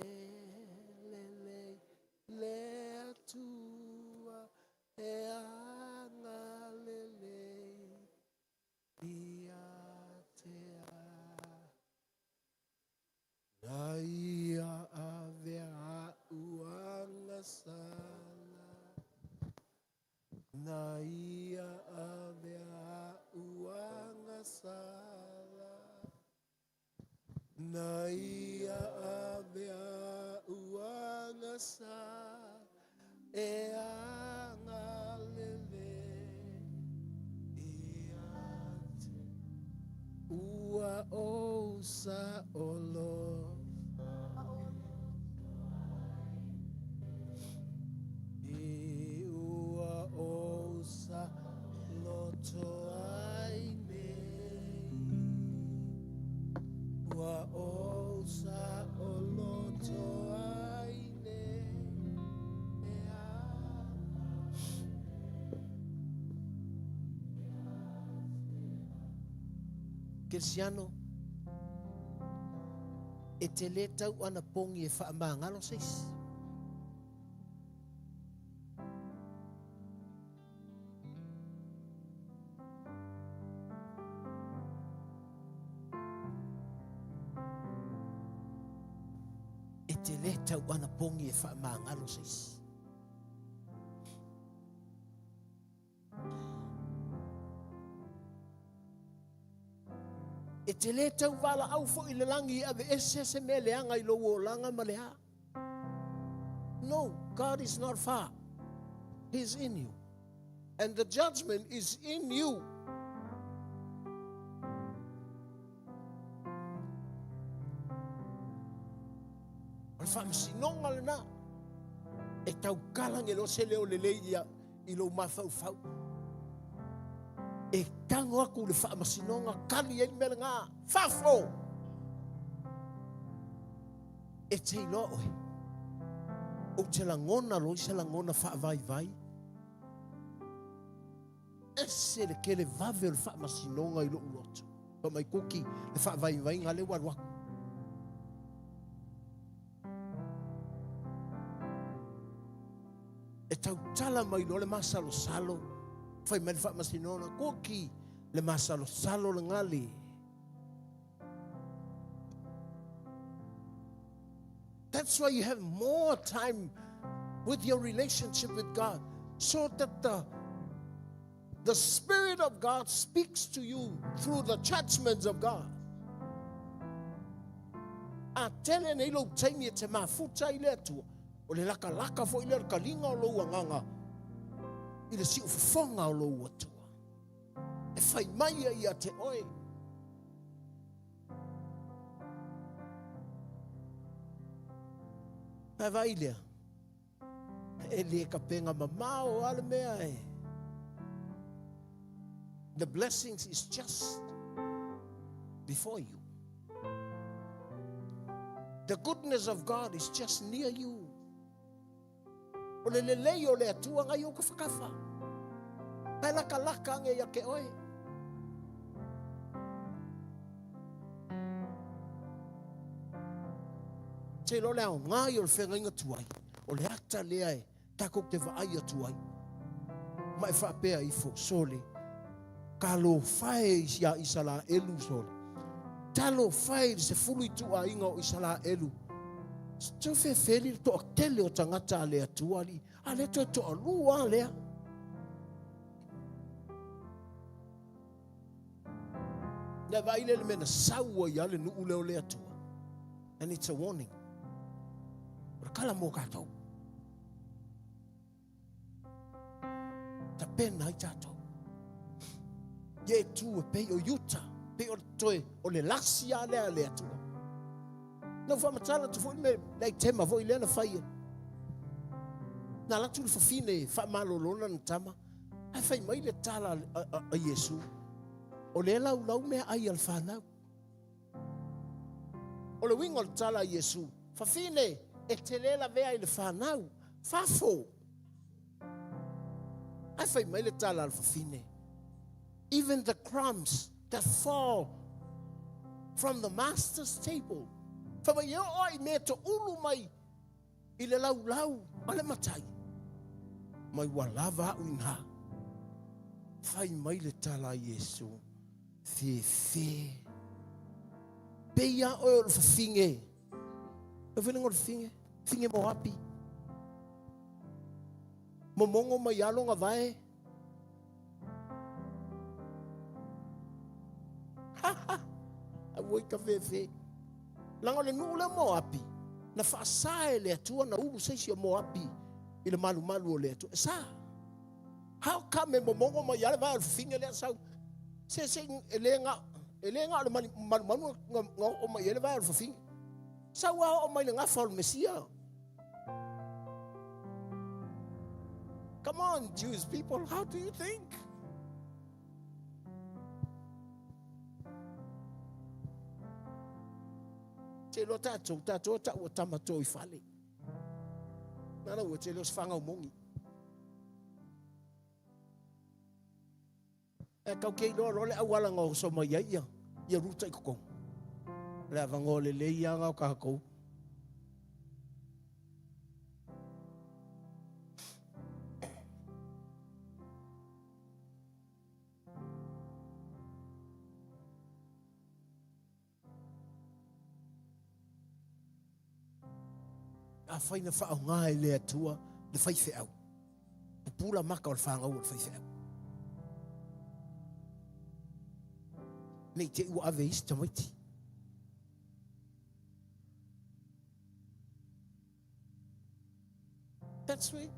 lelei le Atua, e agalelei ia te au. Na ia avea a'u agasa. Ua sa e agalelei ia te ua ou saolofa I ua ou saoloto ai nei Ua ou saoloto ai nei E Kerisiano, e te lē tau anapogi e faamagalo se isi. E te lē tau anapogi e faamagalo se isi. E te lē tau valaau foi i le lagi e aveese se mea leaga i lou olaga ma le a. No, God is not far. He's in you. And the judgment is in you. O le faamasinoga lena e taukalage loa se leo lelei ia i lou mafaufau. E tago aku le faamasinoga, kali ai le mea lena, fafo! E te iloa oe, ou te lagona loa i se lagona faavaivai, ese le kele vave o le faamasinoga i lou loto. Fai mai Kuki, le faavaivaiga lea ua alu aku. E tautala mai loa le masalosalo, fai mai le faamasinoga, Kuki, le masalosalo lena le. That's why you have more time with your relationship with God, so that the Spirit of God speaks to you through the judgments of God. A tele nei lou taimi e te mafuta i le Atua, o le lakalaka foi lea o le kaliga o lou agaga i le siufofoga o lou Atua. E fai mai ai ia te oe. Ae vaai lea, e le kapega mamao a le mea e. The blessings is just before you. The goodness of God is just near you. O le lelei o le Atua ngai ou kafakafa. Ae lakalaka age ia ke oe. Te iloa le aoga ia o le feagaiga tuai, o le ata lea e takou te vaai atu ai. Ma e faapea ifo, sole, talofa e ia Isaraelu, sole. Talofa e i le 10 ituaiga o Isaraelu. Tau fefeli le toatele o tagata a le Atua, alii, a lea toe toalua a lea. Ia vaai le mea na sau ai a le nuu lea o le Atua. And it's a warning. O le kala mo tātou. Tapena ai tātou. Ia e tū e pei o Iuta, pei o le toe o le lasi a lea le Atua. Na u faamatala atu foi me le aitema foi lea na fai e. Na alu atu le fafine e faamalolo lana tama, ae fai mai le tala a Iesu, o lea laulau meaai a le fanau. O le uiga o le tala a Iesu, fafine e te le lavea i le fanau, fafo. Ae fai mai le tala a le fafine, even the crumbs that fall from the master's table. Fai mai e oo ai mea toulu mai i le laulau a le matai, mai ua lava au inā. Fai mai le tala a Iesu, fefe. Pei a oe o le fafine. E whilinga o le fafine, fafine Moapi. Momogo mai alo nga vae. Ha ha! Aua i ka fefe. Langa o le nuu lea Moapi. Na faasa e le Atua na ulu se isi o Moapi i le malumalu o le Atua. E sa. How come e momogo mai lava le vae o le fafine lea sau? Se se e le ga e le ga o le malumalu na oo mai ai le vae o le fafine. Sau a oo mai le gafa o le Mesia. Come on, Jewish people, how do you think? Te iloa tatou, tatou e tau o tama toi fale. Nana ua te leo se whangau mongi. E kau ke iloa loa le auala nga oso mai ai ia, ia ruta i kokong. Le avangoa lelei ia nga o kākou. Afai na faaaoga e le Atua le faifeau, pupula maka o le fanau o le faifeau. Nei te i ua ave isi tamaiti. That's me.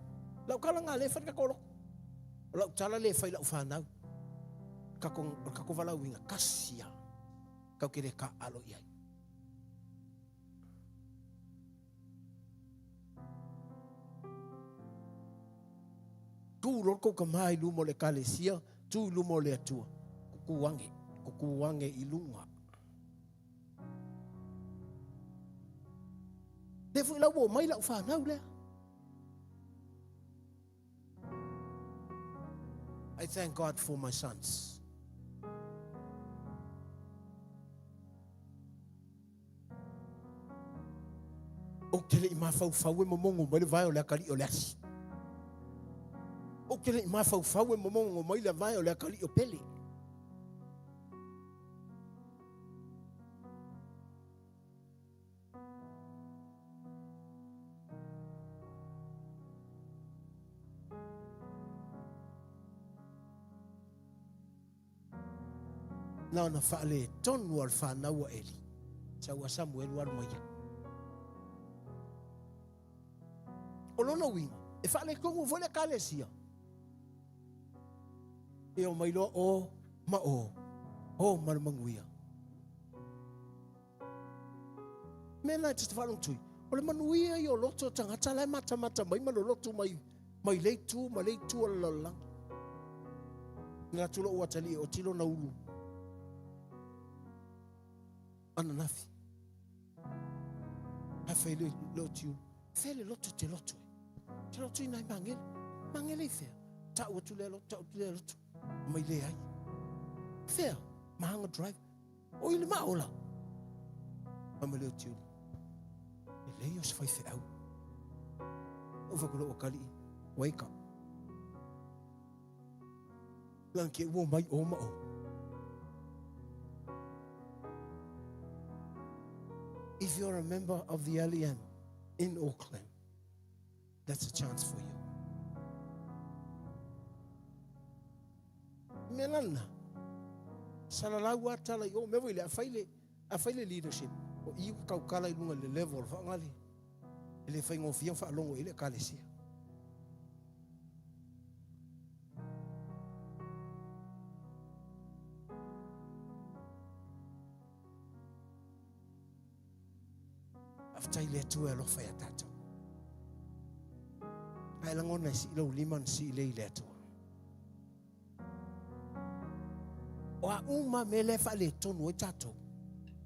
Lau kala ngā le whai ka kolo. O lau tala le whai lau whanau. Kako, kako walau inga kasia. Kau ke le ka alo iai. Tu lor kou ka mai luma o le kalesia, tu i luma o le Atua. Kuku ange, kuku ange i lunga. Lea foi lau o mai lau whanau lea. I thank God for my sons. Ou te le i mafaufau e momogo mai le vae o le akalii o le asi. Ou te le i mafaufau e momogo mai le vae o le akalii o Pele. Na ona faaletonu o le fanau a Eli, sau a Samuelu alu mai ai. O lona uiga, e faaletonu foi le ekalesia. E o mai loa o ma o, o ma le manuia. Mea na e te faalogo tui, o le manuia i o loto o tagata la e matamata mai ma lolotu mai, mai le itu ma le itu o le lalolagi. Na atu lou atalii o tilo na ulu ananafi. Ae fai le le o tiu. Fea le loto te loto e. Te loto i nai mangele. Mangele i fea. Tau atu lea loto, tau atu lea loto. Mai le ai. Fea. Mahanga Drive. O i le maola. A ma leo tiuli. E lei o se faifeau. O whakulo o kali. Wake up. Lang ke ua mai o ma o. If you're a member of the LEM in Auckland, that's a chance for you. Mea lana, salalau a tala i o, mea foi le, a fai le, a fai le leadership, o i ua kaukala i luga i le level whaangali, e le whaingofia whaalongo i le ekalesia. Faafetai i le Atua e alofa iā tatou. Ae lagona e sii lou lima na sii lei i le Atua. O a uma mea lea e faaletonu ai tatou,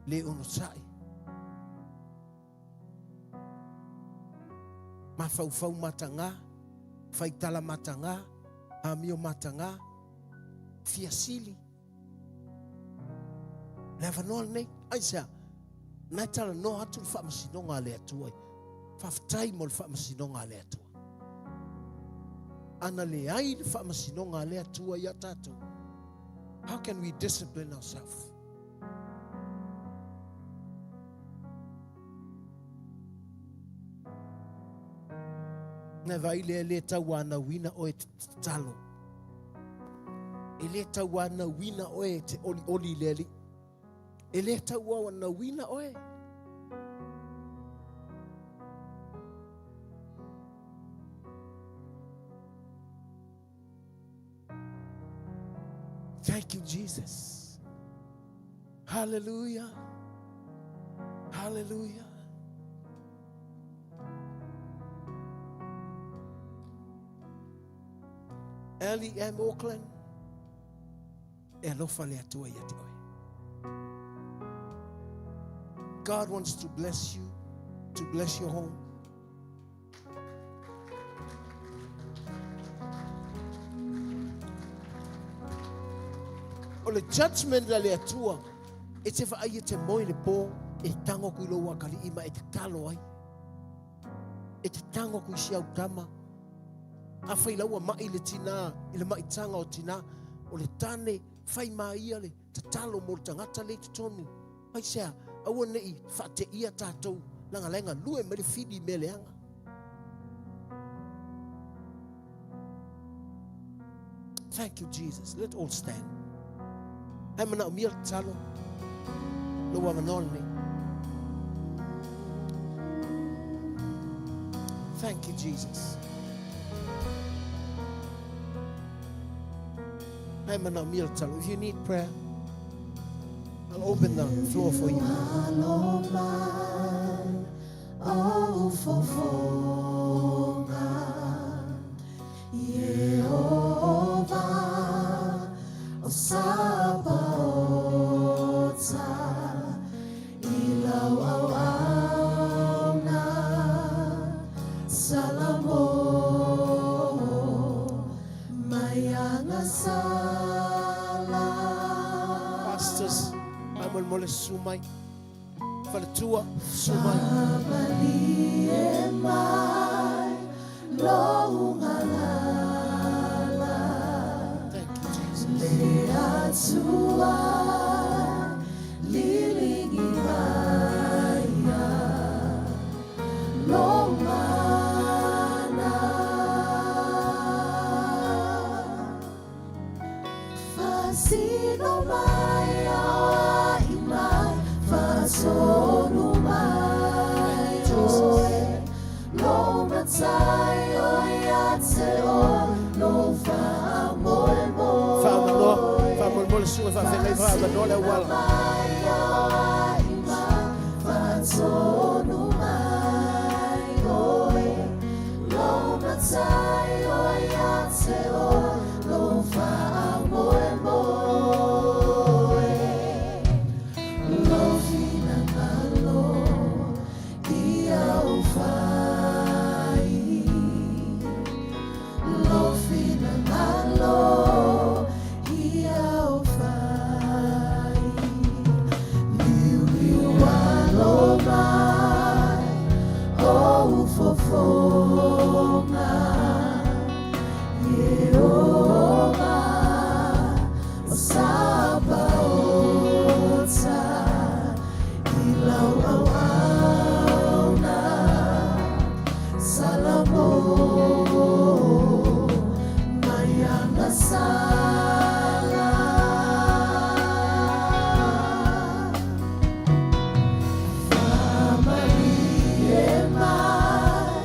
le onosai. Mafaufau matagā, faitala matagā, amio matagā, fia sili. Le avanoa lenei, aisea, na e talanoa atu le faamasinoga a le Atua. Faafetai mo le faamasinoga a le Atua. Ana leai le faamasinoga a le Atua ia tatou, how can we discipline ourselves? Na vai lea le tauanauina oe e te tatalo. E le tauanauina oe e te olioli i le Alii. E le tauanauina oe. Thank you, Jesus. Hallelujah. Hallelujah. L.E.M. Auckland. E alofa le Atua ia te oe. God wants to bless you, to bless your home. O le judgment a le Atua, e te vaai e te moe i le po, e tango aku i lou akalii ma e tatalo ai. E te tango aku i si au tama. Afai la ua mai le tina, i le maitaga o tina, o le tane fai ma ia le tatalo mo le tagata le i totonu. Aisea, aua nei faateia tatou leaga la e galue mai le fili i mea leaga. Thank you, Jesus. Let all stand. Ae manaomia le tatalo. Lou avanoa lenei. Thank you, Jesus. Ae manaomia le tatalo. If you need prayer, I'll open the floor for you. Alo mai o ufofoga Iehova o Sabaota i lau auauna Salamo mai agasala. Pastors, faamolemole susu mai. Faletua, susu mai. Faamalie mai lou galala. Thank you, Jesus. Le Atua liligi maia lou mana. Faasino mai aoai mai, faatonu mai oe. Lou Matai o ia te oe, lou faamoemoe. Faamanoa, faamolemole susuga faafeagai, faamanoa le auala. Mai aoai mai, faatonu mai oe. Lou Matai o ia te oe, lou faamoemoe. Lou finagalo ia ou fai. Lou finagalo ia ou fai. Liuliu alo mai o ufofoga Iehova o Sabaota i lau auauna Salamo mai agasala. Faamalie mai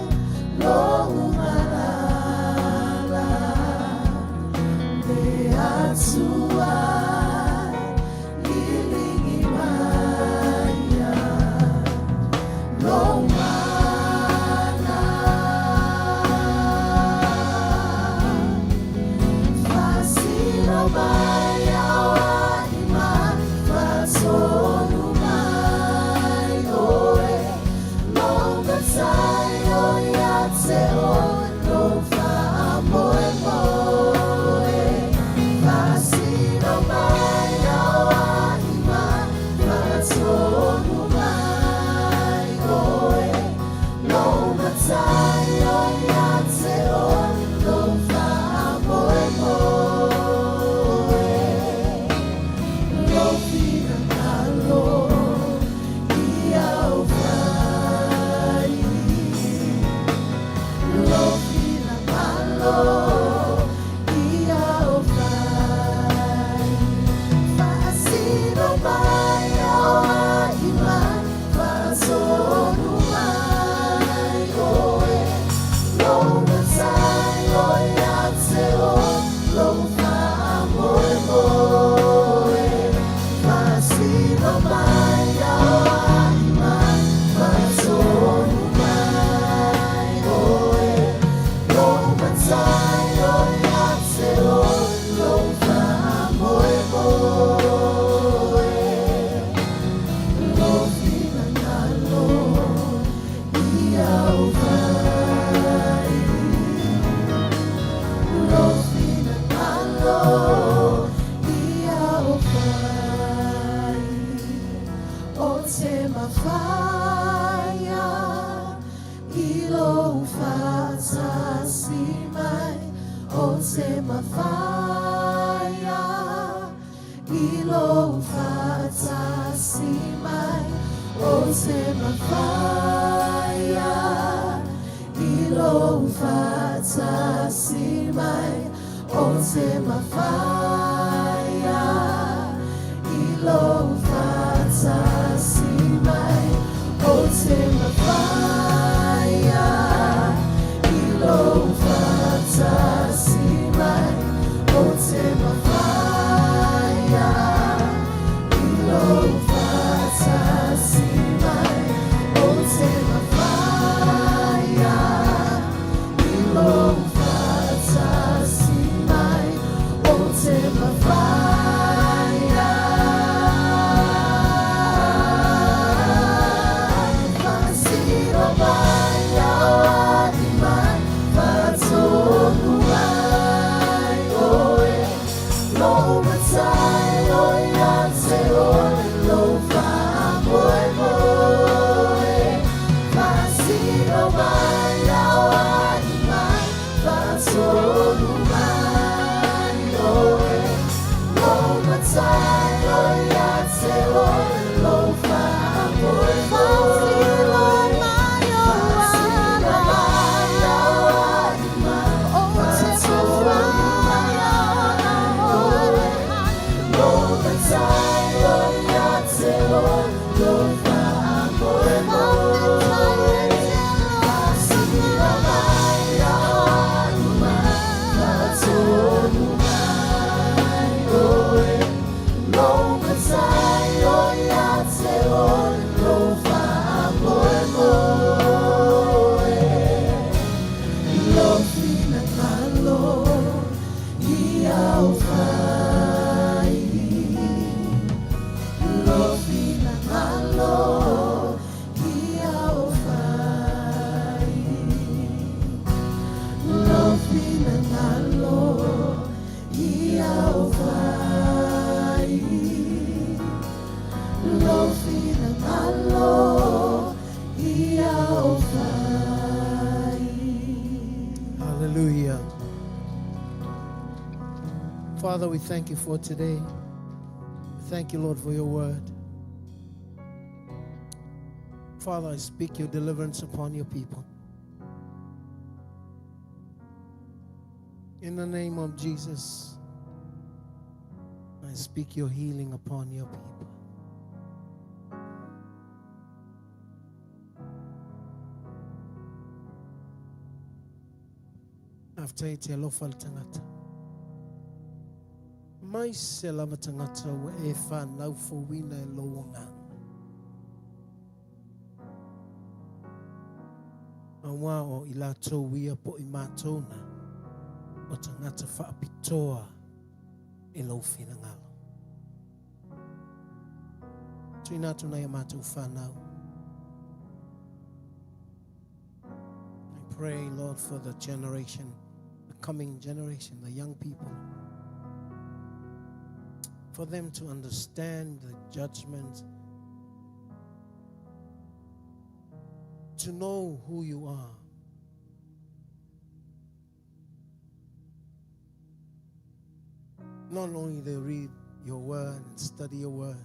lou galala Le Atua liligi maia lou mana. Faasino mai aoai mai, faatonu mai oe. Lou Matai o ia te oe, lou faamoemoe. Faasino mai aoai mai, faatonu mai oe. Lou Matai o ia te oe, lou faamoemoe. Lou finagalo ia ou fai. Lou finagalo ia ou fai. Faasino mai aoai mai, faatonu mai oe. Lou Matai o ia te oe, lou faamoemoe. te mafaia i lou faatasi mai. O te mafaia i lou faatasi mai. O te mafaia i lou faatasi mai. O te mafaia i lou faatasi mai. O te mafaia i lou faatasi mai. O te mafaia i lou faatasi mai. O te mafaia. Faasino mai auani mai, faatonu mai oe. Lou matai o ia te oe, lou faamoemoe. Faasino mai auani mai, faatonu mai oe. Lou matai o ia te oe, lou faamoemoe. Faasino mai auani mai, faatonu mai oe. Lou matai o ia te oe, lou faamoemoe. Faasino mai auani mai, faatonu mai oe. Lou matai o ia te oe, lou faamoemoe. Lou finagalo ia aufai. Lou finagalo ia aufai. Lou finagalo ia aufai. Lou finagalo ia aufai. Hallelujah. Father, we thank you for today. Thank you, Lord, for your word. Father, I speak your deliverance upon your people. In the name of Jesus, I speak your healing upon your people. Faafetai e te alofa le tagata. Mai se lava tagata ua e whanau fouina e lou agaga. Auā o i latou ia po o i matou na o tagata faapitoa i lou finagalo. Tuuina atu nai a matou fanau. I pray, Lord, for the generation, the coming generation, the young people, for them to understand the judgment, to know who you are. Not only they read your word and study your word,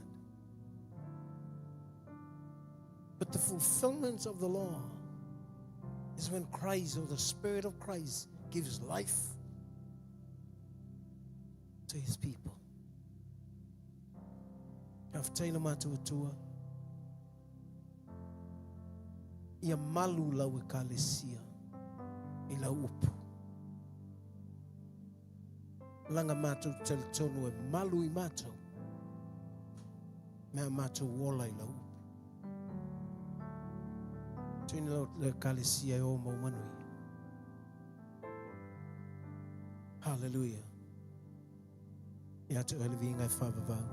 but the fulfillment of the law is when Christ or the Spirit of Christ gives life to his people. Faafetai le matou Atua. Ia malu lau ekalesia i lau upu. Laga matou talitonu e malu i matou. Mea matou ola i lau upu. Tuuina lau le ekalesia e o mau manuia. Hallelujah. Ia te oe le viiga e faavavau.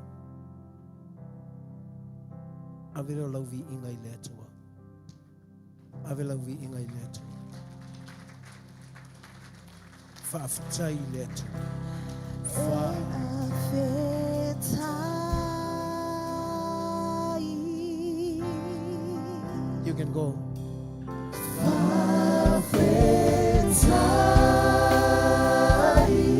Ave lea o lau viiga i le Atua. Ave lau viiga i le Atua. Faafetai i le Atua. Fa. E faafetai. You can go. Faafetai.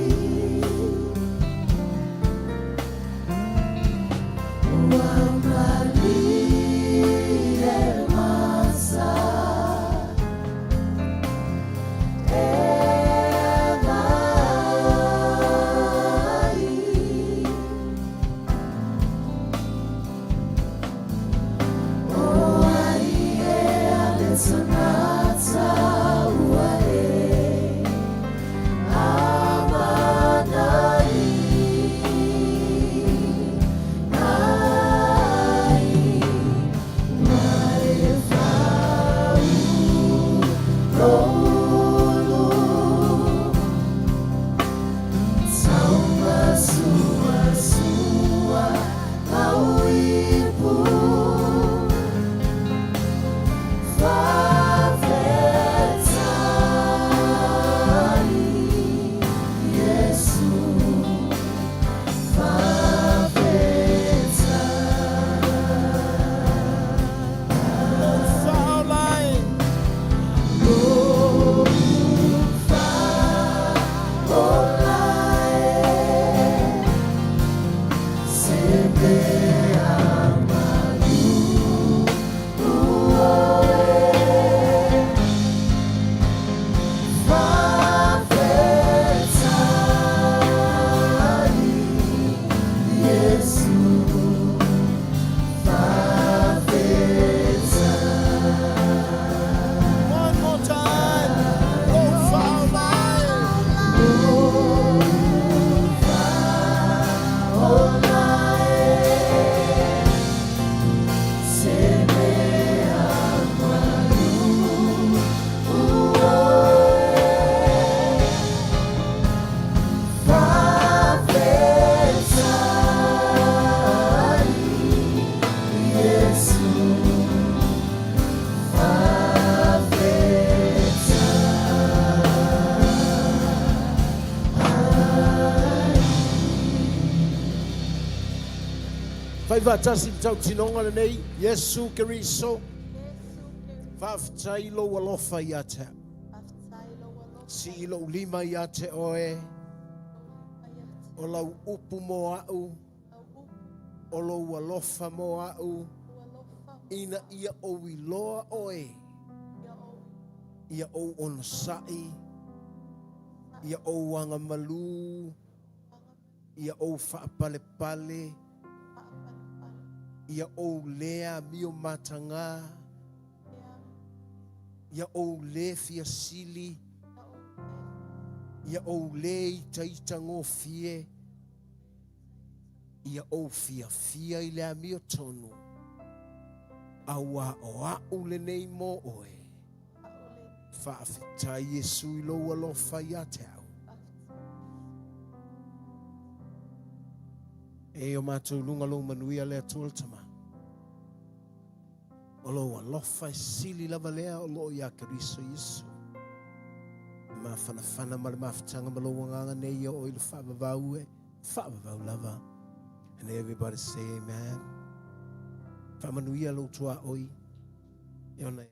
Fai faatasi le tautinoga lenei, Iesu Keriso, faafetai i lou alofa ia te au. Sii lou lima ia te oe, o lau upu mo au, o lou alofa mo au, ina ia ou iloa oe, ia ou onosai, ia ou agamalu, ia ou faapalepale, ia ou lē amio matagā, ia ou lē fiasili, ia ou lē itaitagofie, ia ou fiafia i le amiotonu, auā o a'u lenei mo oe. Faafetai Iesu i lou alofa ia te au. E o matou luga lou manuia le Atua le Tama. O lou alofa e sili lava lea o loo iā Keriso Iesu. Le mafanafana ma le mafutaga ma lou agaga nei ia oo i le faavavau e faavavau lava. And everybody say amen. Faamanuia lou tuaoi. E ona